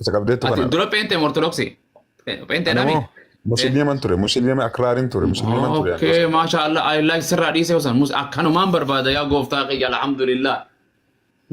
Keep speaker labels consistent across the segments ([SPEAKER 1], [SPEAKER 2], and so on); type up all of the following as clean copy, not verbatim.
[SPEAKER 1] Isa qabdeettu
[SPEAKER 2] Ati
[SPEAKER 1] kana.
[SPEAKER 2] dura pheenxee moo ortodoksii? Pheenxee
[SPEAKER 1] Ani
[SPEAKER 2] dhami?
[SPEAKER 1] immoo musliiman ture. Musliima akraariin ture. Musliiman ture.
[SPEAKER 2] Okay, maasha Allah. I like sirraa dhiisee osan. Mus akkanumaan barbaada yaa gooftaa kiyya alhamdulillah.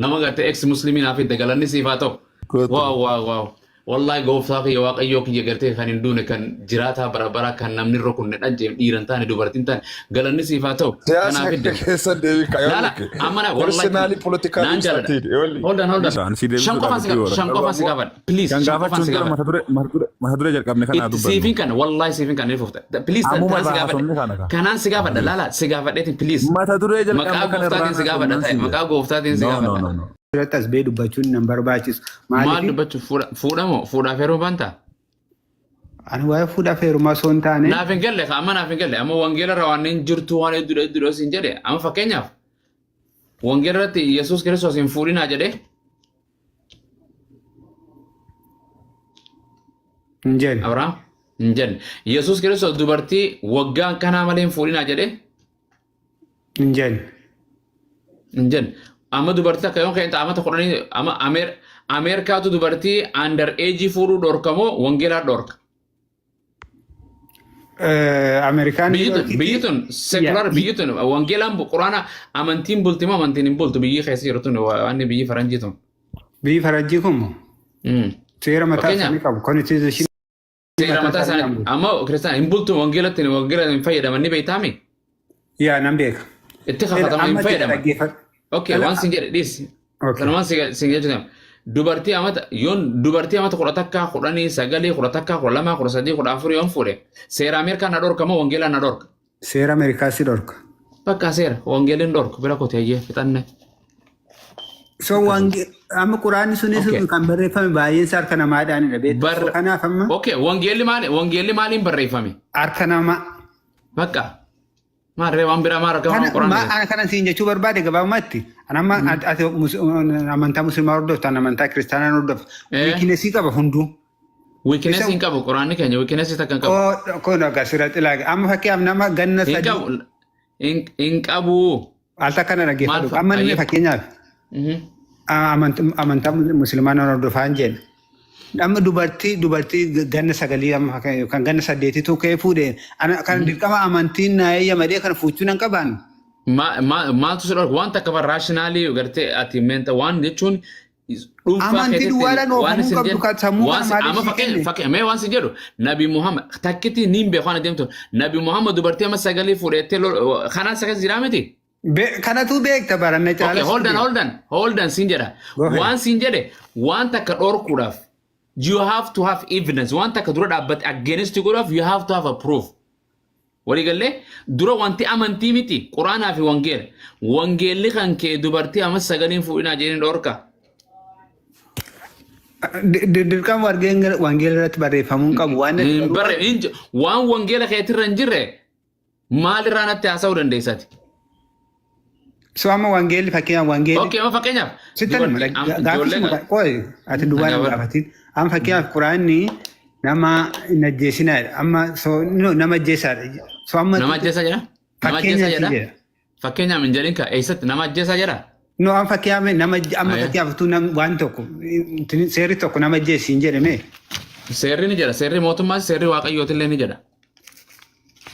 [SPEAKER 2] Nama gartee ex muslimii naaf hidde galanni siif haa ta'u.
[SPEAKER 1] Gootu.
[SPEAKER 2] Waaw waaw waaw. Wallahi gooftaa kiyya waaqayyoo kiyya gartee kan hin duune kan jiraataa bara baraa kan namni hin rukunne dhajjeef dhiira hin taane dubartii hin taane galanni siif haa ta'u.
[SPEAKER 1] Siyaasa
[SPEAKER 2] Kanaaf hidde.
[SPEAKER 1] keessa deebii kaayoo
[SPEAKER 2] Laala amma na wallahi
[SPEAKER 1] Personally political
[SPEAKER 2] naan jaaladha.
[SPEAKER 1] ibsatiidha.
[SPEAKER 2] Hold on hold on.
[SPEAKER 3] Isaan si
[SPEAKER 2] Shan
[SPEAKER 3] deebisuudhaaf
[SPEAKER 2] qofaan si
[SPEAKER 3] itti
[SPEAKER 2] gaafadha.
[SPEAKER 3] yoora.
[SPEAKER 2] Shan qofaan si gaafadha. Please
[SPEAKER 3] Kan
[SPEAKER 2] shan qofaan
[SPEAKER 3] gaafachuun
[SPEAKER 2] si
[SPEAKER 3] dura
[SPEAKER 2] gaafadha.
[SPEAKER 3] mata duree jalqabne kanaa
[SPEAKER 2] Itti
[SPEAKER 3] dubbannu.
[SPEAKER 2] siifin kana wallahi siifin kana ni fufta. Please
[SPEAKER 3] Ammuma
[SPEAKER 2] tanaan si
[SPEAKER 3] irraa
[SPEAKER 2] gaafadha.
[SPEAKER 3] haasofne kana kaa.
[SPEAKER 2] Kanaan si gaafadha laala si gaafadheetiin please.
[SPEAKER 3] Mata duree
[SPEAKER 2] Maqaa
[SPEAKER 3] jalqabne kana irraa
[SPEAKER 2] gooftaatiin si gaafadha
[SPEAKER 3] haasofnaan
[SPEAKER 2] ta'e
[SPEAKER 3] si jedha.
[SPEAKER 2] maqaa gooftaatiin si
[SPEAKER 3] No, no,
[SPEAKER 2] gaafadha.
[SPEAKER 3] no, no.
[SPEAKER 4] Irratti as ba'ee dubbachuun nan barbaachisu.
[SPEAKER 2] Maal
[SPEAKER 4] Maaliif
[SPEAKER 2] dubbachuuf fuudhamoo fuudhaaf yeroo baantaa?
[SPEAKER 4] ani waa'ee fuudhaaf heerumaa osoo hin taane
[SPEAKER 2] Naaf hin galle amma naaf hin galle amma wangeela irra waan hin jirtu waan hedduudha hedduudha siin jedhe amma fakkeenyaaf wangeela irratti Yesuus Kiristoos hin fuudhinaa jedhe
[SPEAKER 4] hin jenne.
[SPEAKER 2] Abrahaam hin jenne Yesuus Kiristoos dubartii waggaa kanaa malee hin fuudhinaa jedhe
[SPEAKER 4] Hin jenne.
[SPEAKER 2] Hin jenne. Amma dubartii takka yoon keenta amata kudhanii amma Ameerikaatu dubartii under age fuudhuu dhorka moo wangeelaa dhorka?
[SPEAKER 4] Ameerikaan
[SPEAKER 2] Biyyi tun biyyi tun sekular biyyi tun wangeelaan quraana amantiin bulti moo amantiin hin bultu biyyi keessa jiru tun waan biyyi faranjii tun.
[SPEAKER 4] Biyyi faranjii kun moo seera mataa
[SPEAKER 2] Fakkeenyaaf
[SPEAKER 4] isaanii qabu. Konstituushinii
[SPEAKER 2] seera
[SPEAKER 4] mataa
[SPEAKER 2] mataa
[SPEAKER 4] isaanii
[SPEAKER 2] isaanii
[SPEAKER 4] qabu.
[SPEAKER 2] amma kiristaan hin bultu wangeelatti wangeela hin fayyadaman ni beektaami?
[SPEAKER 4] Yaa nan beeka.
[SPEAKER 2] Itti kakataman hin
[SPEAKER 4] Amma itti
[SPEAKER 2] fayyadaman.
[SPEAKER 4] dhaggeeffadhu.
[SPEAKER 2] Okay, waan sin jedhe dhiisi.
[SPEAKER 4] Okay.
[SPEAKER 2] Sanumaan si jechuudha. Dubartii amata yoon dubartii amata 11 19 11 12 13 14 yoon fuudhe seera Ameerikaa na dhorka moo wangeelaa na dhorka?
[SPEAKER 4] Seera Ameerikaa si dhorka.
[SPEAKER 2] Bakka seera wangeeliin dhorku bira kote ayyee fixanne.
[SPEAKER 4] So wange amma quraanni sunis
[SPEAKER 2] Okay.
[SPEAKER 4] kan barreeffame baay'een isaa harka namaadhaanidha beektaa.
[SPEAKER 2] Bar
[SPEAKER 4] So kanaaf amma
[SPEAKER 2] Okay, wangeelli maali wangeelli maaliin barreeffame?
[SPEAKER 4] harka namaa.
[SPEAKER 2] Bakka maarree waan biraa maal argama
[SPEAKER 4] Kana
[SPEAKER 2] quraana
[SPEAKER 4] ma
[SPEAKER 2] keessatti?
[SPEAKER 4] ana kana siin jechuu barbaade gabaabumatti. Ana amma ati amantaa musliimaa hordofta ani amantaa kiristaanaa hordofta. Wiikinesii qaba hunduu.
[SPEAKER 2] Wiikinesii
[SPEAKER 4] Isa
[SPEAKER 2] hin qabu quraanni keenya wiikinesii takka hin qabu.
[SPEAKER 4] oo kun akka asirratti ilaali. Amma fakkeenyaaf nama ganna
[SPEAKER 2] Hin
[SPEAKER 4] sadii
[SPEAKER 2] qabu hin hin qabu.
[SPEAKER 4] al takka na
[SPEAKER 2] Maal
[SPEAKER 4] dhaggeeffadhu.
[SPEAKER 2] fa
[SPEAKER 4] Amma inni
[SPEAKER 2] ayyee.
[SPEAKER 4] fakkeenyaaf amantaa musliimaa nan hordofaa hin jenne. Amma dubartii ganna sagalii amma kan ganna saddeetitu ka'ee fuudhe ana kan dirqama amantiin na eeyyama jedhee kana fuuchuu nan qabaan.
[SPEAKER 2] Maaltu si dhorka waan takka raashinaalii gartee ati meenta waan jechuun dhuunfaa
[SPEAKER 4] Amantii
[SPEAKER 2] keetitti
[SPEAKER 4] duwwaadhaan
[SPEAKER 2] waan
[SPEAKER 4] oofamuu
[SPEAKER 2] isin
[SPEAKER 4] qabdu
[SPEAKER 2] jedhu
[SPEAKER 4] kan sammuu
[SPEAKER 2] waan
[SPEAKER 4] kana
[SPEAKER 2] si
[SPEAKER 4] maaliif
[SPEAKER 2] amma
[SPEAKER 4] sii
[SPEAKER 2] fakkeenya
[SPEAKER 4] kenne?
[SPEAKER 2] fakkeenya mee waan si jedhu Nabi Muhammad takkitti niin beeku waan adeemtu Nabi Muhammad dubartii amma sagalii fuudheettee kanaan isa keessa jiraa miti.
[SPEAKER 4] Kanatu beekta baranna
[SPEAKER 2] Okay,
[SPEAKER 4] caalas
[SPEAKER 2] hold on,
[SPEAKER 4] beekta.
[SPEAKER 2] hold on, hold on, siin jedha.
[SPEAKER 4] Go ahead.
[SPEAKER 2] Waan siin jedhe waan takka dhorkuudhaaf you have to have evidence. Waan takka dura dhaabbate against godhuudhaaf you have to have a proof. Waliigallee dura wanti amantii miti quraanaa fi wangeela. Wangeelli kan kee dubartii amma sagaliin fuudhinaa jedhanii dhorka.
[SPEAKER 4] Dirqama wangeela irratti barreeffamuu hin qabu. Waan natti
[SPEAKER 2] Hin
[SPEAKER 4] garuu
[SPEAKER 2] barre hin waan wangeela keetirra hin jirre maalirraa natti haasa'uu dandeessati?
[SPEAKER 4] So amma wangeelli fakkeenyaaf wangeelli
[SPEAKER 2] Okay, amma fakkeenyaaf
[SPEAKER 4] sittan hima
[SPEAKER 2] dubartii ijoollee
[SPEAKER 4] gaaffisuma qoy ati duwwaa hin
[SPEAKER 2] Gaafadhu.
[SPEAKER 4] gaafatin. Amma fakkeenyaaf quraanni nama hin ajjeesinaadha. Amma so no, nama ajjeesaadha. So amma
[SPEAKER 2] Nama ajjeesaa jedha? Nama ajjeesaa
[SPEAKER 4] fakkeenyaaf
[SPEAKER 2] jedha?
[SPEAKER 4] jedha.
[SPEAKER 2] Fakkeenyaaf hin jedhin ka eessatti nama ajjeesaa jedha?
[SPEAKER 4] No amma fakkeenyaaf nama amma
[SPEAKER 2] Ayya.
[SPEAKER 4] fakkeenyaaf utuu waan tokko seerri tokko nama ajjeesi hin jedhame.
[SPEAKER 2] Seerri ni jedha. Seerri mootummaas seerri waaqayyootillee ni jedha.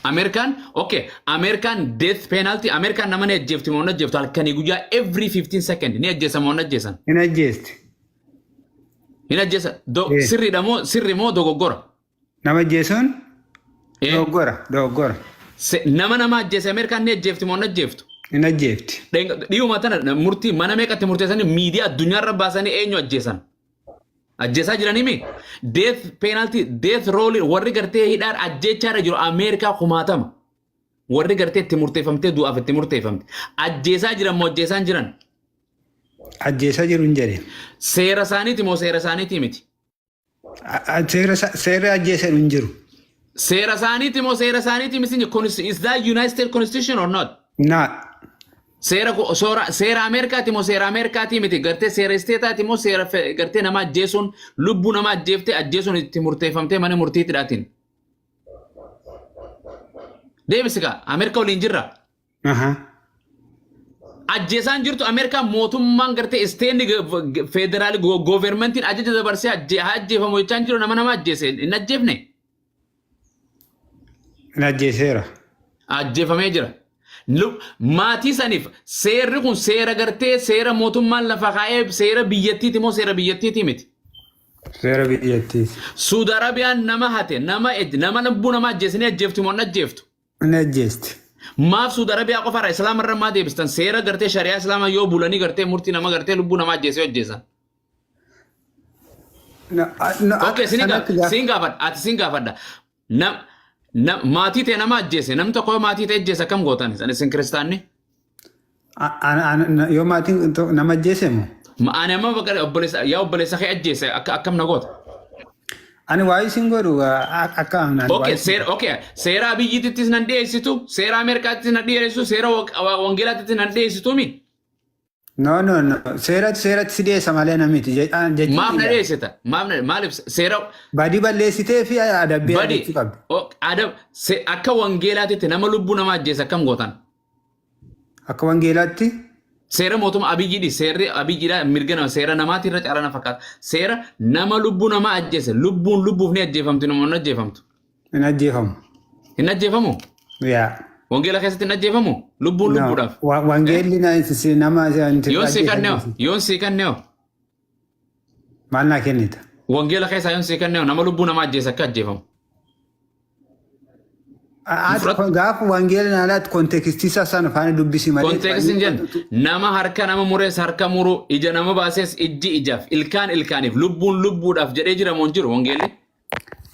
[SPEAKER 2] Ameerikaan okay Ameerikaan death penalty Ameerikaan nama ni ajjeefti moo hin ajjeeftu halkanii guyyaa every 15 second ni ajjeesa moo hin ajjeesan?
[SPEAKER 4] Hin ajjeesti.
[SPEAKER 2] Hin ajjeesa. Sirriidha moo sirri moo dogoggora?
[SPEAKER 4] Nama ajjeesuun dogoggora dogoggora.
[SPEAKER 2] Nama nama ajjeese Ameerikaan ni ajjeefti moo hin ajjeeftu?
[SPEAKER 4] Hin ajjeefti.
[SPEAKER 2] Dhiyuma tana murtii mana meeqatti murteessanii miidiyaa addunyaarra baasanii eenyu ajjeesan? Ajjeesaa jiranii mi? Death penalty, death roll warri gartee hidhaan ajjeechaarra jiru Ameerikaa kumaatama. Warri gartee itti murteeffamtee du'aaf itti murteeffamte. Ajjeesaa jiran moo ajjeesaan jiran?
[SPEAKER 4] Ajjeesaa jiru hin jedhe.
[SPEAKER 2] Seera isaaniiti moo seera isaaniiti miti?
[SPEAKER 4] Seera ajjeesan hin jiru.
[SPEAKER 2] Seera isaaniiti moo seera isaaniiti miti? Is that United States Constitution or not?
[SPEAKER 4] Not.
[SPEAKER 2] Seera seera Ameerikaati moo seera Ameerikaati miti? Gartee seera isteetaati moo seera gartee nama ajjeesuun lubbuu nama ajjeeftee ajjeesuun itti murteeffamtee mana murtiitti dhaatiin. Deebisi kaa Ameerika waliin jirra. Ajjeesaan jirtu Ameerikaa mootummaan gartee stateni federal governmentiin ajaja dabarsee haa ajjeefamu jechaa hin jiru. Nama nama ajjeese hin ajjeefne.
[SPEAKER 4] Hin ajjeeseera.
[SPEAKER 2] Ajjeefamee jira. Maatii saniif seerri kun seera gartee seera mootummaan lafa kaa'ee, seera biyyattiiti moo seera biyyattiiti miti?
[SPEAKER 4] Seera biyyattiiti.
[SPEAKER 2] Suudi Arabiyaan nama hate, nama lubbuu nama ajjeesanii ajjeeftu moo hin ajjeeftu?
[SPEAKER 4] Hin ajjeesti.
[SPEAKER 2] Maaf Suudi Arabiyaa qofarra Islaama irra maa deebistan? Seera gartee shari'aa Islaamaa yoo bulanii gartee murtii nama gartee lubbuu nama ajjeesee ajjeesan.
[SPEAKER 4] No,
[SPEAKER 2] Okay,
[SPEAKER 4] sanatti gaaf-
[SPEAKER 2] siin gaafadha. Ati siin gaafadha. Maatii ta'e nama ajjeese, namni tokko yoo maatii ta'e ajjeese akkam gootan isin kiristaanni?
[SPEAKER 4] Yoo maatiin nama ajjeese moo?
[SPEAKER 2] Ani amma bakka obboleessa, yaa obboleessa kee ajjeese, akkam na goota?
[SPEAKER 4] Ani waa'ee isin godhu akka ani
[SPEAKER 2] Okay, seera, okay, seera Abiyyiittis nan dhiyeessitu, seera Ameerikaattis nan dhiyeessitu, seera Wangeelaattis nan dhiyeessitu mi?
[SPEAKER 4] No, no, no. Seeratti seeratti si dhiyeessa malee namiti.
[SPEAKER 2] Maaf na dhiyeessita? Maaf na maaliif seera
[SPEAKER 4] Badii balleessitee fi adabbii
[SPEAKER 2] badi
[SPEAKER 4] argachuu qabdi.
[SPEAKER 2] Adab akka Wangeelaatitti nama lubbuu nama ajjeese akkam gootan?
[SPEAKER 4] Akka wangeelaatti.
[SPEAKER 2] Seera mootummaa Abiyyiidhi. Seerri Abiyyiidha mirga nama seera namaati irra caalaa na fakkaata. Seera nama lubbuu namaa ajjeese, lubbuun lubbuuf ni ajjeefamti, nama hin ajjeefamtu.
[SPEAKER 4] Hin ajjeefamu.
[SPEAKER 2] Hin ajjeefamu?
[SPEAKER 4] Yaa.
[SPEAKER 2] Wangeela keessatti hin ajjeefamu? Lubbuun
[SPEAKER 4] No.
[SPEAKER 2] lubbuudhaaf.
[SPEAKER 4] Wangeelli nama
[SPEAKER 2] Yoon sii kanneo, yoon sii kanneo.
[SPEAKER 4] Maal naa kennita?
[SPEAKER 2] Wangeela keessaa yoon sii kanneo, nama lubbuu namaa ajjeese akka ajjeefamu.
[SPEAKER 4] Gaafa wangeela naalaatti contextii isaa sana faana dubbisi malee.
[SPEAKER 2] Contextiin jenna nama harka nama murees harka muru, ija nama baasees ijji ijaaf, ilkaan ilkaaniif, lubbuun lubbuudhaaf jedhee jira moo hin jiru wangeelli?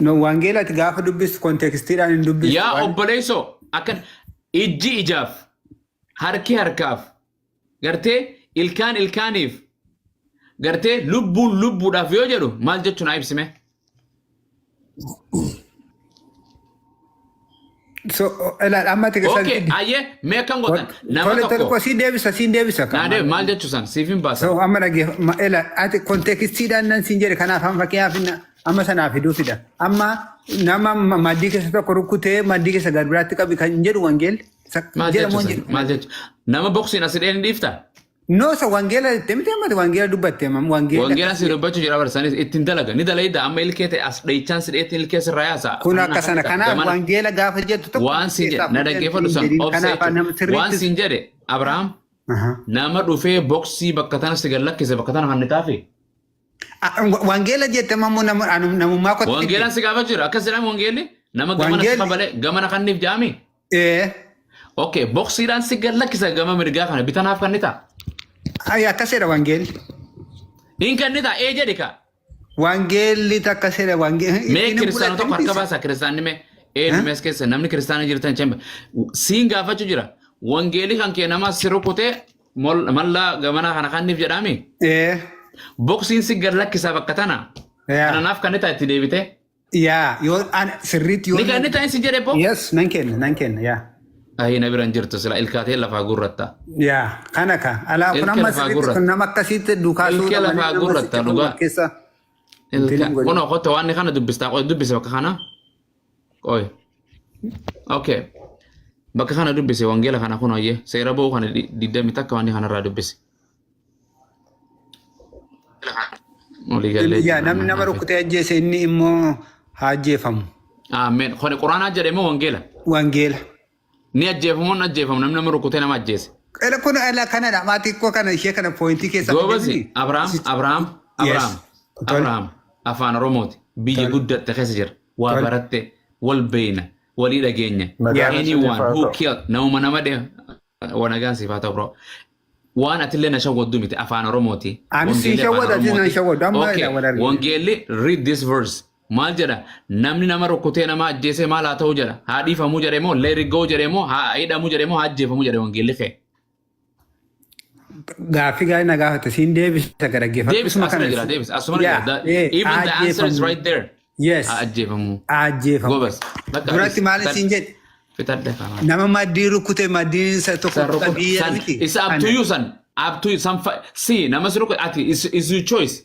[SPEAKER 4] No, wangeelatti gaafa dubbistu contextiidhaan hin dubbistu.
[SPEAKER 2] Yaa obboleessoo, akkan ijji ijaaf, harki harkaaf, gartee ilkaan ilkaaniif, gartee lubbuun lubbuudhaaf yoo jedhu maal jechuun haa ibsime?
[SPEAKER 4] So, ilaal amma ati
[SPEAKER 2] Okay, ayyee, mee akkam gootan? Nama
[SPEAKER 4] Tole tole
[SPEAKER 2] tokko
[SPEAKER 4] koo siin deebisa, siin deebisa.
[SPEAKER 2] Naa deebi, maal jechuu san siif hin baasa.
[SPEAKER 4] So amma dhaggeeffa, ilaal, ati contextiidhaan nan siin jedhe. Kanaaf amma fakkeenyaaf amma sanaaf fiduu fida. Amma nama maddii keessa tokko rukkutee maddii keessa gar biraatti qabi kan jedhu wangeelli.
[SPEAKER 2] Maal
[SPEAKER 4] Jedhamu
[SPEAKER 2] jechuu
[SPEAKER 4] hin
[SPEAKER 2] san
[SPEAKER 4] jedhu.
[SPEAKER 2] maal jechuu? Nama boksiin as hidhee ni dhiifta?
[SPEAKER 4] No, sa wangeela jettee miti, amma wangeela dubbatte, amma wangeela.
[SPEAKER 2] Wangeelaan si dubbachuu jira barsanis ittiin dalaga ni dalayda. Amma ilkee ta'e as dhaichaan si dheetti ilkee sirraa yaasa.
[SPEAKER 4] Kun akka sana, kanaaf wangeela gaafa jettu tokko
[SPEAKER 2] Waan siin jedhe na dhaggeeffadhu san obsa
[SPEAKER 4] Kanaaf nama
[SPEAKER 2] jechuudha. Waan
[SPEAKER 4] sirriitti.
[SPEAKER 2] siin jedhe Abrahaam, nama dhufee boksii bakka tana si gad lakkise bakka tana kan ni taafe.
[SPEAKER 4] Wangeela jette ammoo namummaa kotti.
[SPEAKER 2] Wangeelaan si gaafachuu jira, akkas jedhama wangeelli, nama gamana si kabalee gamana kanniif jedhami.
[SPEAKER 4] Ee.
[SPEAKER 2] Okay, boksiidhaan si gad lakkisa gama mirgaa kana bitanaaf kan ni ta'a.
[SPEAKER 4] Ay, akkasidha wangeelli.
[SPEAKER 2] Hin kan ni ta'a ee jedhi ka.
[SPEAKER 4] Wangeelli akkasidha wangeelli.
[SPEAKER 2] Mee kiristaana tokko harka baasa, kiristaanni mee ee numees keessa namni kiristaana jirtan chemba siin gaafachuu jira. Wangeelli kan kee nama si rukutee mallaa gamanaa kana kanniif jedhami.
[SPEAKER 4] Ee.
[SPEAKER 2] Boksiin si gad lakkisaa bakka tana.
[SPEAKER 4] Yaa.
[SPEAKER 2] Kananaaf kan ni ta'a itti deebite.
[SPEAKER 4] Yaa, yoo sirriitti yoo.
[SPEAKER 2] Ni kan ni ta'a si jedhe bo.
[SPEAKER 4] Yes, nan kenna, nan kenna, yaa.
[SPEAKER 2] Ayi, na biran jirtu sila ilkaatee lafaa gurratta.
[SPEAKER 4] Yaa, kana ka. Alaa kun
[SPEAKER 2] Ilkee
[SPEAKER 4] amma
[SPEAKER 2] lafaa
[SPEAKER 4] sirriitti
[SPEAKER 2] gurratta.
[SPEAKER 4] kun nama akkasiitti duukaa
[SPEAKER 2] Ilkee
[SPEAKER 4] suudha malee
[SPEAKER 2] lafaa
[SPEAKER 4] nama
[SPEAKER 2] gurratta,
[SPEAKER 4] sitti
[SPEAKER 2] dhugaa.
[SPEAKER 4] keessa. Intin godhe.
[SPEAKER 2] Kunoo qotta waan kana dubbistaa, qoy dubbise bakka kana. Qoy. Okay. Bakka kana dubbise wangeela kana, kunoo ayyee seera ba'uu kana 21 waan kanarraa dubbise. Walii gallee
[SPEAKER 4] Yaa,
[SPEAKER 2] jira.
[SPEAKER 4] namni nama rukkutee ajjeese inni immoo haa ajjeefamu.
[SPEAKER 2] Ameen. Kuni quraanaa jedhe moo wangeela?
[SPEAKER 4] Wangeela.
[SPEAKER 2] Ni ajjeefamu moo hin ajjeefamu namni nama rukkutee nama ajjeese?
[SPEAKER 4] Ela kun ela kanadha. Maatii koo kana ishee kana pointii keessa.
[SPEAKER 2] Goobasi Abrahaam, Abrahaam, Abrahaam,
[SPEAKER 4] Tole.
[SPEAKER 2] Abrahaam afaan Oromooti. Biyya
[SPEAKER 4] Tole.
[SPEAKER 2] guddatte keessa jira. Waa
[SPEAKER 4] Tole.
[SPEAKER 2] baratte, wal beeyna, walii dhageenya.
[SPEAKER 1] Nagaan
[SPEAKER 2] Anyone
[SPEAKER 1] isiniif haa
[SPEAKER 2] who
[SPEAKER 1] ta'u.
[SPEAKER 2] killed namuma nama dhe wanagaan siif haa ta'u, bro. Waan atillee na shawwaddu miti, afaan Oromooti.
[SPEAKER 4] Ani si
[SPEAKER 2] Wangeelli afaan
[SPEAKER 4] shawwada, ati na
[SPEAKER 2] Oromooti.
[SPEAKER 4] shawwaddu. Amma
[SPEAKER 2] Okay,
[SPEAKER 4] ila wal argina.
[SPEAKER 2] Wangeelli, read this verse. Maal jedha? Namni nama rukkutee nama ajjeese maal haa ta'u jedha? Haa dhiifamuu jedhe moo, let it go jedhe moo, haa hidhamuu jedhe moo, haa ajjeefamuu jedhe wangeelli kee?
[SPEAKER 4] Gaaffii gaarii na gaafate, siin deebisa gara dhaggeeffadhu.
[SPEAKER 2] Deebis, asuma jira, deebis, asuma jira. Even the answer is right there.
[SPEAKER 4] Yes.
[SPEAKER 2] Haa ajjeefamuu.
[SPEAKER 4] Ajjeefamu.
[SPEAKER 2] Gobas. Bakka
[SPEAKER 4] Duratti maal siin jedhe?
[SPEAKER 2] Fixadhe kana.
[SPEAKER 4] Nama maddii rukkute, maddiin isa tokko
[SPEAKER 2] San rukkute
[SPEAKER 4] biyya
[SPEAKER 2] san
[SPEAKER 4] miti.
[SPEAKER 2] isa up to you, san up to you, san see, nama si rukkute ati is your choice.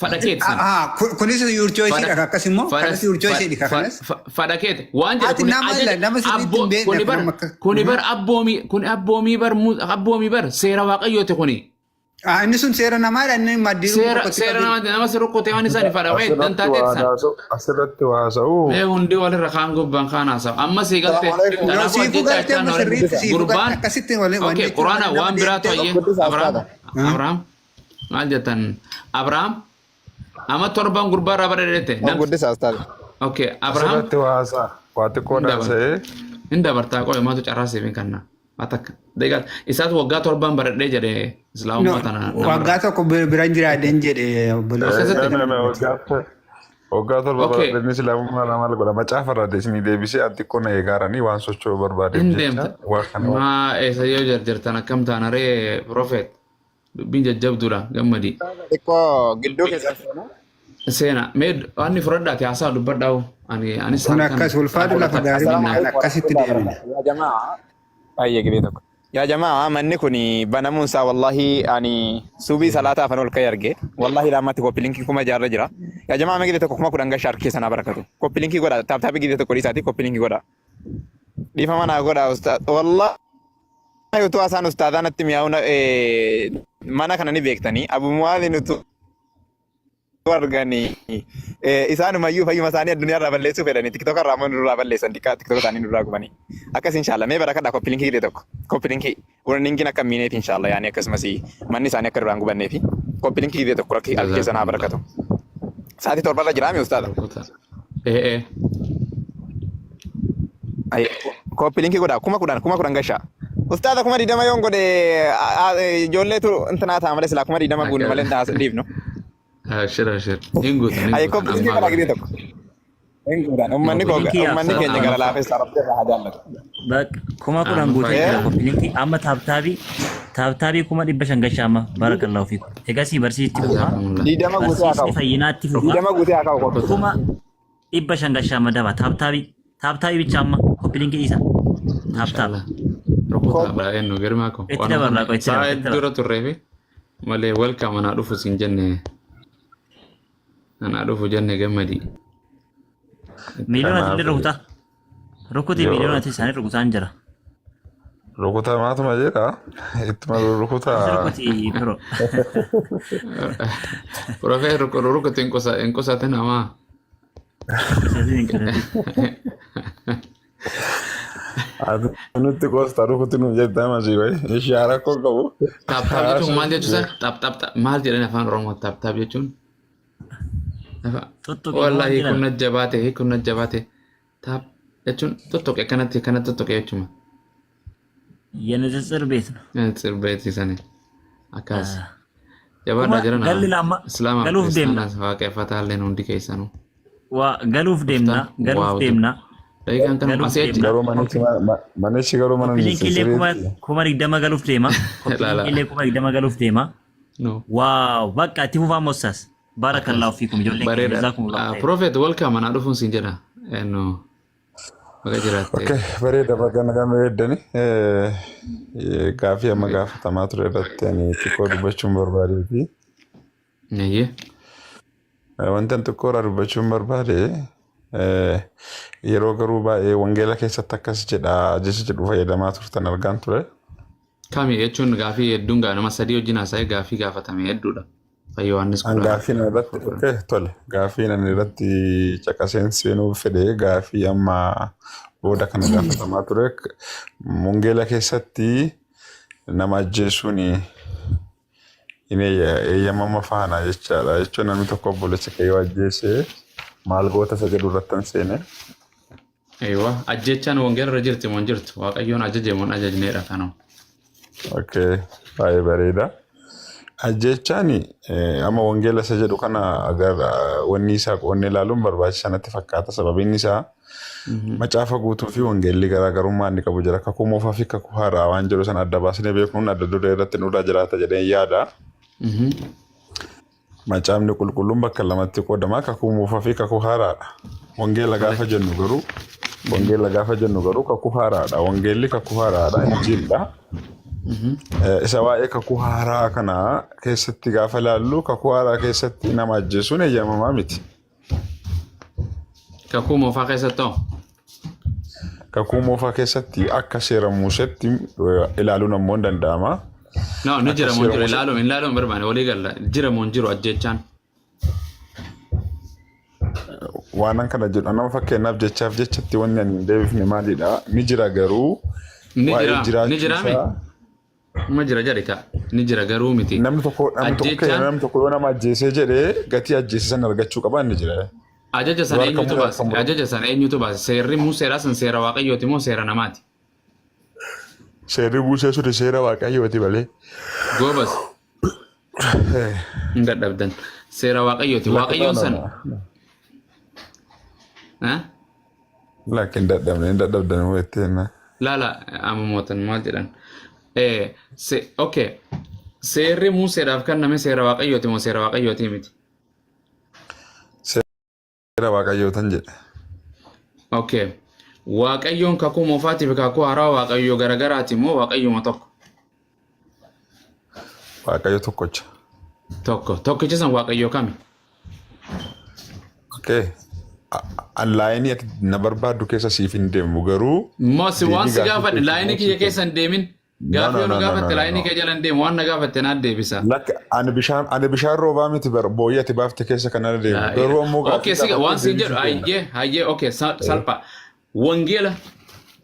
[SPEAKER 2] Fadha keeti sana.
[SPEAKER 4] Ah, kunis your choice dha akkas immoo kanas your choice dha kanas.
[SPEAKER 2] Fadha keeti. Waan jedhu
[SPEAKER 4] Ati
[SPEAKER 2] kuni
[SPEAKER 4] nama
[SPEAKER 2] ajaja
[SPEAKER 4] nama sirriitti
[SPEAKER 2] abboo
[SPEAKER 4] hin beekne
[SPEAKER 2] kuni
[SPEAKER 4] kun
[SPEAKER 2] bar
[SPEAKER 4] amma akka.
[SPEAKER 2] kuni bar abboomii kuni abboomii bar abboomii bar seera waaqayyooti kuni.
[SPEAKER 4] Ah, inni sun seera namaadha inni maddii
[SPEAKER 2] Seera
[SPEAKER 4] tokkotti
[SPEAKER 2] seera
[SPEAKER 4] qabee.
[SPEAKER 2] nama nama si rukkutee waan isaan fadha wayi
[SPEAKER 1] Asirratti
[SPEAKER 2] dantaa
[SPEAKER 1] waa
[SPEAKER 2] teessan.
[SPEAKER 1] haasa'u. Asirratti waa haasa'u.
[SPEAKER 2] Mee hundi walirra kaan gubbaan kaan haasa'u. Amma sii galte
[SPEAKER 1] Salaamu alaikum.
[SPEAKER 4] Yoo
[SPEAKER 2] kanaafuu
[SPEAKER 4] siifuu
[SPEAKER 2] ajjecha
[SPEAKER 4] galtee
[SPEAKER 2] achaan
[SPEAKER 4] amma sirriitti siifuu galte
[SPEAKER 2] gurbaan
[SPEAKER 4] akkasitti waliin wanni
[SPEAKER 2] okay
[SPEAKER 4] jechuun
[SPEAKER 2] quraana
[SPEAKER 4] nama
[SPEAKER 2] waan biraatu
[SPEAKER 4] deemtee.
[SPEAKER 2] ayyee
[SPEAKER 5] Guddisaa
[SPEAKER 2] Abrahaam
[SPEAKER 5] ustaadha.
[SPEAKER 2] Abrahaam maal jettan Abrahaam amma torban gurbaa irraa badhadhete
[SPEAKER 5] Of guddisaa ustaadha.
[SPEAKER 2] okay Abrahaam
[SPEAKER 1] Asirratti waa haasa'a. Waa xiqqoo
[SPEAKER 2] hin dabar
[SPEAKER 1] haasa'ee.
[SPEAKER 2] hin dabartaa qoy maatu carraa siif hin kenna waa takka deegaa isaatu waggaa torban baradhee jedhe
[SPEAKER 4] No,
[SPEAKER 2] islaamummaa tana namarra
[SPEAKER 4] waggaa tokko biran jiraadheen jedhe obboleessa.
[SPEAKER 2] akkasitti
[SPEAKER 1] Waggaa 7
[SPEAKER 2] okay
[SPEAKER 1] baradhanii islaamummaa irraa maal godha? Macaafa irraa isinii deebisee an xiqqoo na eegaaranii waan socho'uu barbaadeef
[SPEAKER 2] hin
[SPEAKER 1] jecha
[SPEAKER 2] deemta
[SPEAKER 1] waa kana
[SPEAKER 2] maa eessa yoo jarjartan akkam taana ree profeet dubbiin jajjabduudha gammadii
[SPEAKER 5] Xiqqoo gidduu keessan seenaa.
[SPEAKER 2] Seena mee waan fudhadhaati haasaa dubbadhaa'u ani anis
[SPEAKER 4] Kun
[SPEAKER 2] halkan
[SPEAKER 4] akkas
[SPEAKER 2] saa
[SPEAKER 4] ulfaatu
[SPEAKER 2] kudha
[SPEAKER 4] lafa
[SPEAKER 2] takka
[SPEAKER 4] gaarii
[SPEAKER 5] Assalaamu
[SPEAKER 4] minna
[SPEAKER 2] minnaa
[SPEAKER 4] kan
[SPEAKER 5] alaikum
[SPEAKER 4] akkasitti
[SPEAKER 5] warahmatullahi
[SPEAKER 4] deemina.
[SPEAKER 5] wabarakatuh. Yaa jamaa. Baay'ee gibee tokko. Yaa jamaa manni kun banamuun isaa wallahi ani subii salaataa afan ol ka'ee arge. Wallahi lammatti koppilinkii 6000 jira. Yaa jamaa amma gidee tokko 10,000 gashaa harki keessan haa barakatu. Koppilinkii godha. Taaptaabii gidee tokko dhiisaati koppilinkii godha. Dhiifama naa godha ustaad. Wallahi utuu haasaan ustaadaa natti mi'aawu mana kana ni beektanii. Abu Mu'aadhin utuu arganii isaanumayyuu fayyuma isaanii addunyaa irraa balleessuu fedhanii tiktoka irraa immoo nurraa balleessan diqqaa tiktoka isaanii nurraa gubanii akkas inshaalla mee barakadhaa koppilinkii gidee tokko koppilinkii warningiin akka hin miineeti inshaalla yaani akkasumas manni isaanii akka duraan gubanneefi koppilinkii gidee tokko rakki harki keessan haa barakatu sa'aatii torbarra jiraami ustaadha.
[SPEAKER 2] Rukuta. Ee ee.
[SPEAKER 5] Koppilinkii godhaa 10,000 10,000 gashaa. Ustaadha 20,000 yoon godhe ijoolleetu intinaa ta'a malee silaa 20,000 guunne malee hin dhiifnu.
[SPEAKER 2] Ashir ashir. Hin guutan hin
[SPEAKER 5] Ayi
[SPEAKER 2] guutan
[SPEAKER 5] koppilinkii
[SPEAKER 2] ammaa
[SPEAKER 5] godhaa
[SPEAKER 2] bara.
[SPEAKER 5] gidee tokko. Hin guutan. Uummanni koo
[SPEAKER 6] Koppilinkii
[SPEAKER 5] uummanni keenya gara
[SPEAKER 2] Amma
[SPEAKER 5] laafessa rabbi irraa haa jaallatu.
[SPEAKER 6] Bak 10,000
[SPEAKER 2] amma
[SPEAKER 6] guutee jira
[SPEAKER 2] faayidaa.
[SPEAKER 6] koppilinkii amma taaptaabii taaptaabii 500,000 gashaa amma barakallahu fiikum. Egasii barsiisti fufa
[SPEAKER 2] Jazakumullah.
[SPEAKER 5] 20 guutee haa
[SPEAKER 6] barsiisni
[SPEAKER 5] ka'u.
[SPEAKER 6] fayyinaatti fufa
[SPEAKER 5] 20 guutee haa ka'u
[SPEAKER 2] Rukuta.
[SPEAKER 5] koppilinkii.
[SPEAKER 6] 500,000 gashaa amma daba taaptaabii taaptaabii bicha amma koppilinkii dhiisa taaptaab.
[SPEAKER 2] Mashallah. Rukuta baay'een nu girmaa ko.
[SPEAKER 6] Itti
[SPEAKER 2] Waan
[SPEAKER 6] dabarraa qoy itti
[SPEAKER 2] sa'a
[SPEAKER 6] dabar itti
[SPEAKER 2] hedduu
[SPEAKER 6] dabar.
[SPEAKER 2] irra turree fi malee welcome anaa dhufu siin jenne anaa dhufu jenne gammadii.
[SPEAKER 6] Miiliyoona
[SPEAKER 1] Kanaaf
[SPEAKER 6] illee rukutaa. Rukutii
[SPEAKER 1] yoo
[SPEAKER 6] miiliyoona isaanii rukutaan jira.
[SPEAKER 1] rukutamaatuma jedha ittuma
[SPEAKER 6] As
[SPEAKER 1] rukutaa.
[SPEAKER 6] rukutii bro.
[SPEAKER 2] Profeet rukuti hin qusatin hamaa.
[SPEAKER 6] Rukutii hin qusatin.
[SPEAKER 1] Ati nutti qosta rukuti nu jettaa masii wayi. Ishee rakkoo qabu.
[SPEAKER 2] Taap taap jechuun maal jechuusa? Taap taap taap maal jedhan afaan Oromoo taap taap jechuun?
[SPEAKER 6] Tuttuqe maal
[SPEAKER 2] Wallahi
[SPEAKER 6] jedhan?
[SPEAKER 2] kun najjabaate kun najjabaate taap jechuun tuttuqe akkanatti akkanatti tuttuqe jechuuma.
[SPEAKER 6] የንጽጽር ቤት ነው።
[SPEAKER 2] Sirbeetti akkas.
[SPEAKER 6] Kuma
[SPEAKER 2] Jabaadhaa jiran
[SPEAKER 6] galli lamma
[SPEAKER 2] Islaamaaf
[SPEAKER 6] galuuf deemna.
[SPEAKER 2] kiristaanaas waaqeffataalleen hundi keessanuu.
[SPEAKER 6] Waa galuuf deemna
[SPEAKER 2] Dhuftan
[SPEAKER 6] galuuf
[SPEAKER 2] waaw
[SPEAKER 6] deemna
[SPEAKER 2] Daqiiqaan kanuma
[SPEAKER 6] galuuf
[SPEAKER 2] asii achi.
[SPEAKER 6] deemna.
[SPEAKER 1] Garuu manichi garuu mana
[SPEAKER 6] Koppiliinkiilee kuma
[SPEAKER 1] sirriitti.
[SPEAKER 6] 20,000 galuuf deema.
[SPEAKER 2] Laala.
[SPEAKER 6] Koppiliinkiilee 20,000 galuuf deema.
[SPEAKER 2] No.
[SPEAKER 6] Waaw bakka itti fufaa mossaas. Barakallahu fiikum ijoolleen keenya
[SPEAKER 2] Bareeda.
[SPEAKER 6] jazakumullahu khayr.
[SPEAKER 2] Prophet welcome anaa dhufuun siin jedha. Eenyu baga jiraatte.
[SPEAKER 1] Okay, bareeda bakka nagaan bareeddani. Gaafii amma gaafatamaa ture irratti ani xiqqoo dubbachuun barbaadeeti.
[SPEAKER 2] Ayyee.
[SPEAKER 1] Wanta ani xiqqoo irraa dubbachuun barbaade yeroo garuu baay'ee wangeela keessatti akkas jedha jecha jedhu fayyadamaa turtan argaan ture.
[SPEAKER 2] Kami jechuun gaafii hedduun gaa nama sadii wajjin haasa'ee gaafii gaafatame hedduudha. Fayyaa Yohaannis
[SPEAKER 1] An
[SPEAKER 2] kudha
[SPEAKER 1] gaafii na irratti okay, tole gaafii nan irratti caqaseen seenuu fedhe gaafii amma booda kana gaafatamaa ture. Wangeela keessatti nama ajjeesuun hin eeyyamama faana jechaadha. Jechuun namni tokko obboleessa kee yoo ajjeese maal goota isa jedhu irratti an seene.
[SPEAKER 2] Eeywa ajjechaan wangeela irra jirti moo hin jirtu? Waaqayyoon ajaje moo hin ajajneedha kanoo.
[SPEAKER 1] Okay, baay'ee bareeda. Ajjechaan amma wangeela isa jedhu kana agarra wanni isaa qoonnee ilaaluun barbaachisaa natti fakkaata. Sababiin isaa macaafa guutuu fi wangeelli garaagarummaa inni qabu jira. Kakuu moofaa fi kakuu haaraa waan jedhu sana adda baasnee beekuun adda duree irratti nurraa jiraata jedheen yaada. Macaafni qulqulluun bakka lamatti qoodama. Kakuu moofaa fi kakuu haaraadha. Wangeela gaafa jennu garuu wangeela gaafa jennu garuu kakuu haaraadha. Wangeelli kakuu haaraadha. Injiilidha. Isa waa'ee kakuu haaraa kana keessatti gaafa ilaallu kakuu haaraa keessatti nama ajjeesuun eeyyamamaa miti.
[SPEAKER 2] Kakuu moofaa keessatti hoo?
[SPEAKER 1] Kakuu moofaa keessatti akka seera Museetti ilaaluun ammoo hin danda'ama.
[SPEAKER 2] No, ni
[SPEAKER 1] Akka
[SPEAKER 2] jira moo hin
[SPEAKER 1] seera
[SPEAKER 2] jiru
[SPEAKER 1] Musee
[SPEAKER 2] ilaaluun hin ilaaluun barbaane walii galla. Jira moo hin jiru ajjeechaan?
[SPEAKER 1] Waanan kana jedhu nama fakkeenyaaf jechaaf jechatti wanni ani hin deebifne maalidha? Ni jira garuu
[SPEAKER 2] Ni
[SPEAKER 1] waa'ee
[SPEAKER 2] jira ni
[SPEAKER 1] jiraachuu
[SPEAKER 2] jira mi?
[SPEAKER 1] isaa
[SPEAKER 2] Ma jira jedhe ka. Ni jira garuu miti.
[SPEAKER 1] Namni tokko
[SPEAKER 2] Ajjeechaan
[SPEAKER 1] namni tokko yoo nama ajjeesee jedhee gatii ajjeese sana argachuu qaba inni jira.
[SPEAKER 2] Ajaja sana
[SPEAKER 1] Yoo harka
[SPEAKER 2] eenyutu
[SPEAKER 1] mure
[SPEAKER 2] baase?
[SPEAKER 1] harka mure.
[SPEAKER 2] Ajaja sana eenyutu baase? Seerri Museedhaa san seera Waaqayyooti moo seera namaati?
[SPEAKER 1] Seerri Musee suni seera Waaqayyooti malee.
[SPEAKER 2] Goobas hin dadhabdan. Seera Waaqayyooti.
[SPEAKER 1] Lakki no
[SPEAKER 2] Waaqayyoon
[SPEAKER 1] no
[SPEAKER 2] san
[SPEAKER 1] no.
[SPEAKER 2] eh?
[SPEAKER 1] Lakki hin dadhabne hin dadhabdan moo jettee na.
[SPEAKER 2] Laala amma mootan maal jedhan? Okay. Seerri Museedhaaf kenname seera Waaqayyooti moo seera Waaqayyooti miti?
[SPEAKER 1] Seera Waaqayyootan jedhe.
[SPEAKER 2] Okay. Waaqayyoon kakuu moofaatii fi kakuu haaraa Waaqayyoo garagaraati moo Waaqayyoma tokko?
[SPEAKER 1] Waaqayyo tokkocha.
[SPEAKER 2] Tokko. Tokkicha san Waaqayyoo kami?
[SPEAKER 1] Okay. Laayinii ati na barbaaddu keessa siif hin deemu garuu
[SPEAKER 2] Moo si waan
[SPEAKER 1] deebii
[SPEAKER 2] si
[SPEAKER 1] gaaffii
[SPEAKER 2] gaafadhe
[SPEAKER 1] keetii
[SPEAKER 2] laayinii
[SPEAKER 1] immoo
[SPEAKER 2] kiyya
[SPEAKER 1] siif
[SPEAKER 2] keessa hin deemin.
[SPEAKER 1] No,
[SPEAKER 2] Gaaffii
[SPEAKER 1] no,
[SPEAKER 2] yoo na
[SPEAKER 1] no, no,
[SPEAKER 2] gaafatte
[SPEAKER 1] no, no,
[SPEAKER 2] laayinii
[SPEAKER 1] no.
[SPEAKER 2] kee jala hin deemu waan na gaafatte naa deebisa.
[SPEAKER 1] Lakki ani bishaan roobaa miti bar booyyee ati baafte keessa kan ana deemu. Garuu ammoo
[SPEAKER 2] Okay,
[SPEAKER 1] gaaffii
[SPEAKER 2] si waan
[SPEAKER 1] gaafatte
[SPEAKER 2] siin jedhu
[SPEAKER 1] deebii siif kenna.
[SPEAKER 2] hayyee hayyee okay salpha.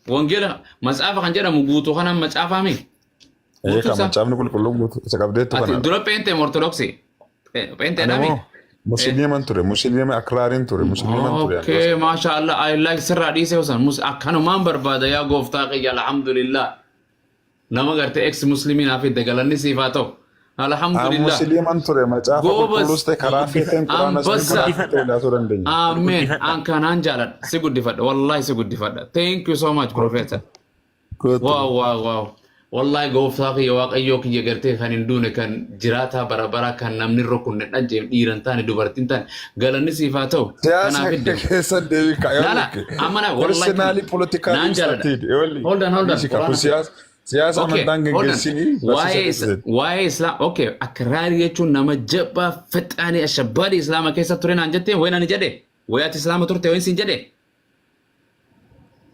[SPEAKER 2] Wangeela matsaafa kan jedhamu guutuu kanaan matsaafaa mi?
[SPEAKER 1] Ee
[SPEAKER 2] Guutuu
[SPEAKER 1] kan
[SPEAKER 2] isaa.
[SPEAKER 1] Macaafni Qulqulluun guutuu isa qabdeettu
[SPEAKER 2] Ati
[SPEAKER 1] kanaadha.
[SPEAKER 2] dura pheenxee moo Ortodoksii?
[SPEAKER 1] Ani
[SPEAKER 2] Pheenxeedhaa mi?
[SPEAKER 1] moo musliiman ture, musliima akraariin ture, musliiman ture ani
[SPEAKER 2] Okay, maasha Allah, I like sirraa dhiisee osoo akkanumaan barbaada yaa gooftaa kiyya, alhamdulillah. Nama gartee ex muslimii naaf fidde, galanni siif haa ta'u.
[SPEAKER 1] Ani
[SPEAKER 2] Alhamdulillah.
[SPEAKER 1] musliiman ture, Macaafa
[SPEAKER 2] Goobas.
[SPEAKER 1] Qulqulluus ta'e karaa feeteen Quraanas ta'e
[SPEAKER 2] Ambassa.
[SPEAKER 1] karaa feeteen ilaaluu dandeenya.
[SPEAKER 2] Ameen.
[SPEAKER 6] Guddifadha.
[SPEAKER 2] An kanaan jaaladha. Si guddifadha. Wallahi si guddifadha. Thank you so much, Professor.
[SPEAKER 1] Gootu.
[SPEAKER 2] Wow. Wallahi gooftaa kiyya, Waaqayyoo kiyya gartee kan hin duune, kan jiraataa bara baraa, kan namni hin rukunne, dhajjeef dhiira hin taane dubartiin taane, galanni siif haa ta'u.
[SPEAKER 1] Siyaasa
[SPEAKER 2] Kanaaf hidde.
[SPEAKER 1] keessa deebi
[SPEAKER 2] Laala amma na wallahi
[SPEAKER 1] personally politically
[SPEAKER 2] naan jaaladha.
[SPEAKER 1] started.
[SPEAKER 2] Hold on, hold on.
[SPEAKER 1] Kun siyaasa amantaan
[SPEAKER 2] Okay, hold on.
[SPEAKER 1] geggeessinii barsiisa keessatti.
[SPEAKER 2] Waa'ee Islaam, okay, akraarii jechuun nama jabaa fixaanii ashabbaadii Islaama keessa ture naan jetteen wayin ani jedhe, wayi ati Islaama turte wayin siin jedhe,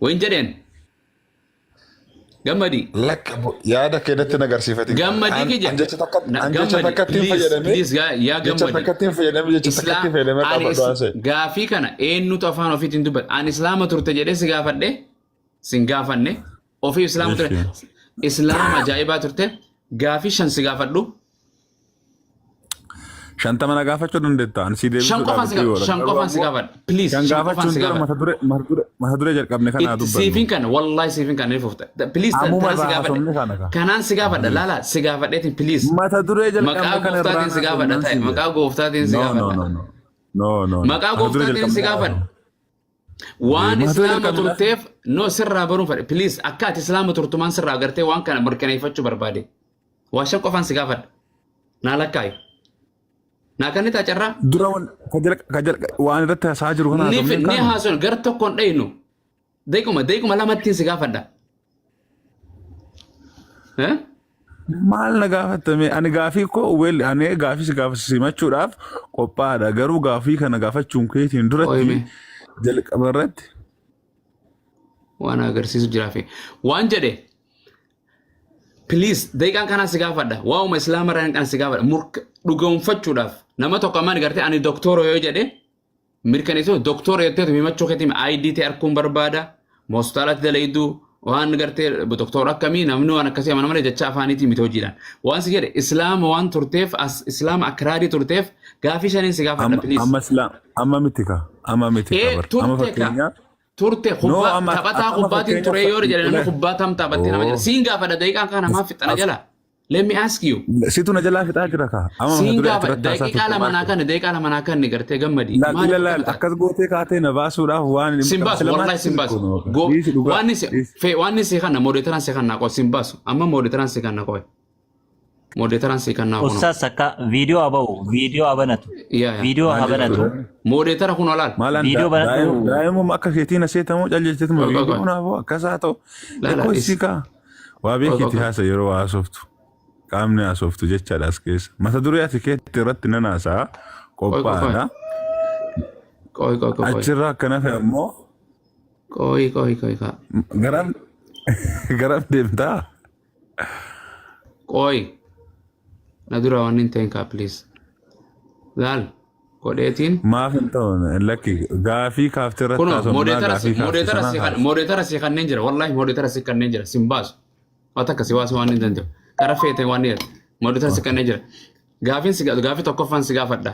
[SPEAKER 2] wayin jedheen gammadi.
[SPEAKER 1] Lakka yaada keenyatti na agarsiifatin.
[SPEAKER 2] Gammadii kiyya.
[SPEAKER 1] An jecha takka an jecha
[SPEAKER 2] Gammadi,
[SPEAKER 1] takkatti hin
[SPEAKER 2] please,
[SPEAKER 1] fayyadamee
[SPEAKER 2] please, yaa
[SPEAKER 1] jecha
[SPEAKER 2] gammadi.
[SPEAKER 1] takkatti hin fayyadamee jecha takkatti hin fayyadamee
[SPEAKER 2] Ani
[SPEAKER 1] qabadhu haasa'e.
[SPEAKER 2] Gaafii kana eenyutu afaan ofiitiin dubbata? Ani Islaama turte jedhee si gaafadhe, sin gaafanne, ofii Islaama ture. Islaama ajaa'ibaa turte, gaafii shan si gaafadhu.
[SPEAKER 3] 50 na gaafachuu dandeetta. Ani si
[SPEAKER 2] Shan
[SPEAKER 3] deebisuudhaaf
[SPEAKER 2] qofaan si
[SPEAKER 3] itti
[SPEAKER 2] gaafadha.
[SPEAKER 3] yoora.
[SPEAKER 2] Shan qofaan si gaafadha. Please,
[SPEAKER 3] Shan
[SPEAKER 2] shan qofaan
[SPEAKER 3] gaafachuun
[SPEAKER 2] si
[SPEAKER 3] dura
[SPEAKER 2] gaafadha.
[SPEAKER 3] mata duree jalqabne kanaa
[SPEAKER 2] Itti
[SPEAKER 3] dubbannu.
[SPEAKER 2] siifin kana, wallahi siifin kana ni fufta. Please,
[SPEAKER 3] Ammuma
[SPEAKER 2] tanaan si
[SPEAKER 3] irraa
[SPEAKER 2] gaafadhe.
[SPEAKER 3] haasofne kana ka.
[SPEAKER 2] Kanaan si gaafadha. Laala si gaafadheetiin, please.
[SPEAKER 3] Mata duree jalqabne
[SPEAKER 2] Maqaa
[SPEAKER 3] kana irraa
[SPEAKER 2] gooftaatiin si gaafadha
[SPEAKER 3] haasofnaan
[SPEAKER 2] ta'e.
[SPEAKER 3] si jedha.
[SPEAKER 2] Maqaa gooftaatiin si
[SPEAKER 3] No, no,
[SPEAKER 2] gaafadha.
[SPEAKER 3] no, no. No, no, no.
[SPEAKER 2] Maqaa
[SPEAKER 3] Mata duree
[SPEAKER 2] gooftaatiin si
[SPEAKER 3] jalqabne
[SPEAKER 2] gaafadha. Waan
[SPEAKER 3] Mata duree
[SPEAKER 2] Islaama
[SPEAKER 3] jalqabne.
[SPEAKER 2] turteef no sirraa baruun fedhe. Please, akka ati Islaama turtumaan sirraa agartee waan kana mirkaneeffachuu barbaade. Waa shan qofaan si gaafadha. Naa lakkaayi. Naa kan ni carraa.
[SPEAKER 3] Dura waan irratti haasa'aa jiru kana
[SPEAKER 2] Ni
[SPEAKER 3] haasofne
[SPEAKER 2] ni
[SPEAKER 3] kaanu.
[SPEAKER 2] haasofne, gara tokkoon dhaynu. Deequma lamattiin si gaafadha. Eh?
[SPEAKER 3] Maal na gaafatame? Ani gaafii koo well ani gaafii si gaafa simachuudhaaf qophaa'aadha. Garuu gaafii kana gaafachuun keetiin duratti
[SPEAKER 2] Ooyime.
[SPEAKER 3] jalqaba irratti
[SPEAKER 2] Waan agarsiisu jiraafi. Waan jedhe, please, daqiiqaan kanaan si gaafadha. Waa'uma Islaama irraa kan si gaafadha. Murka dhugoomfachuudhaaf nama tokko ammaan gartee ani doktora yoo jedhe mirkaneessuu doktora jetteetu himachuu keetiin ID ta'e arguun barbaada. Hospitaalatti dalayduu waan gartee doktora akkamii namni waan akkasii amana malee jecha afaaniitiin miti hojiidhaan. Waan si jedhe, Islaama waan turteef as Islaama akraarii turteef gaafii shaniin si gaafadha,
[SPEAKER 3] amma
[SPEAKER 2] please.
[SPEAKER 3] amma islaam amma miti ka amma miti ka
[SPEAKER 2] Ee
[SPEAKER 3] bar amma
[SPEAKER 2] turte ka
[SPEAKER 3] fakkeenyaaf
[SPEAKER 2] turte
[SPEAKER 3] no
[SPEAKER 2] kubbaa
[SPEAKER 3] amma
[SPEAKER 2] taphataa
[SPEAKER 3] amma
[SPEAKER 2] kubbaatiin ture
[SPEAKER 3] fakkeenyaaf
[SPEAKER 2] yoo jedhe namni kubbaa tam taphattee nama jedha.
[SPEAKER 3] Oh.
[SPEAKER 2] Siin gaafadha, daqiiqaan kana maaf fixana jala. Let me ask you.
[SPEAKER 3] Situ na jalaa fixaa jira ka amma mata
[SPEAKER 2] Siin
[SPEAKER 3] duree
[SPEAKER 2] gaafa
[SPEAKER 3] achirratti haasaa
[SPEAKER 2] daqiiqaa
[SPEAKER 3] turte
[SPEAKER 2] lama
[SPEAKER 3] maal
[SPEAKER 2] naa kanne, daqiiqaa 2 naa kanne gartee gammadi.
[SPEAKER 3] Laal
[SPEAKER 2] Maaliif
[SPEAKER 3] ila laal
[SPEAKER 2] akkana taate?
[SPEAKER 3] Akkas gootee kaatee na baasuudhaaf waan hin
[SPEAKER 2] Sin baasu, wallahi sin baasu. Go
[SPEAKER 3] Dhiisi dhugaa.
[SPEAKER 2] waan si
[SPEAKER 3] Dhiisi.
[SPEAKER 2] fe waan si kana moderatoraan si kana qoy sin baasu. Amma moderatoraan si kana qoy. Moderatoraan si kana kuno.
[SPEAKER 6] Ustaz akka viidiyoo haa ba'u, viidiyoo haa banatu.
[SPEAKER 2] Yaa yaa.
[SPEAKER 6] Viidiyoo haa
[SPEAKER 3] Maal
[SPEAKER 6] banatu.
[SPEAKER 3] jechuudha?
[SPEAKER 2] Moderator kun olaal.
[SPEAKER 3] Maalaan
[SPEAKER 6] Viidiyoo banadhu.
[SPEAKER 3] Daa'imuma akka keetiin aseetamoo callecheetuma
[SPEAKER 2] Qoy qoy qoy.
[SPEAKER 3] viidiyoo naafoo akkas haa ta'u.
[SPEAKER 2] Laala
[SPEAKER 3] Ekkoo
[SPEAKER 2] is
[SPEAKER 3] isii kaa. Waa
[SPEAKER 2] Qoy qoy
[SPEAKER 3] beekiitti
[SPEAKER 2] qoy.
[SPEAKER 3] haasa yeroo haasoftu. Qaamni haasoftu jechaadha as keessa. Mata duree ati keetti irratti nan haasa'a.
[SPEAKER 2] Qoy qoy qoy.
[SPEAKER 3] Qophaa'aadha.
[SPEAKER 2] Qoy qoy qoy qoy.
[SPEAKER 3] Achirraa akkana ta'e immoo
[SPEAKER 2] Qoy qoy qoy kaa.
[SPEAKER 3] garam garam deemtaa?
[SPEAKER 2] Qoy. Na dura waan hin ta'in kaa please. Laal. Godheetiin.
[SPEAKER 3] Maaf hin ta'u lakki gaafii kaaftee irratti
[SPEAKER 2] Kunoo
[SPEAKER 3] haasofnaa
[SPEAKER 2] moodeetara
[SPEAKER 3] gaafii kaafte
[SPEAKER 2] moodeetara
[SPEAKER 3] sanaa
[SPEAKER 2] si
[SPEAKER 3] haasa.
[SPEAKER 2] moodeetara si kanneen jira. Wallaahi moodeetara si kanneen jira. Sin baasu. Waan takka si waasu waan hin danda'u. Kara feete waan ni moodeetara si kanneen jira. Gaafiin si gaafii tokkoffaan si gaafadha.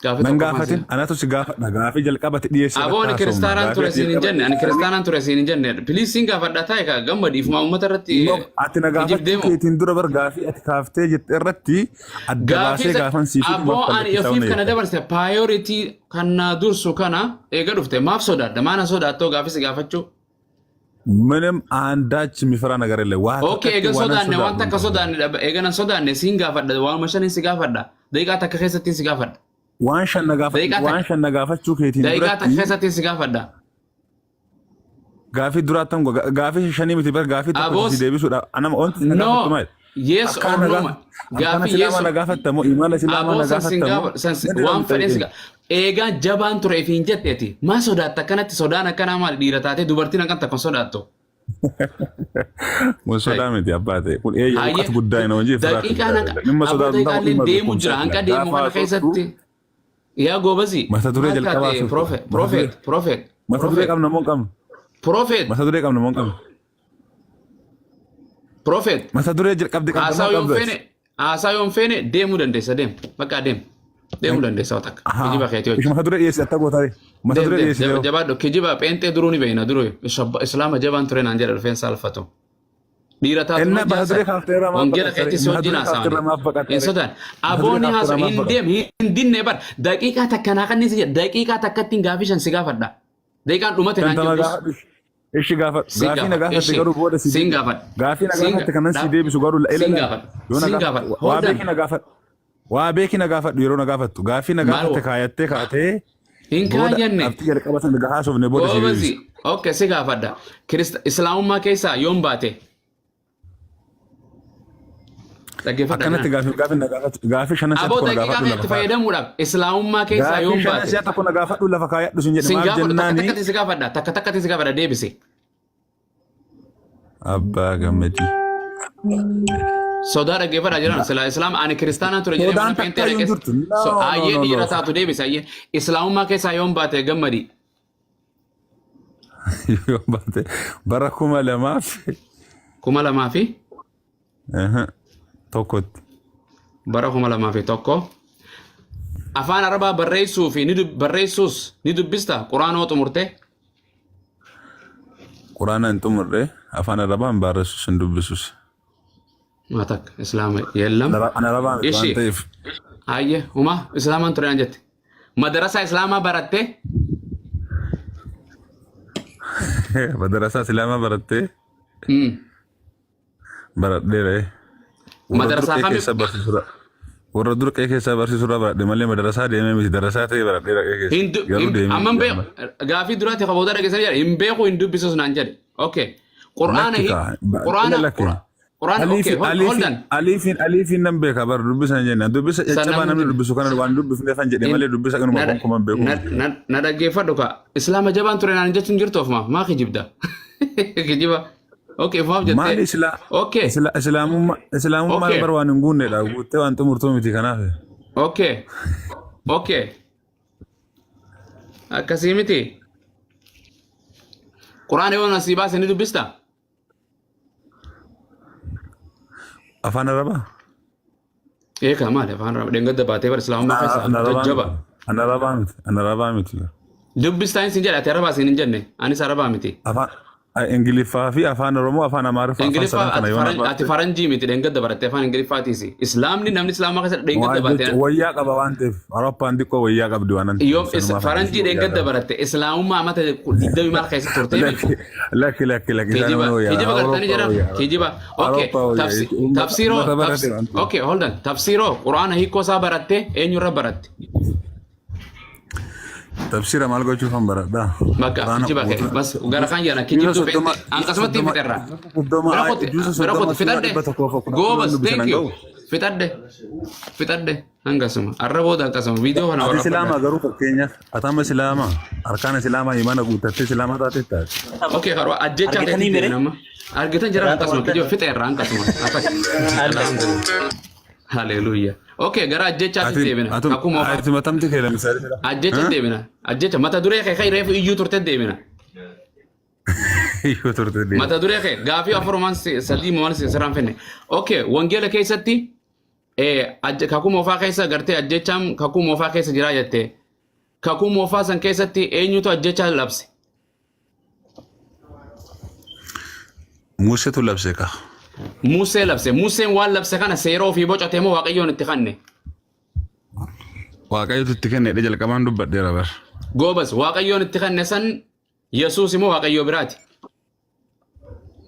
[SPEAKER 2] Gaafii
[SPEAKER 3] Nan
[SPEAKER 2] tokkoffaan si
[SPEAKER 3] gaafatin anatu si gaafadha gaafii jalqabatti dhiyeesse
[SPEAKER 2] Aboo
[SPEAKER 3] irratti
[SPEAKER 2] ani
[SPEAKER 3] haasofna
[SPEAKER 2] kiristaanaan
[SPEAKER 3] gaafii
[SPEAKER 2] ture
[SPEAKER 3] ati
[SPEAKER 2] siin hin
[SPEAKER 3] jalqaba
[SPEAKER 2] jenne. Ani
[SPEAKER 3] dhiyeesse
[SPEAKER 2] kiristaanaan ture siin hin jenne. Please siin gaafadha taa'e kaa gammadiifuma uummata irratti
[SPEAKER 3] No, ati na gaafachuu
[SPEAKER 2] kijibdeemo.
[SPEAKER 3] keetiin dura bar gaafii ati kaaftee jette irratti adda
[SPEAKER 2] Gaafii
[SPEAKER 3] baasee
[SPEAKER 2] isa
[SPEAKER 3] gaafan sii fidu
[SPEAKER 2] aboo
[SPEAKER 3] maaf
[SPEAKER 2] ani
[SPEAKER 3] kallattii
[SPEAKER 2] ofiif
[SPEAKER 3] ta'uun
[SPEAKER 2] kana
[SPEAKER 3] eegga.
[SPEAKER 2] dabarse priority kan na dursu kana eega dhufte maaf sodaadha maana sodaattoo gaafii si gaafachuu.
[SPEAKER 3] ምንም አንዳች የሚፈራ ነገር የለ። waa
[SPEAKER 2] Okay
[SPEAKER 3] takkatti
[SPEAKER 2] eega
[SPEAKER 3] waanan
[SPEAKER 2] sodaanne waan
[SPEAKER 3] sodaadhu hin
[SPEAKER 2] takka
[SPEAKER 3] qabu.
[SPEAKER 2] sodaanne dhaba eega nan sodaanne siin gaafadha waanuma shaniin si gaafadha daqiiqaa takka keessattiin si gaafadha
[SPEAKER 3] Waan shan na gaafa
[SPEAKER 2] daqiiqaa
[SPEAKER 3] waan
[SPEAKER 2] takka
[SPEAKER 3] shan na gaafachuu keetiin
[SPEAKER 2] daqiiqaa takka
[SPEAKER 3] duratti
[SPEAKER 2] keessattiin si gaafadha.
[SPEAKER 3] gaafii duraattan gaafii shanii miti bar gaafii tokko
[SPEAKER 2] Aboos
[SPEAKER 3] si deebisuudha. Anama wanti na
[SPEAKER 2] no
[SPEAKER 3] gaafattu maali?
[SPEAKER 2] yes or
[SPEAKER 3] Akkana na
[SPEAKER 2] no
[SPEAKER 3] gaafa akkana
[SPEAKER 2] gaafii yes
[SPEAKER 3] silaamaa na gaafattamoo imaana silaamaa
[SPEAKER 2] aboo
[SPEAKER 3] na
[SPEAKER 2] san sin
[SPEAKER 3] gaafattamoo
[SPEAKER 2] gaafa san
[SPEAKER 3] na
[SPEAKER 2] waan
[SPEAKER 3] dira
[SPEAKER 2] fedhen si
[SPEAKER 3] miti.
[SPEAKER 2] gaafa eegaa jabaan ture ifiin jetteeti maa sodaatta akkanatti sodaan akkanaa maali dhiira taatee dubartiin akkan takka hin sodaattu.
[SPEAKER 3] Kun sodaa miti abbaa ta'e. Kun eeyya
[SPEAKER 2] Hayyee
[SPEAKER 3] uqatu guddaa hin hojii firaatu
[SPEAKER 2] daqiiqaan
[SPEAKER 3] guddaa
[SPEAKER 2] hanqa
[SPEAKER 3] jedha. Dhimma
[SPEAKER 2] aboo
[SPEAKER 3] sodaatu ta'u
[SPEAKER 2] daqiiqaan
[SPEAKER 3] dhimma
[SPEAKER 2] deemu
[SPEAKER 3] beekumsaa
[SPEAKER 2] jira hanqa
[SPEAKER 3] jira.
[SPEAKER 2] deemu
[SPEAKER 3] Gaafa
[SPEAKER 2] kana
[SPEAKER 3] haasoftu
[SPEAKER 2] keessatti yaa goobasi
[SPEAKER 3] mata duree
[SPEAKER 2] maal
[SPEAKER 3] jalqabaa
[SPEAKER 2] taate
[SPEAKER 3] haasoftu.
[SPEAKER 2] prophet
[SPEAKER 3] Mata duree
[SPEAKER 2] prophet prophet
[SPEAKER 3] mata duree
[SPEAKER 2] prophet
[SPEAKER 3] qabna moo hin qabnu?
[SPEAKER 2] prophet
[SPEAKER 3] Mata duree qabna moo hin qabnu?
[SPEAKER 2] prophet
[SPEAKER 3] Mata duree jalqabde qabda moo
[SPEAKER 2] haasaa
[SPEAKER 3] hin
[SPEAKER 2] yoon
[SPEAKER 3] qabdu
[SPEAKER 2] feene
[SPEAKER 3] ati?
[SPEAKER 2] haasaa yoon feene deemuu dandeessa deem bakka deem deemuu dandeessa waan takka
[SPEAKER 3] Ahaa.
[SPEAKER 2] kijiba keetii
[SPEAKER 3] Ishi
[SPEAKER 2] hojii
[SPEAKER 3] mata duree dhiyeessi atta gootare. Mata
[SPEAKER 2] deem
[SPEAKER 3] duree
[SPEAKER 2] deem
[SPEAKER 3] dhiyeessite hoo?
[SPEAKER 2] jabaadhu kijiba pheenxee duruu ni beekna duruu islaama jabaan ture naan jedha dhufeen saalfatu. Dhiira taatu
[SPEAKER 3] Enna
[SPEAKER 2] noo
[SPEAKER 3] mata
[SPEAKER 2] jaarsa
[SPEAKER 3] duree kaafteerraa maaf
[SPEAKER 2] wangeela
[SPEAKER 3] baqattare?
[SPEAKER 2] keetti si
[SPEAKER 3] Mata
[SPEAKER 2] wajjin
[SPEAKER 3] duree kaafteerraa
[SPEAKER 2] haasa'ani.
[SPEAKER 3] maaf
[SPEAKER 2] Hin
[SPEAKER 3] baqattare?
[SPEAKER 2] sodaan.
[SPEAKER 3] Mata duree
[SPEAKER 2] Aboonni haasa
[SPEAKER 3] kaafteerraa maaf
[SPEAKER 2] hin
[SPEAKER 3] baqatte?
[SPEAKER 2] deem hin dinne bar daqiiqaa takka naa kanneen si jedha daqiiqaa takkatti gaafii shan si gaafadha. Daqiiqaan dhumate naan
[SPEAKER 3] Shantama
[SPEAKER 2] jettus
[SPEAKER 3] gaafadhu. Ishi gaafadhu.
[SPEAKER 2] si
[SPEAKER 3] Gaafii na
[SPEAKER 2] gaafadha.
[SPEAKER 3] gaafatte
[SPEAKER 2] Ishi
[SPEAKER 3] garuu booda si
[SPEAKER 2] siin
[SPEAKER 3] deebisu.
[SPEAKER 2] gaafadha.
[SPEAKER 3] Gaafii na
[SPEAKER 2] Siin
[SPEAKER 3] gaafatte kanan si deebisu garuu
[SPEAKER 2] siin
[SPEAKER 3] ila
[SPEAKER 2] gaafadha.
[SPEAKER 3] yoo na
[SPEAKER 2] Siin
[SPEAKER 3] gaafadhu
[SPEAKER 2] gaafadha.
[SPEAKER 3] waa
[SPEAKER 2] Hold on.
[SPEAKER 3] beeki na gaafadhu. Waa beeki na gaafadhu yeroo na gaafattu. Gaafii na
[SPEAKER 2] Maal
[SPEAKER 3] gaafatte kaayattee kaatee
[SPEAKER 2] hin
[SPEAKER 3] booda
[SPEAKER 2] kaayyanne.
[SPEAKER 3] qabxii jalqaba sana haasofne booda si
[SPEAKER 2] Goobasi.
[SPEAKER 3] deebisu.
[SPEAKER 2] Okay si gaafadha. Kirista Islaamummaa keessaa yoom baate? Dhaggeeffadha
[SPEAKER 3] Akkanatti
[SPEAKER 2] kanaan.
[SPEAKER 3] gaafii gaafii na gaafattu gaafii shanan si'a
[SPEAKER 2] Aboo
[SPEAKER 3] tokko na
[SPEAKER 2] daqiiqaa
[SPEAKER 3] gaafadhu
[SPEAKER 2] kana
[SPEAKER 3] lafa
[SPEAKER 2] itti
[SPEAKER 3] kaayadhu.
[SPEAKER 2] fayyadamuudhaaf Islaamummaa keessaa
[SPEAKER 3] Gaafii
[SPEAKER 2] yoom
[SPEAKER 3] shanan
[SPEAKER 2] baate?
[SPEAKER 3] si'a tokko na gaafadhu lafa kaayadhu sin jedhe
[SPEAKER 2] Sin
[SPEAKER 3] maaf
[SPEAKER 2] gaafadhu takka
[SPEAKER 3] jennaani
[SPEAKER 2] takkatti si gaafadha. Takka takkatti si gaafadha deebisi.
[SPEAKER 3] abbaa gammadii.
[SPEAKER 2] Sodaa dhaggeeffadhaa jiran sila islaam ani kiristaanaa ture jedhee mana
[SPEAKER 3] Sodaan
[SPEAKER 2] pheenxee
[SPEAKER 3] takka hin
[SPEAKER 2] dhaqees
[SPEAKER 3] jirtu. No
[SPEAKER 2] so
[SPEAKER 3] no
[SPEAKER 2] ayyee
[SPEAKER 3] no
[SPEAKER 2] dhiira
[SPEAKER 3] no.
[SPEAKER 2] taatu deebise ayyee islaamummaa keessaa yoom baate gammadi
[SPEAKER 3] Yoo baate bara 2000
[SPEAKER 2] 2000 fi
[SPEAKER 3] tokkotti.
[SPEAKER 2] bara 2001 afaan arabaa barreessuu fi ni barreessuus ni dubbista quraanoo xumurte
[SPEAKER 3] Quraana hin xumurre afaan arabaa hin barreessus hin dubbisus.
[SPEAKER 2] maa takka islaama yeellam
[SPEAKER 3] An arabaa miti waan
[SPEAKER 2] ishi
[SPEAKER 3] ta'eef.
[SPEAKER 2] ayyee huma islaamaan ture naan jette madarasaa islaamaa baratte
[SPEAKER 3] Madarasaa islaamaa barattee baradheera. Warra
[SPEAKER 2] Madarasaa
[SPEAKER 3] durqee
[SPEAKER 2] kami
[SPEAKER 3] keessa barsiisurra. Warra durqee keessa barsiisurra baradhe malee madarasaa deemee miti darasaa ta'e baradheera qe'ee keessa.
[SPEAKER 2] hin
[SPEAKER 3] Garuu deemee
[SPEAKER 2] amman
[SPEAKER 3] miti
[SPEAKER 2] beeku
[SPEAKER 3] amma.
[SPEAKER 2] gaafii duraatti kabooda dhageessanii jedhe hin beeku hin dubbisus naan jedhe okay quraana
[SPEAKER 3] Lakki kaa ila
[SPEAKER 2] quraana
[SPEAKER 3] lakki.
[SPEAKER 2] quraana okay
[SPEAKER 3] Aliifin
[SPEAKER 2] hold
[SPEAKER 3] aliifin
[SPEAKER 2] on
[SPEAKER 3] aliifin aliifin nan beeka bar dubbisa hin jenne dubbisa
[SPEAKER 2] san
[SPEAKER 3] caccabaa
[SPEAKER 2] namni
[SPEAKER 3] namni dubbisu kana waan dubbifneef hin jedhe
[SPEAKER 2] hin
[SPEAKER 3] malee dubbisa kanuma
[SPEAKER 2] na
[SPEAKER 3] gonkumaa hin beeku
[SPEAKER 2] na
[SPEAKER 3] miti.
[SPEAKER 2] na na dhaggeeffadhu ka islaama jabaan ture naan jechuun jirtu ofumaaf maa kijibda kijiba okay ofumaaf
[SPEAKER 3] Maali
[SPEAKER 2] jettee
[SPEAKER 3] isla
[SPEAKER 2] okay
[SPEAKER 3] isla islaamummaa islaamummaan
[SPEAKER 2] okay
[SPEAKER 3] bar waan hin guunnedha guuttee waan xumurtuu miti kanaaf.
[SPEAKER 2] okay akkasii miti quraana yoo nasii baase ni dubbista
[SPEAKER 3] Afaan Arabaa?
[SPEAKER 2] Eeka maali afaan arabaa dheengadda baatee bara islaamummaa keessa
[SPEAKER 3] An Arabaa
[SPEAKER 2] jajjaba
[SPEAKER 3] miti. An Arabaa miti. An Arabaa miti.
[SPEAKER 2] Dubbistaa hin jedhe ati arabaa siin hin jenne anis arabaa miti.
[SPEAKER 3] Afaan Ingiliffaa fi afaan Oromoo afaan Amaariffaa afaan
[SPEAKER 2] Ingiliffaa
[SPEAKER 3] sadan kana
[SPEAKER 2] ati
[SPEAKER 3] yoo
[SPEAKER 2] faran- ati
[SPEAKER 3] nabaatte
[SPEAKER 2] faranjii miti dheengadda baratte afaan Ingiliffaatiis. Islaamni namni islaamaa keessa dheengadda
[SPEAKER 3] waa
[SPEAKER 2] baate
[SPEAKER 3] jecha wayyaa qaba waan ta'eef Awurooppaan xiqqoo wayyaa qabdi waan
[SPEAKER 2] yoo
[SPEAKER 3] ta'eef sanumaaf
[SPEAKER 2] faranjii
[SPEAKER 3] wayyaa
[SPEAKER 2] dheengadda
[SPEAKER 3] qaba.
[SPEAKER 2] baratte islaamummaa amata 20 maal keessa turte miti.
[SPEAKER 3] Lakki lakki lakki lakki isaan
[SPEAKER 2] Kijiba
[SPEAKER 3] wayyaa
[SPEAKER 2] kijiba gartanii
[SPEAKER 3] Awurooppaa
[SPEAKER 2] jedhan
[SPEAKER 3] wayyaa
[SPEAKER 2] kijiba okay
[SPEAKER 3] Awurooppaa wayyaa
[SPEAKER 2] tafsiiroo
[SPEAKER 3] uummata barate waan ta'eef.
[SPEAKER 2] okay hold on tafsiiroo quraana hiikoo isaa baratte eenyurra baratte?
[SPEAKER 3] Tafsira maal gochuuf han baradhaa?
[SPEAKER 2] Bakka
[SPEAKER 3] Quraana
[SPEAKER 2] kijiba kee
[SPEAKER 3] guutuu.
[SPEAKER 2] bas gara kan jedhan
[SPEAKER 3] Juusa
[SPEAKER 2] kijibtuu
[SPEAKER 3] 30
[SPEAKER 2] feete akkasumatti
[SPEAKER 3] 30
[SPEAKER 2] fixerra.
[SPEAKER 3] 30
[SPEAKER 2] Bira kooti
[SPEAKER 3] juusa
[SPEAKER 2] bira
[SPEAKER 3] 30
[SPEAKER 2] kooti
[SPEAKER 3] suuraa
[SPEAKER 2] fixadhe
[SPEAKER 3] 114
[SPEAKER 2] goobas
[SPEAKER 3] dubbisan
[SPEAKER 2] thank
[SPEAKER 3] hin
[SPEAKER 2] you
[SPEAKER 3] ga'u.
[SPEAKER 2] fixadhe fixadhe hangasuma arra booda akkasuma viidiyoo kana
[SPEAKER 3] Ati
[SPEAKER 2] warra
[SPEAKER 3] Islaamaa garuu fakkeenyaaf ati amma Islaamaa arkaan Islaamaa imaana guuttattee Islaamaa taatee taate.
[SPEAKER 2] Okay karoo ajjechaa
[SPEAKER 6] Argitanii
[SPEAKER 2] ta'etti
[SPEAKER 6] mere?
[SPEAKER 2] deemna amma. Argitan jira akkasuma kijiba fixeerra hangasuma. Alhamdulillah. Haleluuyaa. Okay gara ajjechaatti
[SPEAKER 3] Ati
[SPEAKER 2] deebina.
[SPEAKER 3] ati
[SPEAKER 2] Akkuma
[SPEAKER 3] ati matamti kee lamisaadha.
[SPEAKER 2] ajjecha deebina. Ajjecha mata duree kee kan reefu iyyuu turte deebina.
[SPEAKER 3] Iyyuu turte deema.
[SPEAKER 2] Mata duree kee gaafii afurumaan sadii maan sirraan fenne. Okay wangeela keessatti kakuu moofaa keessa gartee ajjechaan kakuu moofaa keessa jira jettee kakuu moofaa san keessatti eenyutu ajjechaa labse?
[SPEAKER 3] Museetu labse ka.
[SPEAKER 2] Musee labse. Museen waan labse kana seera ofii bocate moo Waaqayyoon itti kanne?
[SPEAKER 3] Waaqayyotu itti kennedha jalqabaan dubbadheera bar.
[SPEAKER 2] Goobas Waaqayyoon itti kanne san Yesuus immoo Waaqayyoo biraati.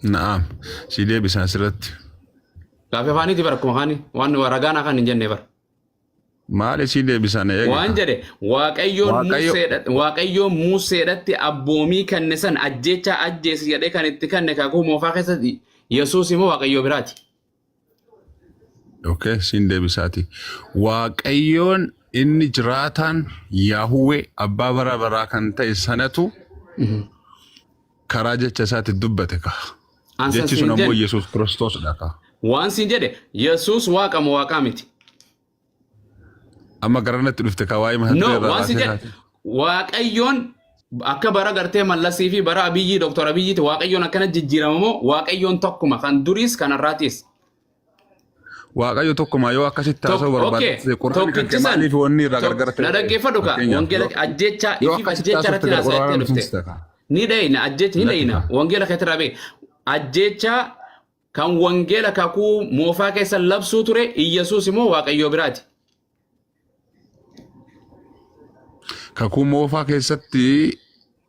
[SPEAKER 3] Na'am. Si deebisan asirratti.
[SPEAKER 2] Gaaffii afaaniiti bara akkuma kaani waan ragaan kan hin jenne bara.
[SPEAKER 3] Maali si deebisan eega?
[SPEAKER 2] Waan jedhe Waaqayyoon
[SPEAKER 3] Waaqayyo
[SPEAKER 2] Waaqayyoon Museedhatti abboomii kanne san ajjeechaa ajjeesi jedhee kan itti kanne kakuu moofaa keessatti Yesuus immoo Waaqayyoo biraati.
[SPEAKER 3] Okay, siin deebisaati. Waaqayyoon inni jiraataan Yaahuwee abbaa bara baraa kan ta'e sanatu karaa jecha isaatti dubbate ka.
[SPEAKER 2] Ansan
[SPEAKER 3] Jechi sun
[SPEAKER 2] siin
[SPEAKER 3] ammoo
[SPEAKER 2] jenne
[SPEAKER 3] Yesuus Kiristoosidha ka.
[SPEAKER 2] waan siin jedhe Yesuus waaqa moo waaqaa miti.
[SPEAKER 3] Amma garanatti dhufte ka waa'ee mata
[SPEAKER 2] No,
[SPEAKER 3] duree irraa
[SPEAKER 2] waan siin
[SPEAKER 3] kaasee
[SPEAKER 2] jedhe
[SPEAKER 3] kaate.
[SPEAKER 2] Waaqayyoon akka bara gartee Mallasii fi bara Abiyyii Dooktar Abiyyiiti Waaqayyoon akkana jijjiirama moo Waaqayyoon tokkuma kan duriis kan har'aatiis.
[SPEAKER 3] Waaqayyo tokkuma yoo akkasitti haasa'uu
[SPEAKER 2] Okay,
[SPEAKER 3] barbaadde quraanni kan kee
[SPEAKER 2] tokkichi san
[SPEAKER 3] maaliif wanni irraa gargar
[SPEAKER 2] na
[SPEAKER 3] ta'e
[SPEAKER 2] dhaggeeffadhu ka
[SPEAKER 3] fakkeenyaaf
[SPEAKER 2] wangeela
[SPEAKER 3] yoo
[SPEAKER 2] ajjechaa
[SPEAKER 3] yoo
[SPEAKER 2] ifiif
[SPEAKER 3] akkasitti
[SPEAKER 2] ajjechaa
[SPEAKER 3] haasofte
[SPEAKER 2] irratti
[SPEAKER 3] gara
[SPEAKER 2] haasa'aa
[SPEAKER 3] quraana
[SPEAKER 2] dhufte.
[SPEAKER 3] nuti ka.
[SPEAKER 2] Ni dhayina ajjecha hin
[SPEAKER 3] Lakki
[SPEAKER 2] dhayina
[SPEAKER 3] ka.
[SPEAKER 2] wangeela keetti irraa beeki. Ajjechaa kan wangeela kakuu moofaa keessa labsuu ture Iyyasuus immoo Waaqayyoo biraati.
[SPEAKER 3] Kakuu moofaa keessatti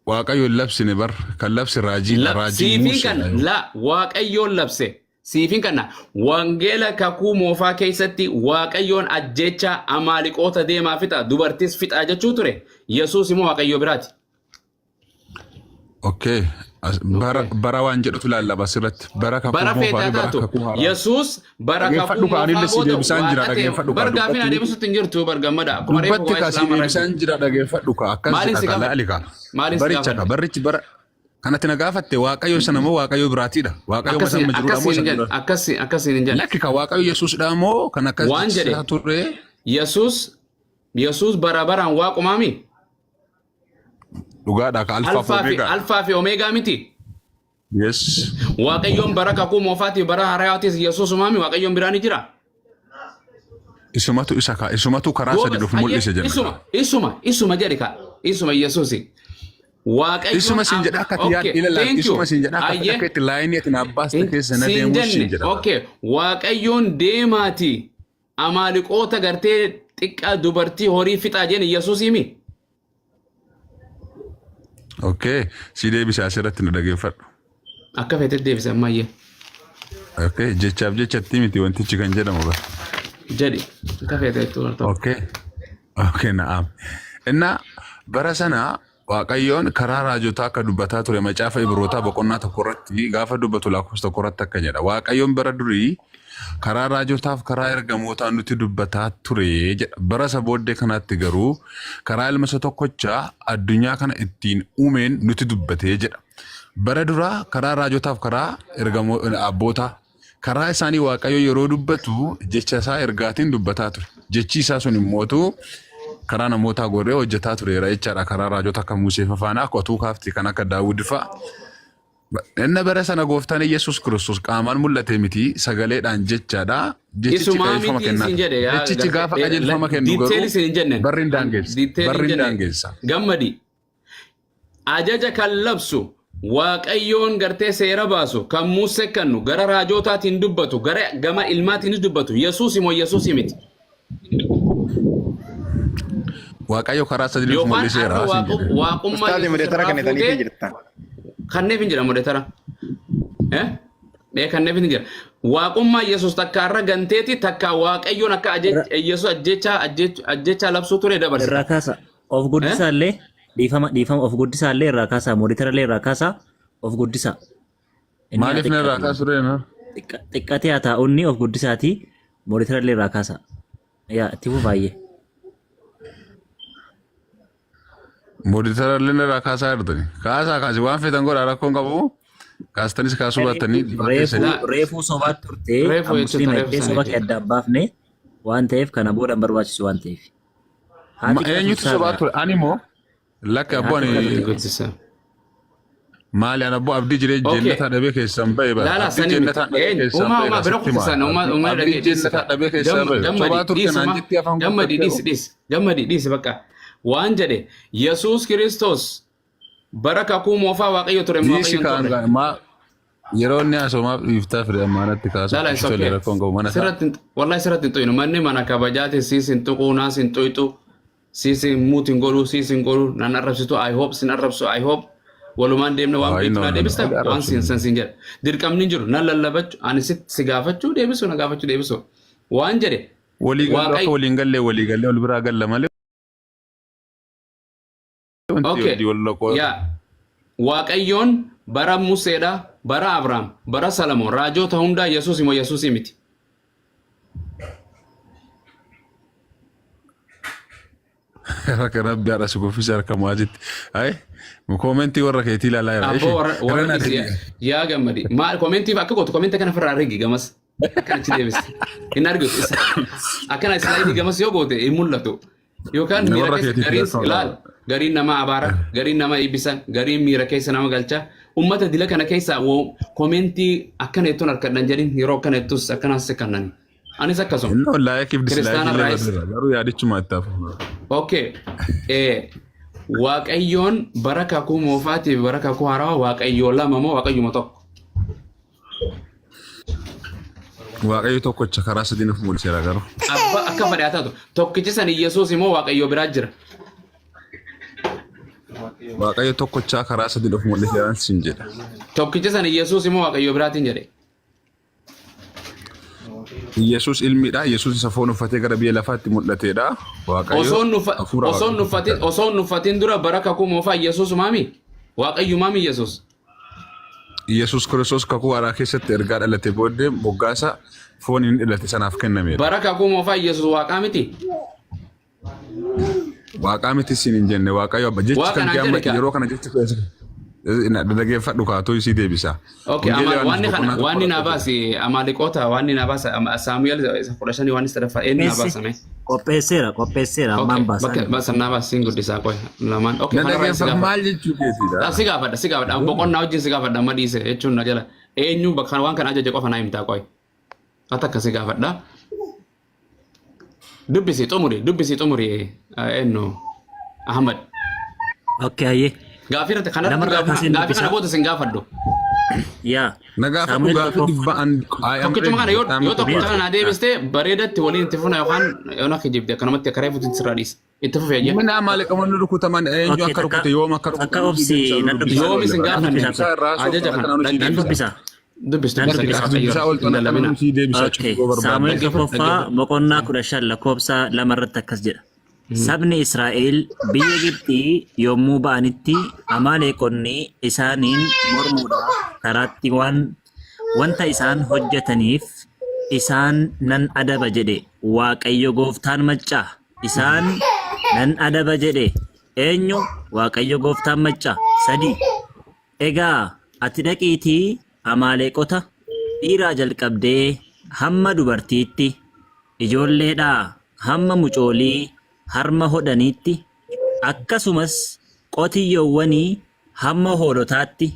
[SPEAKER 3] Waaqayyo hin labsine bar kan labse raajiidha raajii
[SPEAKER 2] Siifin
[SPEAKER 3] Museedha
[SPEAKER 2] kan
[SPEAKER 3] yoo.
[SPEAKER 2] la Waaqayyoon labse siifin kana wangeela kakuu moofaa keessatti Waaqayyoon ajjeechaa amaaliqoota deemaa fixa dubartis fixaa jechuu ture Yesuus immoo Waaqayyoo biraati.
[SPEAKER 3] Okay. Bara bara waan jedhutu lallaba asirratti. Bara kakuu
[SPEAKER 2] Bara
[SPEAKER 3] moofaa
[SPEAKER 2] feetaa
[SPEAKER 3] fi bara
[SPEAKER 2] taatu
[SPEAKER 3] kakuu haaraa.
[SPEAKER 2] Yesuus bara kakuu
[SPEAKER 3] Dhageeffadhu ka anillee
[SPEAKER 2] moofaa
[SPEAKER 3] si
[SPEAKER 2] booda
[SPEAKER 3] deebisaan jira
[SPEAKER 2] waaqa ta'e
[SPEAKER 3] dhageeffadhu ka
[SPEAKER 2] bar gaafiin
[SPEAKER 3] dubbatti miti.
[SPEAKER 2] adeemsutti hin jirtu bar gammada akkuma reefu
[SPEAKER 3] Dubbatti
[SPEAKER 2] waa'ee
[SPEAKER 3] ka si
[SPEAKER 2] islaama irratti.
[SPEAKER 3] deebisaan jira dhageeffadhu ka akkas
[SPEAKER 2] Maaliin
[SPEAKER 3] jedha
[SPEAKER 2] si
[SPEAKER 3] ka
[SPEAKER 2] gaafadhe?
[SPEAKER 3] laali ka.
[SPEAKER 2] Maaliin si
[SPEAKER 3] Baricha ka
[SPEAKER 2] gaafadhe?
[SPEAKER 3] barrichi bara kanatti na gaafatte waaqayyo sana moo waaqayyo biraatiidha. Waaqayyo
[SPEAKER 2] Akkasiin
[SPEAKER 3] masamma jiruudha moo
[SPEAKER 2] akkasiin
[SPEAKER 3] isa
[SPEAKER 2] hin jenne
[SPEAKER 3] dura.
[SPEAKER 2] akkasiin akkasiin hin jenne.
[SPEAKER 3] Lakki ka waaqayyo Yesuusdha moo kan akkas
[SPEAKER 2] Waan jedhe
[SPEAKER 3] jechaa ture
[SPEAKER 2] Yesuus Yesuus bara baraan waaqumaami.
[SPEAKER 3] Dhugaadha ka alfaa fi
[SPEAKER 2] Alfaa fi
[SPEAKER 3] omeegaa.
[SPEAKER 2] alfaa fi omeegaa miti.
[SPEAKER 3] Yes.
[SPEAKER 2] Waaqayyoon bara kakuu moofaatiif bara haarayaatis Yesuusumaami Waaqayyoon biraa ni jira.
[SPEAKER 3] Isumatu isa ka isumatu karaa sadi
[SPEAKER 2] Goobas
[SPEAKER 3] dhufu
[SPEAKER 2] ayyee
[SPEAKER 3] mul'ise jenna
[SPEAKER 2] isuma
[SPEAKER 3] ka.
[SPEAKER 2] isuma isuma jedhi ka isuma Yesuusi. Waaqayyoon
[SPEAKER 3] Isuma siin jedha akka ati yaad
[SPEAKER 2] okay
[SPEAKER 3] ilalaan
[SPEAKER 2] thank you
[SPEAKER 3] isuma siin jedha akka
[SPEAKER 2] ayyee
[SPEAKER 3] akka itti laayinii ati naaf baaste keessa na
[SPEAKER 2] siin
[SPEAKER 3] deemuu siin
[SPEAKER 2] jenne
[SPEAKER 3] jedha bara.
[SPEAKER 2] okay Waaqayyoon deemaati amaaliqoota gartee xiqqaa dubartii horii fixaa jenne Yesuusii mi?
[SPEAKER 3] Okay, si deebisa asirratti na dhageeffadhu.
[SPEAKER 2] Akka feete deebise ammayyee.
[SPEAKER 3] Okay, jechaaf jechatti miti wantichi kan jedhamu bara.
[SPEAKER 2] Jedhi akka feete jettuu tokko.
[SPEAKER 3] Okay. Okay, na'am. Innaa bara sana Waaqayyoon karaa raajotaa akka dubbataa ture macaafa Ibrootaa boqonnaa 1 irratti gaafa dubbatu lakkoofsa 1 irratti akka jedha. Waaqayyoon bara durii karaa raajotaaf karaa ergamootaa nutti dubbataa ture jedha. Bara isa booddee kanaatti garuu karaa ilma isa tokkochaa addunyaa kana ittiin uumeen nutti dubbatee jedha. Bara duraa karaa raajotaaf karaa ergamoo abbootaa karaa isaanii Waaqayyo yeroo dubbatu jecha isaa ergaatiin dubbataa ture. Jechi isaa sun immootu karaa namootaa gorree hojjetaa tureera jechaadha. Karaa raajota akka Musee fafaana akka otuu kaafti kan akka Daawud fa'a. Inna bara sana gooftaan Yesuus Kiristoos qaamaan mul'ate miti sagaleedhaan jechaadha. Jechichi
[SPEAKER 2] Isumaa
[SPEAKER 3] qajeelfama
[SPEAKER 2] miti
[SPEAKER 3] kennaa
[SPEAKER 2] siin
[SPEAKER 3] ture.
[SPEAKER 2] jedhe yaa
[SPEAKER 3] Jechichi gaafa qajeelfama kennu
[SPEAKER 2] detail
[SPEAKER 3] garuu
[SPEAKER 2] siin hin jenne.
[SPEAKER 3] barri hin daangeessa.
[SPEAKER 2] Detail hin
[SPEAKER 3] Barri hin
[SPEAKER 2] jenne.
[SPEAKER 3] daangeessa.
[SPEAKER 2] Gammadi. Ajaja kan labsu Waaqayyoon gartee seera baasu kan Muusee kennu gara raajootaatiin dubbatu gara gama ilmaatiinis dubbatu Yesuus moo Yesuus miti.
[SPEAKER 3] Waaqayyo karaa sadii nuuf
[SPEAKER 2] Yookaan
[SPEAKER 3] mul'iseera
[SPEAKER 2] har'a
[SPEAKER 3] siin jedhe.
[SPEAKER 2] waaqummaa
[SPEAKER 5] Ustaazi
[SPEAKER 2] Yesuus
[SPEAKER 5] moderator
[SPEAKER 2] irraa
[SPEAKER 5] kennitaniifii
[SPEAKER 2] fuutee
[SPEAKER 5] jirtan.
[SPEAKER 2] kanneef hin jira moderator. Eh? Mee kanneef hin jira. Waaqummaa Yesuus takka har'a ganteeti takka Waaqayyoon akka Yesuus ajjechaa labsuu ture dabarsita.
[SPEAKER 6] Irraa kaasa. Of
[SPEAKER 2] Eh?
[SPEAKER 6] guddisaa illee. Dhiifama dhiifama of guddisaa illee irraa kaasaa moderator illee irraa kaasaa of guddisaa. Inni haa
[SPEAKER 3] Maaliif narraa
[SPEAKER 6] xiqqaatu.
[SPEAKER 3] kaasu reena?
[SPEAKER 6] Xiqqatee haa taa'u inni of guddisaatii moderator illee irraa kaasaa. Yaa itti fufaayye.
[SPEAKER 3] Moderator illee narraa kaasaa jirtani. Kaasaa kaasi waan feetan godhaa rakkoon qabu. Kaastanis kaasuu baattanii dhibbaa
[SPEAKER 6] Reefuu
[SPEAKER 3] keessanii.
[SPEAKER 6] reefuu sobaa turte
[SPEAKER 2] Reefuu jechuun
[SPEAKER 6] muslima
[SPEAKER 2] reefu
[SPEAKER 6] jettee
[SPEAKER 2] sana
[SPEAKER 6] soba kee
[SPEAKER 2] jechuudha.
[SPEAKER 6] addaan baafne waan ta'eef kana booda hin barbaachisu waan ta'eef. Haa xiqqatu
[SPEAKER 3] Eenyutu sobaa
[SPEAKER 6] isaarraa.
[SPEAKER 3] ture? Ani moo lakki
[SPEAKER 6] Haa
[SPEAKER 3] abboo ani
[SPEAKER 6] xiqqatu.
[SPEAKER 2] Guddisa.
[SPEAKER 3] maali ani abboo abdii jiree
[SPEAKER 2] Okay.
[SPEAKER 3] jennataa dhabee keessan ba'e bara.
[SPEAKER 2] Laala
[SPEAKER 3] Abdii
[SPEAKER 2] sani miti.
[SPEAKER 3] jennataa dhabee
[SPEAKER 2] Eenyu
[SPEAKER 3] keessan
[SPEAKER 2] uumaa
[SPEAKER 3] ba'e
[SPEAKER 2] uumaa bira
[SPEAKER 3] sitti himaa.
[SPEAKER 2] kutisan uumaa uumaa
[SPEAKER 3] Abdii
[SPEAKER 2] dhagee dhiisi.
[SPEAKER 3] jennataa dhabee keessan ba'e. Sobaa
[SPEAKER 2] Gammadi
[SPEAKER 3] turte
[SPEAKER 2] dhiisi
[SPEAKER 3] naan
[SPEAKER 2] ma
[SPEAKER 3] jettee afaan
[SPEAKER 2] gammadi
[SPEAKER 3] guuttattee.
[SPEAKER 2] dhiisi dhiisi gammadi dhiisi bakka waan jedhe Yesuus Kiristoos bara kakuu moofaa Waaqayyo ture moo
[SPEAKER 3] Dhiisi
[SPEAKER 2] Waaqayyo hin
[SPEAKER 3] kaan
[SPEAKER 2] turre.
[SPEAKER 3] maa yeroo inni haasoomaaf dhiiftaa fide ammaanatti kaasuuf
[SPEAKER 2] Laala is
[SPEAKER 3] tole
[SPEAKER 2] okay.
[SPEAKER 3] rakkoon qabu mana isaa.
[SPEAKER 2] Sirratti wallahi sirratti hin xuyinu manni mana kabajaati siis hin tuquu naas hin xuyxu siis hin muut hin godhu siis hin godhu nan arrabsitu I hope sin arrabsu I hope walumaan deemna waan
[SPEAKER 3] Waayi
[SPEAKER 2] beektu
[SPEAKER 3] no
[SPEAKER 2] naa
[SPEAKER 3] no no
[SPEAKER 2] deebista
[SPEAKER 3] ani
[SPEAKER 2] waan
[SPEAKER 3] arrabsu.
[SPEAKER 2] siin san siin jedha dirqamni hin jiru nan lallabachuu ani si gaafachuu deebisu na gaafachuu deebisu waan jedhe
[SPEAKER 3] Walii gallu
[SPEAKER 2] Waaqayyo
[SPEAKER 3] akka waliin gallee walii gallee wal biraa galla malee wanti
[SPEAKER 2] Okay.
[SPEAKER 3] walii wal loqoo.
[SPEAKER 2] Yaa Waaqayyoon bara Museedha, bara Abrahaam, bara Salamoon, raajota hundaa Yesuus immoo Yesuusii miti.
[SPEAKER 3] Harka rabbi haadha si kuffise harka mu'aazitti. Ayi koomentii warra keetii ilaalaa jira.
[SPEAKER 2] Abboo
[SPEAKER 3] Ishee
[SPEAKER 2] warra
[SPEAKER 3] irra
[SPEAKER 2] warra
[SPEAKER 3] naa
[SPEAKER 2] dhiisi
[SPEAKER 3] deebi'a.
[SPEAKER 2] yaa gammadi. Maal koomentiif akka gootu koomenti kana ofirraa rigi gamas. Akkana achi deebisi. Hin argitu. Akkana islaayidii gamas yoo goote hin mul'atu. Yookaan miira
[SPEAKER 3] Warra
[SPEAKER 2] keessa
[SPEAKER 3] keetiif
[SPEAKER 2] gariin
[SPEAKER 3] rakkoon
[SPEAKER 2] ilaal
[SPEAKER 3] qaba.
[SPEAKER 2] gariin nama abaara gariin nama eebbisa gariin miira keessa nama galcha. Ummata dila kana keessa koomeentii akkana jettuun harkadhan jedhin yeroo akkana jettus akkanaas si kannani. Anis akkasuma.
[SPEAKER 3] Innoo laayikiif dislaayikii
[SPEAKER 2] Kiristaana
[SPEAKER 3] illee
[SPEAKER 2] irraayis.
[SPEAKER 3] barreera. Garuu yaadichuma itti hafu.
[SPEAKER 2] Okay. Waaqayyoon bara kakuu moofaatiif bara kakuu haarawaa waaqayyoo lama moo waaqayyuma tokko?
[SPEAKER 3] Waaqayyo tokkocha karaa sadiin of mul'iseera garuu.
[SPEAKER 2] Abba akka fedhe haa taatu. Tokkichi san Yesuus immoo waaqayyoo biraa jira.
[SPEAKER 3] Waaqayyo tokkochaa karaa sadiin of mul'iseera siin jedha.
[SPEAKER 2] Tokkichi san Yesuus immoo waaqayyoo biraatiin jedhe.
[SPEAKER 3] Yesuus ilmiidha. Yesuus isa foon uffatee gara biyya lafaatti mul'ateedha. Waaqayyo
[SPEAKER 2] Osoo hin uffa-
[SPEAKER 3] hafuura
[SPEAKER 2] osoo hin
[SPEAKER 3] waaqayyo
[SPEAKER 2] uffatin osoo hin uffatin dura bara kakuu moofaa Yesuus maami? Waaqayyo maami Yesuus?
[SPEAKER 3] Yesuus Kiristoos kakuu haaraa keessatti ergaa dhalate booddee moggaasa foon inni dhalate sanaaf kennamedha.
[SPEAKER 2] Bara kakuu moofaa Yesuus waaqaa miti?
[SPEAKER 3] Waaqaa miti siin hin jenne Waaqayyo abba jechi
[SPEAKER 2] Waaqa
[SPEAKER 3] kan
[SPEAKER 2] naan
[SPEAKER 3] kee amma
[SPEAKER 2] jedhe kaa.
[SPEAKER 3] yeroo kana jechi dhaggeeffadhu kaatoo isii deebisa.
[SPEAKER 2] Okay,
[SPEAKER 3] Wangeela
[SPEAKER 2] ama
[SPEAKER 3] Yohaannis
[SPEAKER 2] wanni kana
[SPEAKER 3] boqonnaa tokko
[SPEAKER 2] wanni naa
[SPEAKER 3] lakkoofsa.
[SPEAKER 2] baasi Amaaleqoota wanni naa baasa Saamu'eel isa 15 waan sadaffaa eenyu naa
[SPEAKER 6] Qopheesse.
[SPEAKER 2] baasame?
[SPEAKER 6] Qopheesseera qopheesseera
[SPEAKER 2] Okay,
[SPEAKER 6] ammaan baasaa
[SPEAKER 2] bakka
[SPEAKER 6] jiru.
[SPEAKER 2] baasan naa baasi siin guddisaa qoy lamaan. Okay,
[SPEAKER 3] Na
[SPEAKER 2] kanarraa si
[SPEAKER 3] dhaggeeffadhu
[SPEAKER 2] gaafadha.
[SPEAKER 3] maal jechuu keetiidha?
[SPEAKER 2] Si gaafadha si gaafadha boqonnaa wajjin si gaafadha amma dhiise jechuun na jala eenyu bakka waan kana ajaje qofa naa himtaa qoy. Ati akka si gaafadha. Dubbisi xumuri dubbisi xumuri eenyu Ahmad.
[SPEAKER 6] Okay hayyee.
[SPEAKER 2] Gaafii irratti kanarratti
[SPEAKER 6] Lamarraa
[SPEAKER 2] gaafii
[SPEAKER 6] kaaseen
[SPEAKER 2] gaafii kana
[SPEAKER 6] dubbisaa.
[SPEAKER 2] booda sin gaafadhu.
[SPEAKER 6] Yaa.
[SPEAKER 3] Na gaafadhu
[SPEAKER 6] Saamu'eel
[SPEAKER 3] gaafii
[SPEAKER 6] tokkoffaa.
[SPEAKER 3] dhibba an I am
[SPEAKER 2] Tokkichuma kana
[SPEAKER 3] ready.
[SPEAKER 2] yoo
[SPEAKER 3] I'm
[SPEAKER 2] yoo tokkicha
[SPEAKER 3] ready.
[SPEAKER 2] kana naa deebiste bareedatti waliin itti fufna yookaan yoo na kijibde akkanumatti akka reefuutti sirraa dhiisa. Itti fufi ayya.
[SPEAKER 3] Mana maaliqamoonni rukutaman eenyu
[SPEAKER 6] Okay
[SPEAKER 3] akka
[SPEAKER 6] takka
[SPEAKER 3] rukute yoom akka
[SPEAKER 6] takka
[SPEAKER 3] rukute
[SPEAKER 6] obsi nan dubbisa.
[SPEAKER 2] Yoomi sin
[SPEAKER 6] Nan
[SPEAKER 2] gaafanne
[SPEAKER 6] dubbisa.
[SPEAKER 3] dubbisaa irraa
[SPEAKER 2] ajaja
[SPEAKER 3] haasoftu
[SPEAKER 2] kana
[SPEAKER 3] akka nanu sii
[SPEAKER 6] Nan
[SPEAKER 2] dhaggeeffadhu.
[SPEAKER 6] dubbisa.
[SPEAKER 2] Dubbis
[SPEAKER 6] Nan
[SPEAKER 2] dubbis
[SPEAKER 6] dubbisa.
[SPEAKER 2] akka waaqayyo
[SPEAKER 3] dubbisaa ooltu
[SPEAKER 2] hin
[SPEAKER 3] akka
[SPEAKER 2] lallabina.
[SPEAKER 3] nanu sii deebisaa
[SPEAKER 6] Okay.
[SPEAKER 3] cubbuu barbaadde.
[SPEAKER 6] Saamu'eel
[SPEAKER 2] Dhaggeeffadhu
[SPEAKER 6] tokkoffaa
[SPEAKER 2] dhaggeeffadhu.
[SPEAKER 6] boqonnaa 15 lakkoofsa 2 irratti akkas jedha. Sabni Israa'el biyya Gibxii yommuu ba'anitti Amaaleqonni isaaniin mormuudhaaf karaatti waan wanta isaan hojjetaniif isaan nan adaba jedhe Waaqayyo gooftaan maccaa. Isaan nan adaba jedhe eenyu? Waaqayyo gooftaan maccaa. 3. Egaa ati dhaqiitii Amaaleqota dhiiraa jalqabdee hamma dubartiitti, ijoolleedhaa hamma mucoolii harma hodhaniitti, akkasumas qotiyyoowwanii hamma hoolotaatti,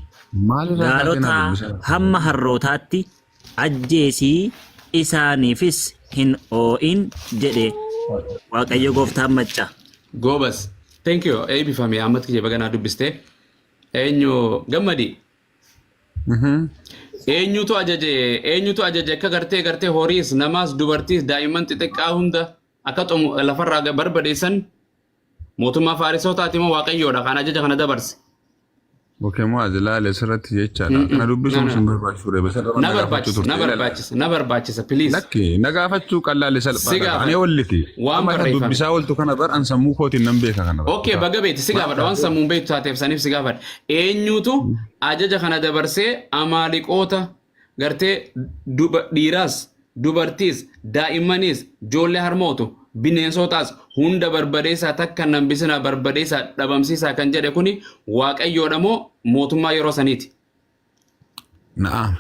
[SPEAKER 3] Maalirraa kaatee naa
[SPEAKER 6] gaalotaa
[SPEAKER 3] dubbisaa?
[SPEAKER 6] hamma harrootaatti ajjeesii isaaniifis hin oo'in jedhe Waaqayyo gooftaan maccaa.
[SPEAKER 2] Goobas. Thank you. Eebbifame Ahmad kiyya baga naa dubbiste. Eenyu gammadi. Eenyutu ajaje eenyutu ajaje akka gartee gartee horiis namaas dubartiis daa'imman xixiqqaa hunda akka xumu lafarraa barbadeessan mootummaa Faarisootaati moo Waaqayyoodha kan ajaja kana dabarse.
[SPEAKER 3] Okay, Mu'aaz ilaali asirratti jechaadha. Kana dubbisuun sun barbaachisu ture. Basa
[SPEAKER 2] Na
[SPEAKER 3] na gaafachuu
[SPEAKER 2] barbaachisa,
[SPEAKER 3] turte.
[SPEAKER 2] na barbaachisa, na barbaachisa, please.
[SPEAKER 3] Lakki na gaafachuu qallaali
[SPEAKER 2] Si
[SPEAKER 3] salphaadha.
[SPEAKER 2] gaafadha.
[SPEAKER 3] Ani olliti.
[SPEAKER 2] Waan
[SPEAKER 3] Amma isa
[SPEAKER 2] barreeffame.
[SPEAKER 3] dubbisaa ooltu kana bar an sammuu kootiin nan beeka kana.
[SPEAKER 2] Okay, baga beeti si gaafadha. Waan sammuun beektu taateef saniif si gaafadha. Eenyutu ajaja kana dabarsee Amaaliqoota gartee dhiiraas, dubartiis, daa'immaniis, ijoollee harmootu, bineensotaas hunda barbadeessaa takka nambisinaa barbadeessaa dhabamsiisaa kan jedhe kuni Waaqayyoodha moo mootummaa yeroo saniiti?
[SPEAKER 3] Na'am.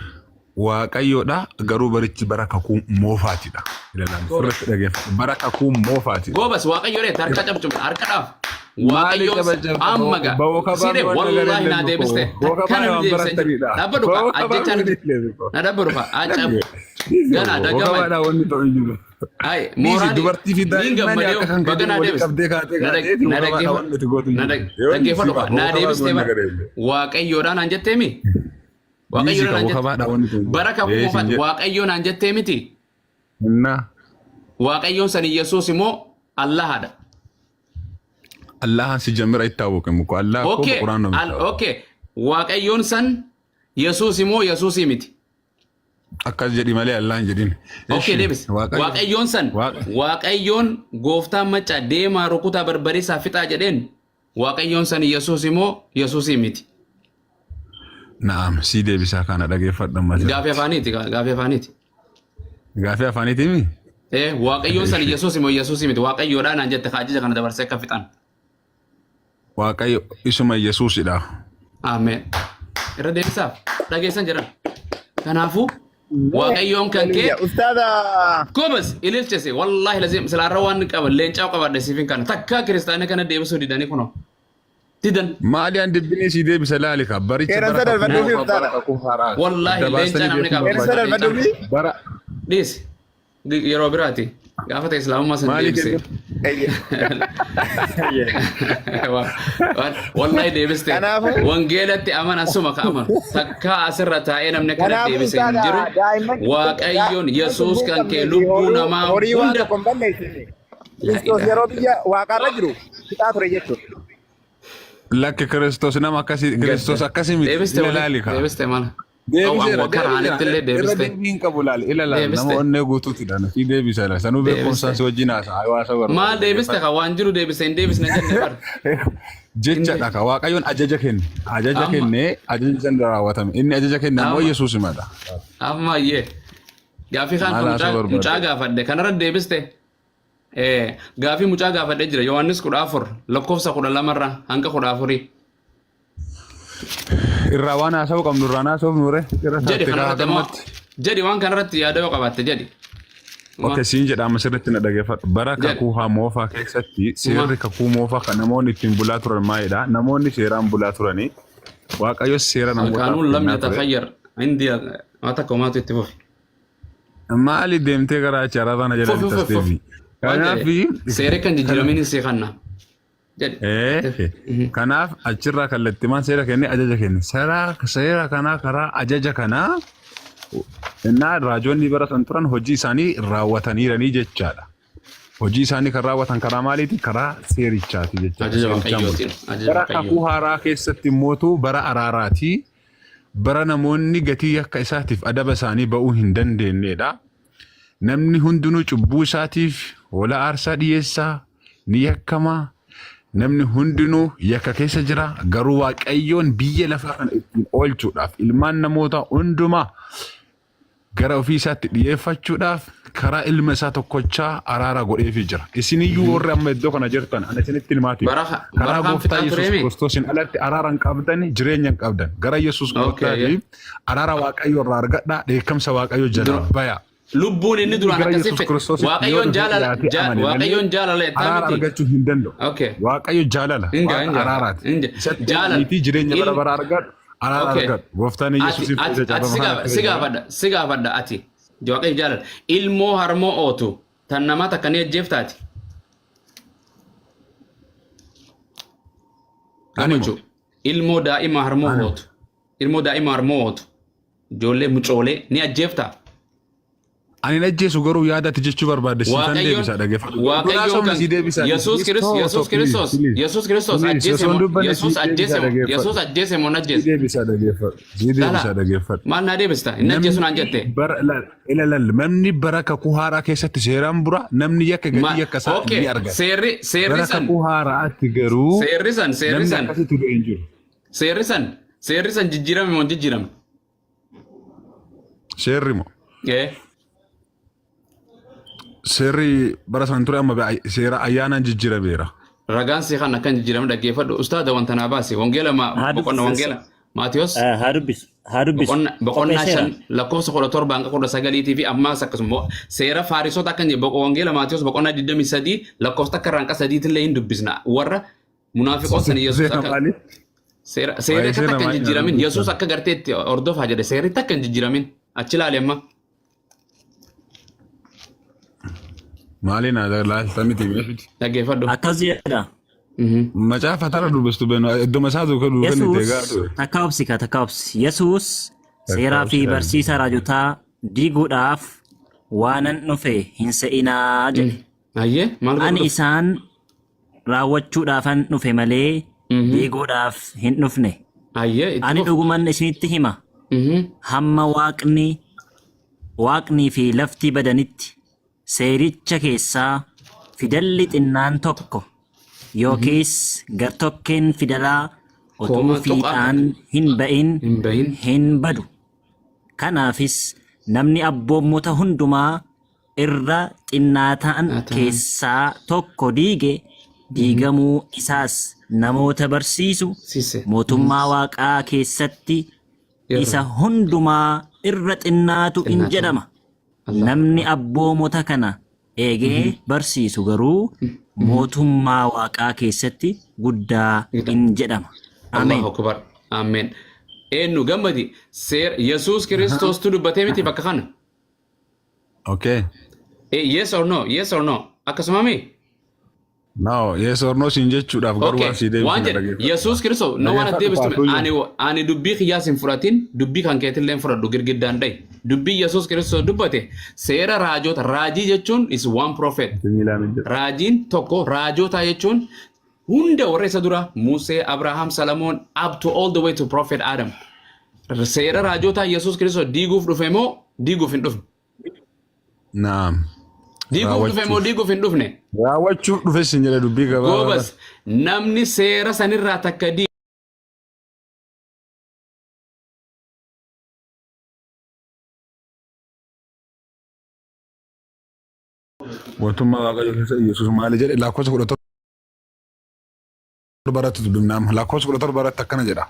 [SPEAKER 3] Waaqayyoodha garuu barichi bara kakuu moofaatidha. Ilaalaan sirriitti dhageeffadhu. Bara kakuu moofaatidha.
[SPEAKER 2] Goobas Waaqayyo dheet harka cabcuma harka dhaaf.
[SPEAKER 3] Maali
[SPEAKER 2] Waaqayyo
[SPEAKER 3] cabacabta?
[SPEAKER 2] amma ga
[SPEAKER 3] Ba'oo kabaa
[SPEAKER 2] siidhe
[SPEAKER 3] waan
[SPEAKER 2] wallaahi naa
[SPEAKER 3] nagareen
[SPEAKER 2] deebiste
[SPEAKER 3] Ba'oo
[SPEAKER 2] takka
[SPEAKER 3] kabaa
[SPEAKER 2] namni
[SPEAKER 3] waan
[SPEAKER 2] deebise hin jiru.
[SPEAKER 3] barattanidha.
[SPEAKER 2] Dhaabbadhu ka
[SPEAKER 3] Ba'oo kabaa
[SPEAKER 2] ajjechaan
[SPEAKER 3] waan deebiste.
[SPEAKER 2] na dhaabbadhu ka acab gana
[SPEAKER 3] Ba'oo
[SPEAKER 2] dagama
[SPEAKER 3] kabaadhaa wanni ta'u hin jiru.
[SPEAKER 2] ay
[SPEAKER 3] Dhiisi
[SPEAKER 2] mooraalii
[SPEAKER 3] dubartii fi
[SPEAKER 2] niin
[SPEAKER 3] daa'immanii
[SPEAKER 2] gammadee
[SPEAKER 3] akka kan
[SPEAKER 2] baga
[SPEAKER 3] kee
[SPEAKER 2] naa
[SPEAKER 3] walitti
[SPEAKER 2] deebiste.
[SPEAKER 3] qabdee kaatee
[SPEAKER 2] Na
[SPEAKER 3] kaatee
[SPEAKER 2] na
[SPEAKER 3] ba'oo kabaadhaa wanni itti gootu hin
[SPEAKER 2] na
[SPEAKER 3] jiru. Yoo
[SPEAKER 2] dhaggeeffadhu ka
[SPEAKER 3] si
[SPEAKER 2] naa
[SPEAKER 3] ba'oo kabaa
[SPEAKER 2] deebiste
[SPEAKER 3] waan
[SPEAKER 2] bara
[SPEAKER 3] nagareen.
[SPEAKER 2] Waaqayyoodhaan naan jettee mi?
[SPEAKER 3] Dhiisi
[SPEAKER 2] Waaqayyoodhaan
[SPEAKER 3] ka
[SPEAKER 2] naan
[SPEAKER 3] ba'oo
[SPEAKER 2] jette
[SPEAKER 3] kabaadhaa wanni ta'u hin jiru.
[SPEAKER 2] bara kakuu
[SPEAKER 3] Ee siin
[SPEAKER 2] moofaati
[SPEAKER 3] jedhe.
[SPEAKER 2] Waaqayyoo naan jettee miti?
[SPEAKER 3] Innaa.
[SPEAKER 2] Waaqayyoon sani Yesuus immoo Allahadha.
[SPEAKER 3] Allahan si jamira ittaawwaqe muku. Allah ko
[SPEAKER 2] Okay,
[SPEAKER 3] Qur'aan no
[SPEAKER 2] al okay. Waaqayyoon san Yesuus immoo Yesuusii miti.
[SPEAKER 3] Akkas jedhi malee Allah hin jedhin.
[SPEAKER 2] Okay,
[SPEAKER 3] Eshi,
[SPEAKER 2] deebis.
[SPEAKER 3] Waaqayyo.
[SPEAKER 2] Waaqayyoon san
[SPEAKER 3] Waaqa.
[SPEAKER 2] Waaqayyoon gooftaan macca deemaa rukutaa barbadeessaa fixaa jedheen Waaqayyoon san Yesuus immoo Yesuusii miti.
[SPEAKER 3] Na'am, si deebisaa kana dhageeffadhu amma
[SPEAKER 2] Gaafii
[SPEAKER 3] asirratti.
[SPEAKER 2] afaaniiti gaafii afaaniiti.
[SPEAKER 3] Gaafii afaaniiti mi?
[SPEAKER 2] Eh, Waaqayyoon san
[SPEAKER 3] Eshi.
[SPEAKER 2] Yesuus immoo Yesuusii miti. Waaqayyoodhaan naan jette ajaja kana dabarsee akka fixan.
[SPEAKER 3] Waaqayyo isuma Yesuusidha.
[SPEAKER 2] Ameen. Irra deebisaaf dhageessan jedhan. Kanaafuu Waaqayyoon kan kee
[SPEAKER 5] Ustaada
[SPEAKER 2] Gobas ililchise wallaahi lazim silaarra waan qaba leencaa qabadhe siifin kana takkaa kiristaana kana deebisuu didanii kunoo didan
[SPEAKER 3] Maali an dubbinii si deebisa laali ka baricha
[SPEAKER 5] Qeerransa
[SPEAKER 3] bara kakuu
[SPEAKER 5] darbadhuufi
[SPEAKER 3] moofaa bara
[SPEAKER 5] ustaada.
[SPEAKER 3] kakuu haaraati.
[SPEAKER 2] wallaahi
[SPEAKER 3] Adda
[SPEAKER 2] leencaa
[SPEAKER 3] baastanii
[SPEAKER 2] namni
[SPEAKER 3] beekuun
[SPEAKER 2] qaba
[SPEAKER 5] Qeerransa
[SPEAKER 3] barbaachisa.
[SPEAKER 5] darbadhuufi.
[SPEAKER 3] Bara
[SPEAKER 2] dhiisi yeroo biraati gaafa ta'e islaamummaa san
[SPEAKER 3] maali
[SPEAKER 2] deebise
[SPEAKER 3] kennu?
[SPEAKER 2] Wallaahi deebiste
[SPEAKER 5] Kanaafuu
[SPEAKER 2] wangeelatti amana suma ka amanu takkaa asirra taa'ee namni akkana
[SPEAKER 5] kanaafuu
[SPEAKER 2] deebise hin
[SPEAKER 5] ustaada
[SPEAKER 2] jiru
[SPEAKER 5] daa'imman
[SPEAKER 2] Waaqayyoon
[SPEAKER 5] daa'imman
[SPEAKER 2] Yesuus
[SPEAKER 5] cubbuu
[SPEAKER 2] kan kee
[SPEAKER 5] qabnee fi
[SPEAKER 2] lubbuu
[SPEAKER 5] horii
[SPEAKER 2] namaa
[SPEAKER 5] horii waan
[SPEAKER 2] hunda
[SPEAKER 5] tokko hin balleessine.
[SPEAKER 2] laa
[SPEAKER 5] Kiristoos
[SPEAKER 2] ilaaha
[SPEAKER 5] yeroo biyya waaqarra jiru fixaa ture jechuudha.
[SPEAKER 3] Lakki Kiristoos nama akkasii Kiristoos
[SPEAKER 2] Gadda.
[SPEAKER 3] akkasii miti.
[SPEAKER 2] Deebiste
[SPEAKER 3] Ila
[SPEAKER 2] wali.
[SPEAKER 3] laali ka.
[SPEAKER 2] Deebiste mala. Ta'u
[SPEAKER 3] Deebiseera
[SPEAKER 2] amma karaa
[SPEAKER 3] deebiseera
[SPEAKER 2] anitti illee
[SPEAKER 3] irra
[SPEAKER 2] deebiste.
[SPEAKER 3] deebii hin qabu laali ila laali nama
[SPEAKER 2] Deebiste.
[SPEAKER 3] onnee guutuutidha si deebisa laali sanuu beekumsaan
[SPEAKER 2] Deebiste.
[SPEAKER 3] si wajjin haasa'a hawaasa
[SPEAKER 2] Maal
[SPEAKER 3] barbaada
[SPEAKER 2] deebiste
[SPEAKER 3] dhaggeeffadhu.
[SPEAKER 2] ka waan jiru deebiste hin deebisne jenne bar. Hin
[SPEAKER 3] Jechadha ka Waaqayyoon ajaja kenne ajaja
[SPEAKER 2] Amma
[SPEAKER 3] kenne ajaji san raawwatame inni ajaja kenne ammoo
[SPEAKER 2] amma
[SPEAKER 3] Yesuus himadha.
[SPEAKER 2] amma iyyee. Gaaffii kaan
[SPEAKER 3] Maal
[SPEAKER 2] ka
[SPEAKER 3] haasa'u
[SPEAKER 2] mucaa mucaa
[SPEAKER 3] barbaadde?
[SPEAKER 2] gaafadhe kanarra deebiste. Gaafii mucaa gaafadhe jira Yohaannis 14 lakkoofsa 12 irraa hanga 14.
[SPEAKER 3] Irraa waan haasa'uu qabnu irraan haasa'uuf nure irra
[SPEAKER 2] Jedhi
[SPEAKER 3] taate kaa
[SPEAKER 2] kanarratti ammoo
[SPEAKER 3] hagamatti.
[SPEAKER 2] jedhi waan kanarratti yaada yoo qabaatte jedhi.
[SPEAKER 3] Ok, siin jedha amma sirriitti na dhageeffadhu. Bara
[SPEAKER 2] Jedhi.
[SPEAKER 3] kakuu haa moofaa keessatti seerri kakuu moofaa kan namoonni ittiin bulaa turan maalidha? Namoonni seeraan bulaa turanii Waaqayyo seera namootaaf
[SPEAKER 2] Alqaanuun lam
[SPEAKER 3] kennaa ture.
[SPEAKER 2] yataghayyar indi waa takka homaatu itti fufi.
[SPEAKER 3] Maali deemtee gara achi araaraan
[SPEAKER 2] Fufi
[SPEAKER 3] jedhan
[SPEAKER 2] fufi
[SPEAKER 3] tas
[SPEAKER 2] fufi.
[SPEAKER 3] deebi.
[SPEAKER 2] Waan
[SPEAKER 3] Kanaaf
[SPEAKER 2] jedhe seerri kan jijjiiramin si kanna. Jedhi.
[SPEAKER 3] Kanaaf achirraa kallattimaan seera kenne ajaja kenne. Seera kanaa karaa ajaja kanaa innaa raajonni bara san turan hojii isaanii raawwataniiranii jechaadha. Hojii isaanii kan raawwatan karaa maaliiti? Karaa seerichaati jechaadha.
[SPEAKER 2] Ajaja
[SPEAKER 3] Seerichaan bulu.
[SPEAKER 2] Waaqayyootiin. Ajaja
[SPEAKER 3] Bara
[SPEAKER 2] Waaqayyoo.
[SPEAKER 3] kakuu haaraa keessatti mootu bara araaraati. Bara namoonni gatii yakka isaatiif adaba isaanii ba'uu hin dandeenyedha. Namni hundinuu cubbuu isaatiif hoolaa aarsaa dhiyeessaa ni yakkama. Namni hundinuu yakka keessa jira. Garuu Waaqayyoon biyya lafaa kana ittiin oolchuudhaaf ilmaan namootaa hundumaa gara ofii isaatti dhiyeeffachuudhaaf karaa ilma isaa tokkochaa araara godheefii jira. Isiniyyuu warri amma iddoo kana jirtan ana isinitti himaati.
[SPEAKER 2] Bara
[SPEAKER 3] Karaa
[SPEAKER 2] bara kaan
[SPEAKER 3] gooftaa
[SPEAKER 2] fixaa
[SPEAKER 3] Yesuus
[SPEAKER 2] tureemi.
[SPEAKER 3] Kiristoosiin alatti araara hin qabdan jireenya hin qabdan. Gara Yesuus
[SPEAKER 2] Okay.
[SPEAKER 3] gooftaatii araara Waaqayyo irraa argadhaa dheekkamsa Waaqayyo jalaa
[SPEAKER 2] Dura
[SPEAKER 3] baya.
[SPEAKER 2] lubbuun inni
[SPEAKER 3] Namni
[SPEAKER 2] duraan
[SPEAKER 3] gara
[SPEAKER 2] akkasii
[SPEAKER 3] Yesuus
[SPEAKER 2] fedhe
[SPEAKER 3] Kiristoositti yoo
[SPEAKER 2] Waaqayyoon
[SPEAKER 3] dhufee
[SPEAKER 2] jaalala
[SPEAKER 3] dhiyaatee amane malee
[SPEAKER 2] Waaqayyoon jaalala jettaa
[SPEAKER 3] araara
[SPEAKER 2] miti.
[SPEAKER 3] argachuu hin danda'u.
[SPEAKER 2] Okay.
[SPEAKER 3] Waaqayyo jaalala,
[SPEAKER 2] Hinga
[SPEAKER 3] Waaqa
[SPEAKER 2] hinga
[SPEAKER 3] araaraati.
[SPEAKER 2] hinga
[SPEAKER 3] Isatti
[SPEAKER 2] jaalala
[SPEAKER 3] amaniitii jireenya bara
[SPEAKER 2] ilmi
[SPEAKER 3] baraa argadhu, araara
[SPEAKER 2] okay.
[SPEAKER 3] argadhu. Gooftaan
[SPEAKER 2] Ati
[SPEAKER 3] Yesuusiif
[SPEAKER 2] ati
[SPEAKER 3] isa
[SPEAKER 2] ati
[SPEAKER 3] caafama
[SPEAKER 2] si
[SPEAKER 3] kana
[SPEAKER 2] gaafa
[SPEAKER 3] akka
[SPEAKER 2] si
[SPEAKER 3] jedha.
[SPEAKER 2] gaafadha si gaafadha ati Waaqayyo jaalala ilmoo harmoo ootu tan namaa takka ni ajjeeftaati.
[SPEAKER 3] Ani moo?
[SPEAKER 2] Gammachuu ilmoo daa'ima harmoo
[SPEAKER 3] Ani moo?
[SPEAKER 2] ootu ilmoo daa'ima harmoo ootu ijoollee mucoolee ni ajjeeftaa.
[SPEAKER 3] Ani hin ajjeesu garuu yaada ati jechuu barbaadde siifan
[SPEAKER 2] Waaqayyoon
[SPEAKER 3] deebisa dhaggeeffadhu. Duraa
[SPEAKER 2] Waaqayyoon
[SPEAKER 3] sobni
[SPEAKER 2] kan
[SPEAKER 3] sii deebisa.
[SPEAKER 2] Yesuus Kiristoos Yesuus Kiristoos Yesuus Kiristoos
[SPEAKER 3] Please,
[SPEAKER 2] ajjeese
[SPEAKER 3] osoo hin
[SPEAKER 2] moo
[SPEAKER 3] dubbanne
[SPEAKER 2] Yesuus
[SPEAKER 3] sii deebisa
[SPEAKER 2] ajjeese moo
[SPEAKER 3] dhaggeeffadhu.
[SPEAKER 2] Yesuus ajjeese moo hin
[SPEAKER 3] Sii
[SPEAKER 2] ajjeese?
[SPEAKER 3] deebisa dhaggeeffadhu. Sii
[SPEAKER 2] Lala
[SPEAKER 3] deebisa dhaggeeffadhu.
[SPEAKER 2] maal naa deebista? Hin ajjeesu
[SPEAKER 3] Namni
[SPEAKER 2] naan jette.
[SPEAKER 3] bara ilaalal namni bara kakuu haaraa keessatti seeraan bura namni yakka
[SPEAKER 2] Ma
[SPEAKER 3] gatii yakka isaa
[SPEAKER 2] okay
[SPEAKER 3] ni argata.
[SPEAKER 2] seerri seerri
[SPEAKER 3] Bara
[SPEAKER 2] san
[SPEAKER 3] kakuu haaraatti garuu
[SPEAKER 2] seerri san seerri
[SPEAKER 3] namni
[SPEAKER 2] san
[SPEAKER 3] akkasitti du'e hin jiru.
[SPEAKER 2] seerri san seerri san jijjiirame moo hin jijjiiramne?
[SPEAKER 3] Seerri moo?
[SPEAKER 2] Ee
[SPEAKER 3] Seerri bara san ture amma seera ayyaanaan jijjiirameera.
[SPEAKER 2] Ragaan si kan akkan jijjiirame dhaggeeffadhu. Ustaada wanta naa baase. Wangeela
[SPEAKER 6] Haa
[SPEAKER 2] boqonna
[SPEAKER 6] dubbisu.
[SPEAKER 2] wangeela Maatiyos
[SPEAKER 6] Haa dubbisu. Haa dubbisu.
[SPEAKER 2] boqonnaa
[SPEAKER 6] Qopheesseera.
[SPEAKER 2] 5 lakkoofsa 17 hanga 19 fi ammaas akkasuma seera Faarisota akkan jedhe wangeela Maatiyos boqonnaa 23 lakkoofsa takka irraa hanga sadiitillee hin dubbisna. Warra munaafiqoota sana Yesuus
[SPEAKER 3] Seera
[SPEAKER 2] akka
[SPEAKER 3] maali?
[SPEAKER 2] seera seerri
[SPEAKER 3] Waa'ee
[SPEAKER 2] akka
[SPEAKER 3] seera
[SPEAKER 2] takka hin
[SPEAKER 3] maali na
[SPEAKER 2] jijjiiramin
[SPEAKER 3] dubbisa.
[SPEAKER 2] Yesuus akka garteetti hordofaa jedhe seerri takka hin jijjiiramin achi ilaali amma.
[SPEAKER 3] Maali na laalta miti miti.
[SPEAKER 2] Dhaggeeffadhu.
[SPEAKER 6] Akkas jedha.
[SPEAKER 3] Macaafa tara dubbistu beenu idduma isaa duuka duuka ni
[SPEAKER 6] Yesuus
[SPEAKER 3] teegaa ture.
[SPEAKER 6] takka obsi ka takka obsi. Yesuus
[SPEAKER 3] Takka
[SPEAKER 6] seeraa
[SPEAKER 3] obsi
[SPEAKER 6] fi
[SPEAKER 3] kaa.
[SPEAKER 6] barsiisa raajotaa diiguudhaaf waanan dhufe hin se'inaa jedhe.
[SPEAKER 2] Ayyee maal godhu
[SPEAKER 6] Ani
[SPEAKER 2] dhufe?
[SPEAKER 6] isaan raawwachuudhaafan dhufe malee diiguudhaaf hin dhufne.
[SPEAKER 2] Ayyee itti
[SPEAKER 6] Ani
[SPEAKER 2] fufi.
[SPEAKER 6] dhuguman isinitti hima. Hamma waaqni waaqnii fi lafti badanitti seericha keessaa fidalli xinnaan tokko yookiis gartokkeen fidalaa otuu
[SPEAKER 2] Kooma tuqaa
[SPEAKER 6] fiixaan hin ba'in
[SPEAKER 2] hin bahin.
[SPEAKER 6] hin badu. Kanaafis namni abboommota hundumaa irra xinnaa ta'an
[SPEAKER 2] Xinnaa ta'an.
[SPEAKER 6] keessaa tokko diige diigamuu isaas namoota barsiisu
[SPEAKER 2] Siise.
[SPEAKER 6] mootummaa waaqaa keessatti isa
[SPEAKER 2] Irra
[SPEAKER 6] hundumaa irra xinnaatu in
[SPEAKER 2] xinnaa ta'an.
[SPEAKER 6] jedhama.
[SPEAKER 2] Allah.
[SPEAKER 6] Namni abboomota kana eegee barsiisu garuu mootummaa waaqaa keessatti guddaa in jedhama. Ameen.
[SPEAKER 2] Allahu akbar. Ameen. Eenyu gammadi seera Yesuus Kiristoostu dubbatee miti bakka kana.
[SPEAKER 3] Okay.
[SPEAKER 2] Yes or no? Yes or no? Akkasuma mi?
[SPEAKER 3] No, yes or no siin jechuudhaaf garuu
[SPEAKER 2] Okay.
[SPEAKER 3] waan sii deebisu
[SPEAKER 2] Waan
[SPEAKER 3] na
[SPEAKER 2] jedhe
[SPEAKER 3] dhaggeeffadhu.
[SPEAKER 2] Yesuus Kiristoos no waan ati
[SPEAKER 3] Dhaggeeffadhu
[SPEAKER 2] deebistu
[SPEAKER 3] faatuyyuu.
[SPEAKER 2] ani dubbii kiyyaas hin fudhatin dubbii kan keetillee hin fudhadhu girgiddaan dha'i. Dubbii Yesuus Kiristoos dubbate seera raajoota raajii jechuun is one prophet.
[SPEAKER 3] Miilaan hin jedhu.
[SPEAKER 2] Raajiin tokko raajota jechuun hunda warra isa dura Musee, Abrahaam, Salamoon up to all the way to prophet Adam. Seera raajotaa Yesuus Kiristoos diiguuf dhufe moo diiguuf hin dhufne?
[SPEAKER 3] Naam.
[SPEAKER 2] Diiguuf dhufe moo
[SPEAKER 3] Raawwachuuf.
[SPEAKER 2] diiguuf hin dhufne?
[SPEAKER 3] Raawwachuuf dhufe siin jedhe dubbii gabaabaa.
[SPEAKER 2] Goobas namni seera sanirraa takka
[SPEAKER 3] Mootummaa Waaqayyoo keessa Yesuus maali jedhe lakkoofsa 17 irratti dubbifna amma. Lakkoofsa 17 irratti akkana jedha.